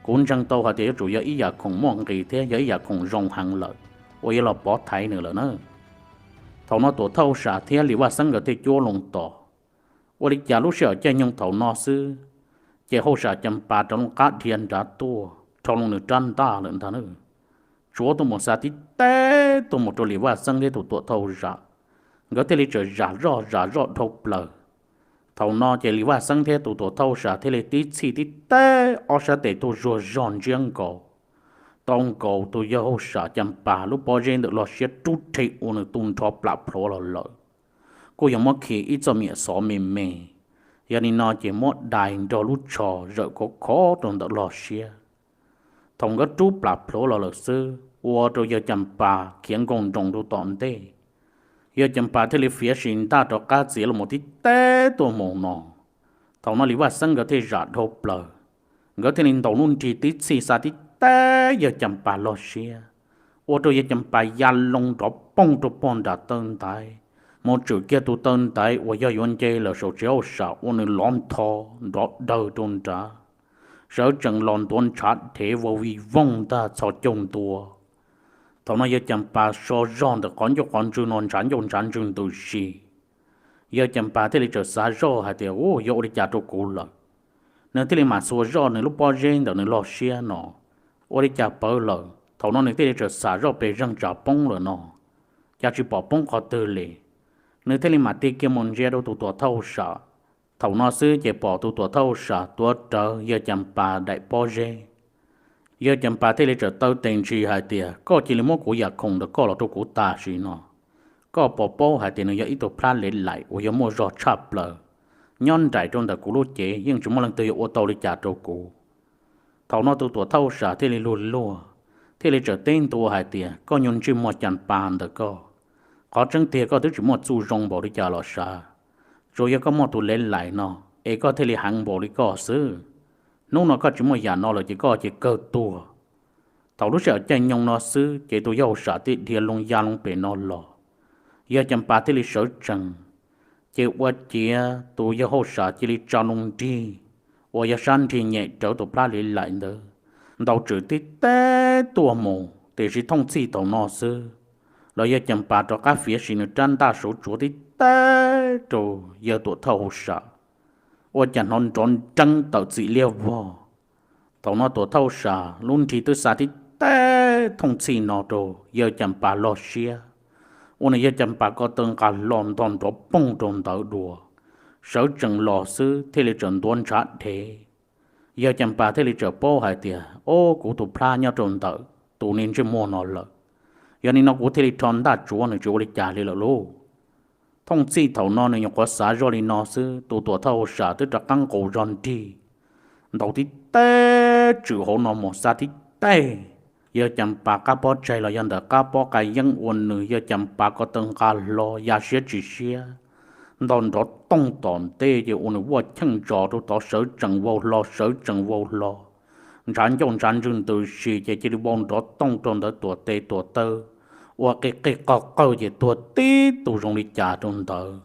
kuv ntseeg tau hais tias yuav tsum yog ib yam khoom muaj nqis thiab yog ib yam khoom zoo heev lawm uas yuav los pov thaiv nws lawm na. Thaum no tuam thawj hauj sam thiab Lis Vaj Xeeb nkawd thiaj cuab loo tos. Ua li cas lub sij hawm caij nyoog thaum no xwb, ces hauj sam Cas Pas rov loo qab dhia nrad tuaj rho loo nws rab ntaj lawm ntag na. Tsuav tuaj mus xa tib teb tuaj mus rau Lis Vaj Xeeb thiab tus tuam thawj hauj sam, nkawd thiaj li txawm zam zoj zam zoj dhau plaws. Thaum no ces Lis Vaj Xeeb thiab tus tuam thawj hauj sam thiaj li tib txhij tib teb ob sab tes tuaj zuag zog ntsiab nkaus, tau nkaus tus yawg hauj sam Cas Pas lub pob zeb ntawm log siab rub rhe ua nws tu nrho plam plhuav los lawm. Kuj yog muab khi ib txoj miam xov me me, yog li no ces muab dai nrog lub tsho zawm khov khov rau ntawm log siab. Thaum nkawd rub plam plhuav los lawm xwb ua rau yawg Cas Pas khiav nkaug nroos rau tom ntej. Yawg Cas Pas thiaj li fiav sim ntaj rov qab txiav los mus tib teb tuaj mus no. Thaum no Lis Vaj Xeeb nkawd thiaj zam dhau plaws, nkawd thiaj li ntaus lub nrig tib txhij xa tib teb yawg Cas Pas log siab, ua rau yawg Cas Pas ya loo nrov poog rau pog nram taw ntaiv, mus tshwm kiag tus taw ntaiv uas yog yuav nce lawm saum tsev hauj sam ua nws lov ntho nrov dawg rau nrad. Sawv tsees los ntuav ntshav dhev vau vij voog ntag txhos caug ntua. Thaum no yawg Cas Pas so zog ntawm qhov ncauj qhov ntswg no ntshav ncauj ntshav ntswg ntws si. Yawg Cas Pas thiaj li txawm xav zoj hais tias, Ub, yog ua li cas rau kuv lawm? Nws thiaj li mam xuas zoj nws lub pob zeb ntawm nws log siab no, ua li cas pawv lawm. Thaum no nws thiaj li txawm xam zoj pes zeeg tsam poob lawm no, cas tsis pom poob qhov twg li. Nws thiaj li mam tig kiag mus ntsia rau tus tuam thawj hauj sam. Thaum no xwb ces pom tus tuam thawj hauj sam tuav rawv yawg Cas Pas daim pob zeb. Yawg Cas Pas thiaj li txawm taw tes ntshis hais tias, Koj cia li muab kuv yam khoom ntawm koj los rau kuv tam sim no. Koj puas paub hais tias nws yog ib tug plab lev laim uas yog muaj zog tshaj plaws, nyob nraim rau ntawm kuv lub cev yeej tsis muaj leej twg yuav ua tau li cas rau kuv. Thaum no tus tuam thawj hauj sam thiaj li luag luag, thiaj li txawm teb ntua hais tias, Koj nyuag ntsej muag Cas Pas ntawm koj, qhov tseeb tiag koj twb tsis muaj txuj zoo npaum li cas los sav. Tsuas yog koj muaj tus lev laim no es koj thiaj li heev npaum li koj xwb. Hnub no koj tsis muaj yam no lawm ces koj cia li kawg tuag. Thaum lub sij hawm caij nyoog no xwb ces tus yawg hauj sam thiaj dhia loo ya loo pem no los. Yawg Cas Pas thiaj li sawv tsees, ces ua ciav tus yawg hauj sam cia li tsa loo nrig uas yog sab nrig nyem rawv tus plab lev laim ntawd, ntaus tswm tib teb tuaj mus. Tiam sis thooj txhij thaum no xwb los yawg Cas Pas rov qab fiav sim nws rab ntaj suav tsuav tib teb rau yawg tuam thawj hauj sam, ua cas hnov nrov nreeb tawm txim liab vog. Thaum no tuam thawj hauj sam lub nrig twb xa tib teb thooj txhij no rau yawg Cas Pas log siab, ua nws yawg Cas Pas ko taw nqa hlo ntog nrov poog rau ntawd dua. Sawv tsees los xwb thiaj li txawm ntuav ntshav dhev. Yawg Cas Pas thiaj li txawm paub hais tias, Ob, kuv tus plab nyob rau ntawm tus niag ntsej muag no lawm. Yog li no kuv thiaj li rho ntaj tsuav nws tsis ua li cas li lawm lauj. Thooj txhij thaum no nws nyuam qhuav xav zoj li no xwb, tus tuam thawj hauj sam twb rov qab nqus zog nrig, ntaus tib teb tswm hauv no mus xa tib teg. Yawg Cas Pas qab pob tsaig los yog ntawm qab pob qa yeeb ua nws yawg Cas Pas ko taw nqa hlo ya siab tsis siab, ntog nrov tooj tom ntej ces ua nws vuaj cheej ntsos rau tod sawv tsees vau hlo sawv tsees vau hlo. Ntshav ncauj ntshav ntswg ntws si ces cia li vau nrov tooj rau ntawd tuam tes tuam taw, ua qig qig qog qawg ces tuag tib tug zoo li cas rau ntawd.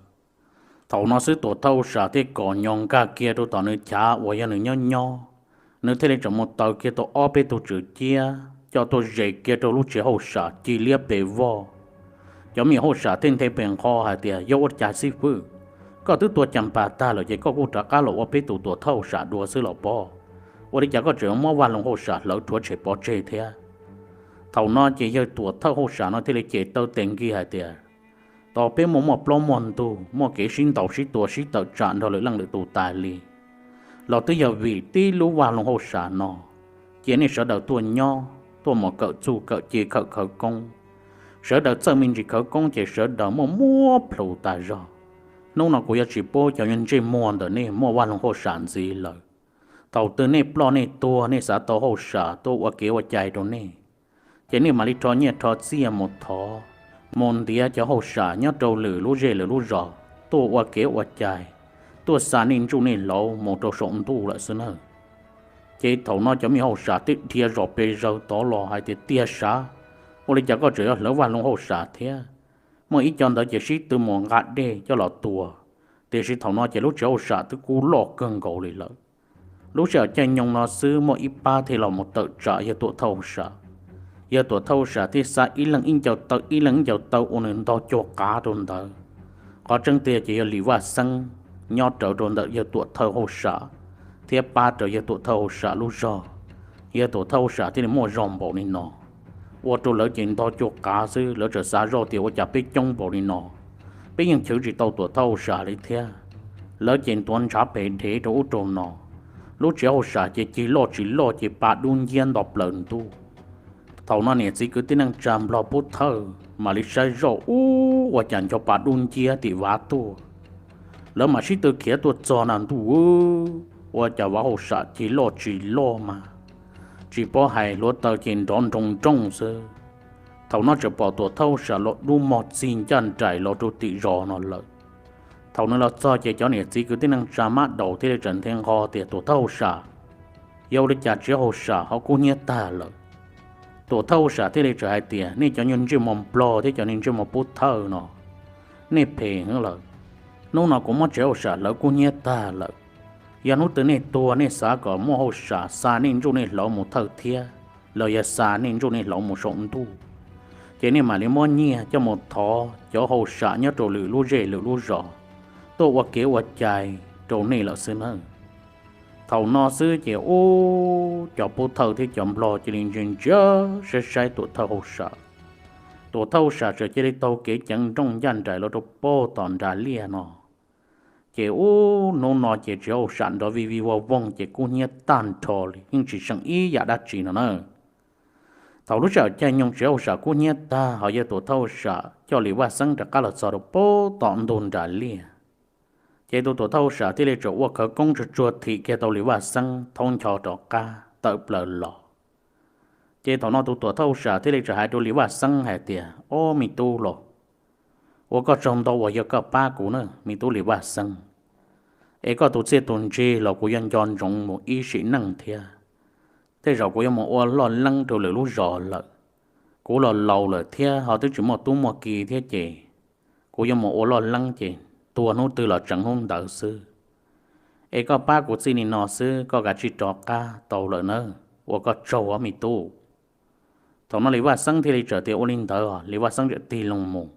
Thaum no xwb tuam thawj hauj sam thiaj kom nyo nkag kiag rau tom nws chav uas yog nws nyob nyob, nws thiaj li tseem mus taws kiag tau ob peb tug tswm ciab coj tuaj zes kiag rau lub tsev hauj sam ci liab pes vog. Cov me nyuam hauj sam thiaj nthe pes nqho hais tias, Yog ua cas xib fwb, koj twb tua Cas Pas tag lawm ces koj kuj rov qab los ua peb tus tuam thawj hauj sam dua xwb los pob? Ua li cas koj tseem muab Vaj Loog hauj sam hlawv rhuav tshem pov tseg thiab? Thaum no ces yawg tuam thawj hauj sam no thiaj li cem taw tes nkig hais tias, Tos peb muaj muaj plaub muaj ntug muaj kev sib ntaus sib tua sib tawm tsam nrog lwm leej lwm tus tas li los twb yog vim tib lub Vaj Loog hauj sam no cia nej sawv daws tuaj nyob, tuaj mus kawm txuj kawm ci khawm khawv koob. Sawv daws txawj me ntsis khawv koob ces sawv daws muaj muab plhus tas zog. Hnub no kuv yuav tsis pub cov ntsej muag ntawm nej muaj vaj loog hauj sam ntxiv lawm. Thaum twg nej ploj nej tuag nej xav tau hauj sam tuaj ua kev ua cai rau nej, ces nej mam li rho nyiaj rho txiaj mus thov, mus ntiav cov hauj sam nyob rau lwm lub zej lwm lub zos tuaj ua kev ua cai, tuaj xa nej ntsuj nej hlauv mus rau saum ntuj lawm xwb nawb. Ces thaum no cov me hauj sam twb dhia zom pes zaws tod los hais tias, Tiag sav, ua li cas koj tseem yuav hlawv vaj loog hauj sam thiab? Muaj ib co ntawd ces sib tw mus nqa dej coj los tua, tiam sis thaum no ces lub tsev hauj sam twb kub loj kawg nkaus li lawm. Lub sij hawm caij nyoog no xwb muaj ib pab thiaj los mus tawm tsam yawg tuam thawj hauj sam. Yawg tuam thawj hauj sam thiaj xa ib leeg ib ncaws taw ib leeg ib ncaws taw ua nws ntog cuag qav rau ntawd. Qhov tseeb tiag ces yog Lis Vaj Xeeb nyob rawv rau ntawm yawg tuam thawj hauj sam thiab pab rawv yawg tuam thawj hauj sam lub zog. Yawg tuam thawj hauj sam thiaj li muaj zog npaum li no, ua rau lawv ces ntog cuag qav xwb. Lawv txawm xav zoj tias, Ua cas peb coob npaum li no, peb yeej chwv tsis tau tuam thawj hauj sam li thiab. Lawv ces ntuav ntshav pes dhev rau ub rau no. Lub tsev hauj sam ces cig loj tsis loj ces pa dub nciab nto plaws ntuj. Thaum no niam txiv kwv tij neej tsa nplog pub thawj mam li saib zoj, Ub, ua cas nco pa dub nciab tim vav tuaj. Lawv mam sib tw khiav tuaj txog na, Ntuj, ua cas vav hauj sam cig loj tsis loj mas, tsis paub hais hluav taws ces nrov nroo nrooj xwb. Thaum no tseem pom tuam thawj hauj sam los dub mog txig ncaj nraim los rau tim zos no lawm. Thaum nws los txog ces cov niam txiv kwv tij neej tsa mab daus thiaj li txawm nthe nqho tias, Tuam thawj hauj sam, yog ua li cas tsev hauj sam ho kub hnyiab tag lawm? Tuam thawj hauj sam thiaj li txawm hais tias, Nej cov nyuag ntsej muag nplog thiab cov nyuag ntsej muag pub thawj no, nej phem heev lawm. Hnub no kuv muab tsev hauj sam hlawv kub hnyiab tag lawm. Yog hnub twg nej tuag nej xav kom muaj hauj sam xa nej ntsuj nej hlauv mus thawj thiab los yog xa nej ntsuj nej hlauv mus saum ntuj, ces nej mam li muab nyiaj coj mus thov cov hauj sam nyob rau lwm lub zej lwm lub zos tuaj ua kev ua cai rau nej lawm xwb nawb. Thaum no xwb ces ub, cov pub thawj thiab cov nplog cia li ntsia ntsia saib saib tuam thawj hauj sam. Tuam thawj hauj sam txawm cia li taug kev ceev nrooj ncaj nraim los rau pem tom nram liaj no. Ces ub, hnub no ces tsev hauj sam nrov vij vij voog voog ces kub hnyiab tag nrho li, yeej tsis seem ib yam dab tsi no na. Thaum lub sij hawm caij nyoog tsev hauj sam kub hnyiab tag, ho yawg tuam thawj hauj sam coj Lis Vaj Xeeb rov qab los txog rau pem tom ntug nram liaj, ces tus tuam thawj hauj sam thiaj li txawm ua khawv koob tsuag tsuag thim kiag tau Lis Vaj Xeeb thaub ncho rov qab tawm plaws los. Ces thaum no tus tuam thawj hauj sam thiaj li txawm hais rau Lis Vaj Xeeb hais tias, Ob, me tub los, ua koj tsaug ntau uas yog koj pab kuv na, me tub Lis Vaj Xeeb. Es koj tus txiaj tus ntsig los kuv yuav nco ntsoov mus ib sim neej thiab. Tej zaum kuv yuav mus ua loj leeb rau lwm lub zos lawm. Kuv los laus lawm thiab ho twb tsis muaj tub muaj ki thiab ces kuv yuav mus ua loj leeb ces tuag hnub twg los tseev hnub ntawd xwb. Es koj pab kuv txij li no xwb, koj kav tsij rov qab tau lawm nawb, ua koj tsaug os me tub. Thaum no Lis Vaj Xeeb thiaj li txawm tias, Ua li ntawd os. Lis Vaj Xeeb txawm tig loo mus.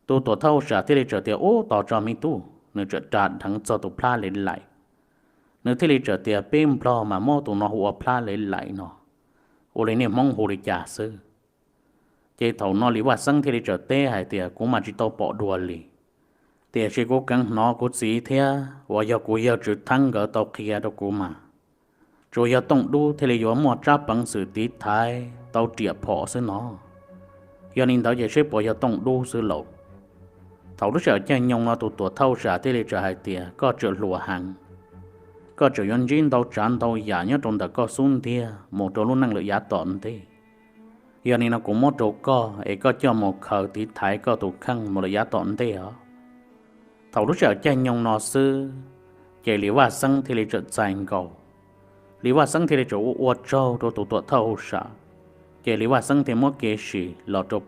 Tus tuam thawj hauj sam thiaj li txawm tias, Ub, tos tso me tub. Nws txawm ras dheev txog tus plab lev laim. Nws thiaj li txawm tias, Peb nplog mas muab tus no hu ua plab lev laim no, ua li nej Hmoob hu li cas xwb? Ces thaum no Lis Vaj Xeeb thiaj li txawm teb hais tias, Kuv mas tsis tau pom dua li, tiam sis kuv kheev hnov kuv txiv thiab uas yog kuv yawg Tswv Theeb nkawd tau qhia rau kuv mas, tsuas yog Tooj Dub thiaj li yuav muaj tsab peev xwm tiv thaiv tau riam phom xwb no. Yog li ntawd ces seb puas yog Tooj Dub xwb lauj. Thaum lub sij hawm caij nyoog no tus tuam thawj sam thiaj li txawm hais tias, Koj tseem hluas heev, koj tseem yuav ntsib ntau tsav ntau yam nyob rau ntawm koj xub ntiag mus rau lub neej lawm yav tom ntej. Yog li no kuv muab rau koj es koj coj mus khaws tiv thaiv koj tus kheej mus lawm yav tom ntej os. Thaum lub sij hawm caij nyoog no xwb, ces Lis Vaj Xeeb thiaj li txawm txais nkaus. Lis Vaj Xeeb thiaj li txawm ua ua tsaug rau tus tuam thawj hauj sam, ces Lis Vaj Xeeb thiaj muab kev sim los rau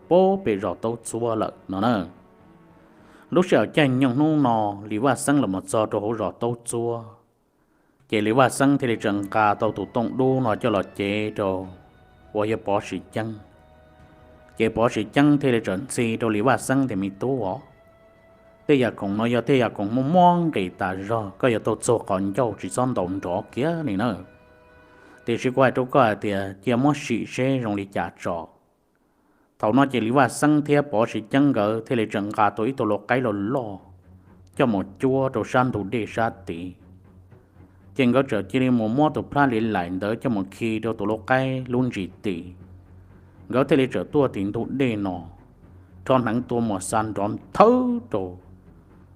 pem zos Taub Txuab lawm no na. Lub sij hawm caij nyoog hnub no, Lis Vaj Xeeb los mus txog rau hauv zos Taub Txuab, ces Lis Vaj Xeeb thiaj li txawm nqa tau tus Tooj Dub no coj los cev rau uas yog Pov Sis Ceeb. Ces Pov Sis Ceeb thiaj li txawm ntxhi rau Lis Vaj Xeeb tias, Me tub os, tej yam khoom no yog tej yam khoom muaj muaj nqis tas zog, koj yuav tau txuag qhov ncauj tsis txhob ntaus nrov kiag li na. Tiam sis kuv hais rau koj hais tias cia muab sim seb zoo li cas tso. Thaum no ces Lis Vaj Xeeb thiab Pov Sis Ceeb nkawd thiaj li txawm nqa tau ib tug lau qaib loj loj coj mus cuab rau sab ntug dej sab tid. Ces nkawd txawm cia li mus muab tus plab liv laim ntawd coj mus khi rau tus lau qaib lub ntsis tid. Nkawd thiaj li txawm tuaj tim ntug dej no, rho hneev tua mus xa nrov nthawv rau.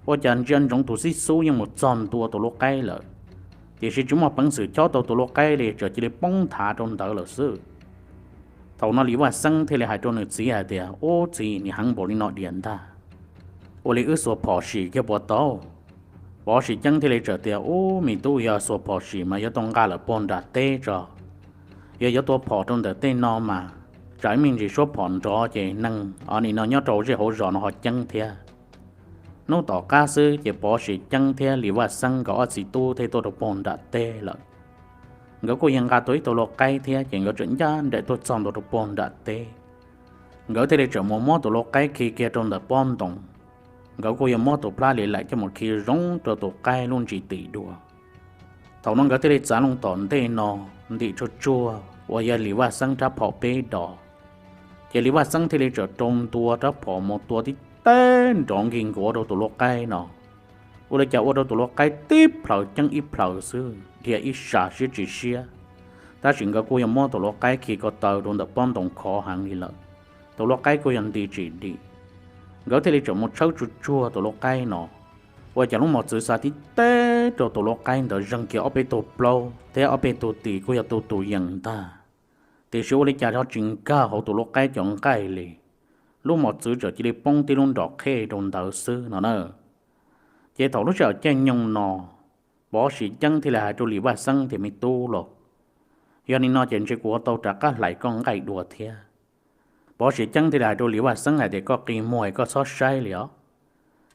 Ua cas ntsia ntsoov tus xib xub yeej mus txog ntua tus lub qaib lawm, tiam sis tsis muaj peev xwm chob tau tus lub qaib li, txawm cia li poob nthav rau ntawd lawm xwb. Thaum no Lis Vaj Xeeb thiaj li hais rau nws txiv hais tias, Ub txiv, nim heev npaum li no diam ntag, ua li wb xuas phom sim kiag puas tau? Pov Sis Ceeb thiaj li txawm tias, Ub me tub, yog xuas phom sim mas yuav tau nqa lawm puag nram teb tso. Yog yuav tua phom rau ntawm tej no mas tsam ib me ntsis suab phom nrov ces neeg o nim no nyob rau zej hauv zos no ho ceeb thiab. Hnub tom qab xwb ces Pov Sis Ceeb thiab Lis Vaj Xeeb nkawd ob txiv tub thiaj tuaj rau puag nram teb lawm. Nkawd kuj yog nqa tau ib tug lau qaib thiab ces nkawd txawm ncaj nraim tuaj txog ntua rau puag nram teb. Nkawd thiaj li txawm mus muab tus lau qaib khi kiag rau ntawm pob ntoos. Nkawd kuj yog muab tus plab li laim coj mus khi zoo rau tus qaib lub ntsis tim dua. Thaum no nkawd thiaj li txav loo tom ntej no, ntim tsuag tsuag uas yog Lis Vaj Xeeb rab phom peb dos. Ces Lis Vaj Xeeb thiaj li txawm rau ntua rab phom mus tua tib teg nrov nkig nkuav rau tus lau qaib no. Ua li cas ua rau tus lau qaib tib plhaws ceeb ib plhaws xwb, dhia ib sab siab tsis siab. Tab sis nkawd kuj yog muab tus lau qaib khi ko taw rau ntawm pob ntoos khov heev li lawm. Tus lau qaib kuj yog nti tsis dim. Nkawd thiaj li txawm mus tshawb tsuag tsuag tus lau qaib no, ua cas lub mos txwv xa tib teg rau tus lau qaib ntawd zeeg kiag ob peb tug plaub thiab ob peb tug tis kuj yog tu tus yees ntag. Tiam sis ua li cas ho tsis nkag hauv tus lau qaib cov nqaij li, lub mos txwv txawm cia li poob tib lub nrom qhej rau ntawd xwb no na. Ces thaum lub sij hawm caij nyoog no, Pov Sis Ceeb thiaj li hais rau Lis Vaj Xeeb tias, Me tub los, yog li no ces ntshe kuv yuav tau rov qab hlais koj nqaij dua thiab. Pov Sis Ceeb thiaj li hais rau Lis Vaj Xeeb hais tias, Koj qi muag es koj txhob saib li os.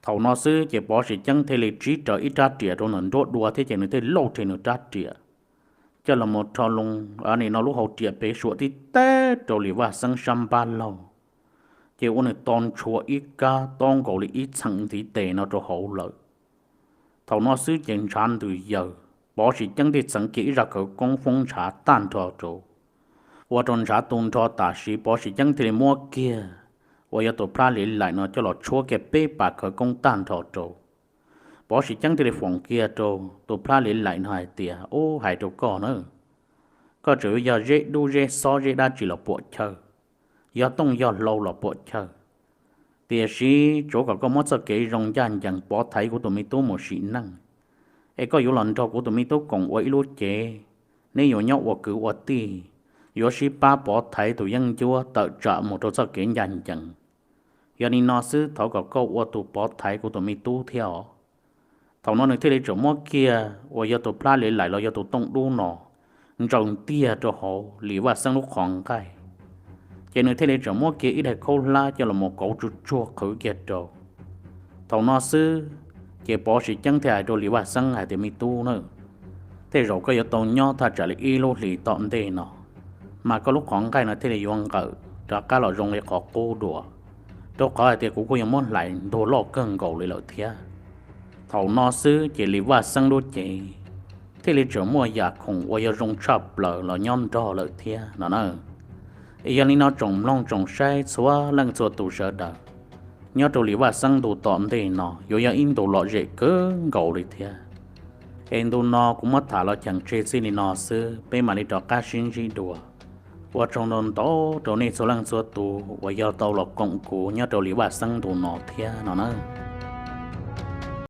Thaum no xwb ces Pov Sis Ceeb thiaj li tsib rawv ib rab riam rau ntawm nruab dua thiab ces nws thiaj lauj rhe nws rab riam coj los mus rho loo nim no lub hau riam pem suam tib teg rau Lis Vaj Xeeb sab npab laug, ces ua nws to ntshua ib kab tob nkaus li ib txheem ntiv tes no rau hauv lawm. Thaum no xwb ces ntshav ntws yaws, Pov Sis Ceeb thiaj txeev kiag ib zaj khawv koob foob ntshav tag nrho rau, ua rau ntshav tu nrho tam sim Pov Sis Ceeb thiaj li muab kiag uas yog tus plab li laim no coj los tshuab kiag peb pas khawv koob tag nrho rau. Pov Sis Ceeb thiaj li foom kiag rau tus plab li laim no hais tias, Ub, hais rau koj na, koj tseem yuav yog zeb dub zeb xob zeb dab tsi los puam chawj, yog tooj yog hlau los puam chawj, tiam sis tsuav kom koj muab txoj kev zoo ncaj ncees pov thaiv kuv tus me tub mus sim neej, es koj yuav los nrog kuv tus me tub koom ua ib lub cev, neb yuav nyob ua kwv ua tij, yuav sib pab pov thaiv tus yeeb ncuab tawm tsam mus rau txoj kev ncaj ncees. Yog li no xwb thov kom koj ua tus pov thaiv kuv tus me tub thiab os. Thaum no nws thiaj li txawm muab kiag uas yog tus plab li laim los yog tus tooj dub no ntsaws ntiag rau hauv Lis Vaj Xeeb lub qhov nqaij, ces nws thiaj li txawm muab kiag ib daim khaub hlab coj los mus kauv tsuag tsuag qhwv kiag rau. Thaum no xwb ces Pov Sis Ceeb thiaj hais rau Lis Vaj Xeeb hais tias, Me tub na, tej zaum koj yuav tau nyob thaj tsam li ib lub hlis tom ntej no, mas koj lub qhov nqaij no thiaj li yuav nqawm rov qab los zoo li qhov qub dua, rau qhov hais tias kuv kuj yuav muab hlais ntuag loj kawg nkaus li lawm thiab. Thaum no xwb ces Lis Vaj Xeeb lub cev thiaj li tseem muaj yam khoom uas yog zoo tshaj plaws los nyob nrog lawm thiab no na. Es yog li no tsoom mloog tsoom saib txhua leej txhua tus sawv daws, nyob rau Lis Vaj Xeeb ntu tom ntej no yuav yog ib ntu lom zem kawg nkaus li thiab. Es ntu no kuv muab tham los cheem tseg txij li no xwb, peb mam li rov qab sib ntsib dua. Ua tsaug ntau ntau rau nej txhua leej txhua tus uas yog tau los koom kuv nyob rau Lis Vaj Xeeb ntu no thiab no na.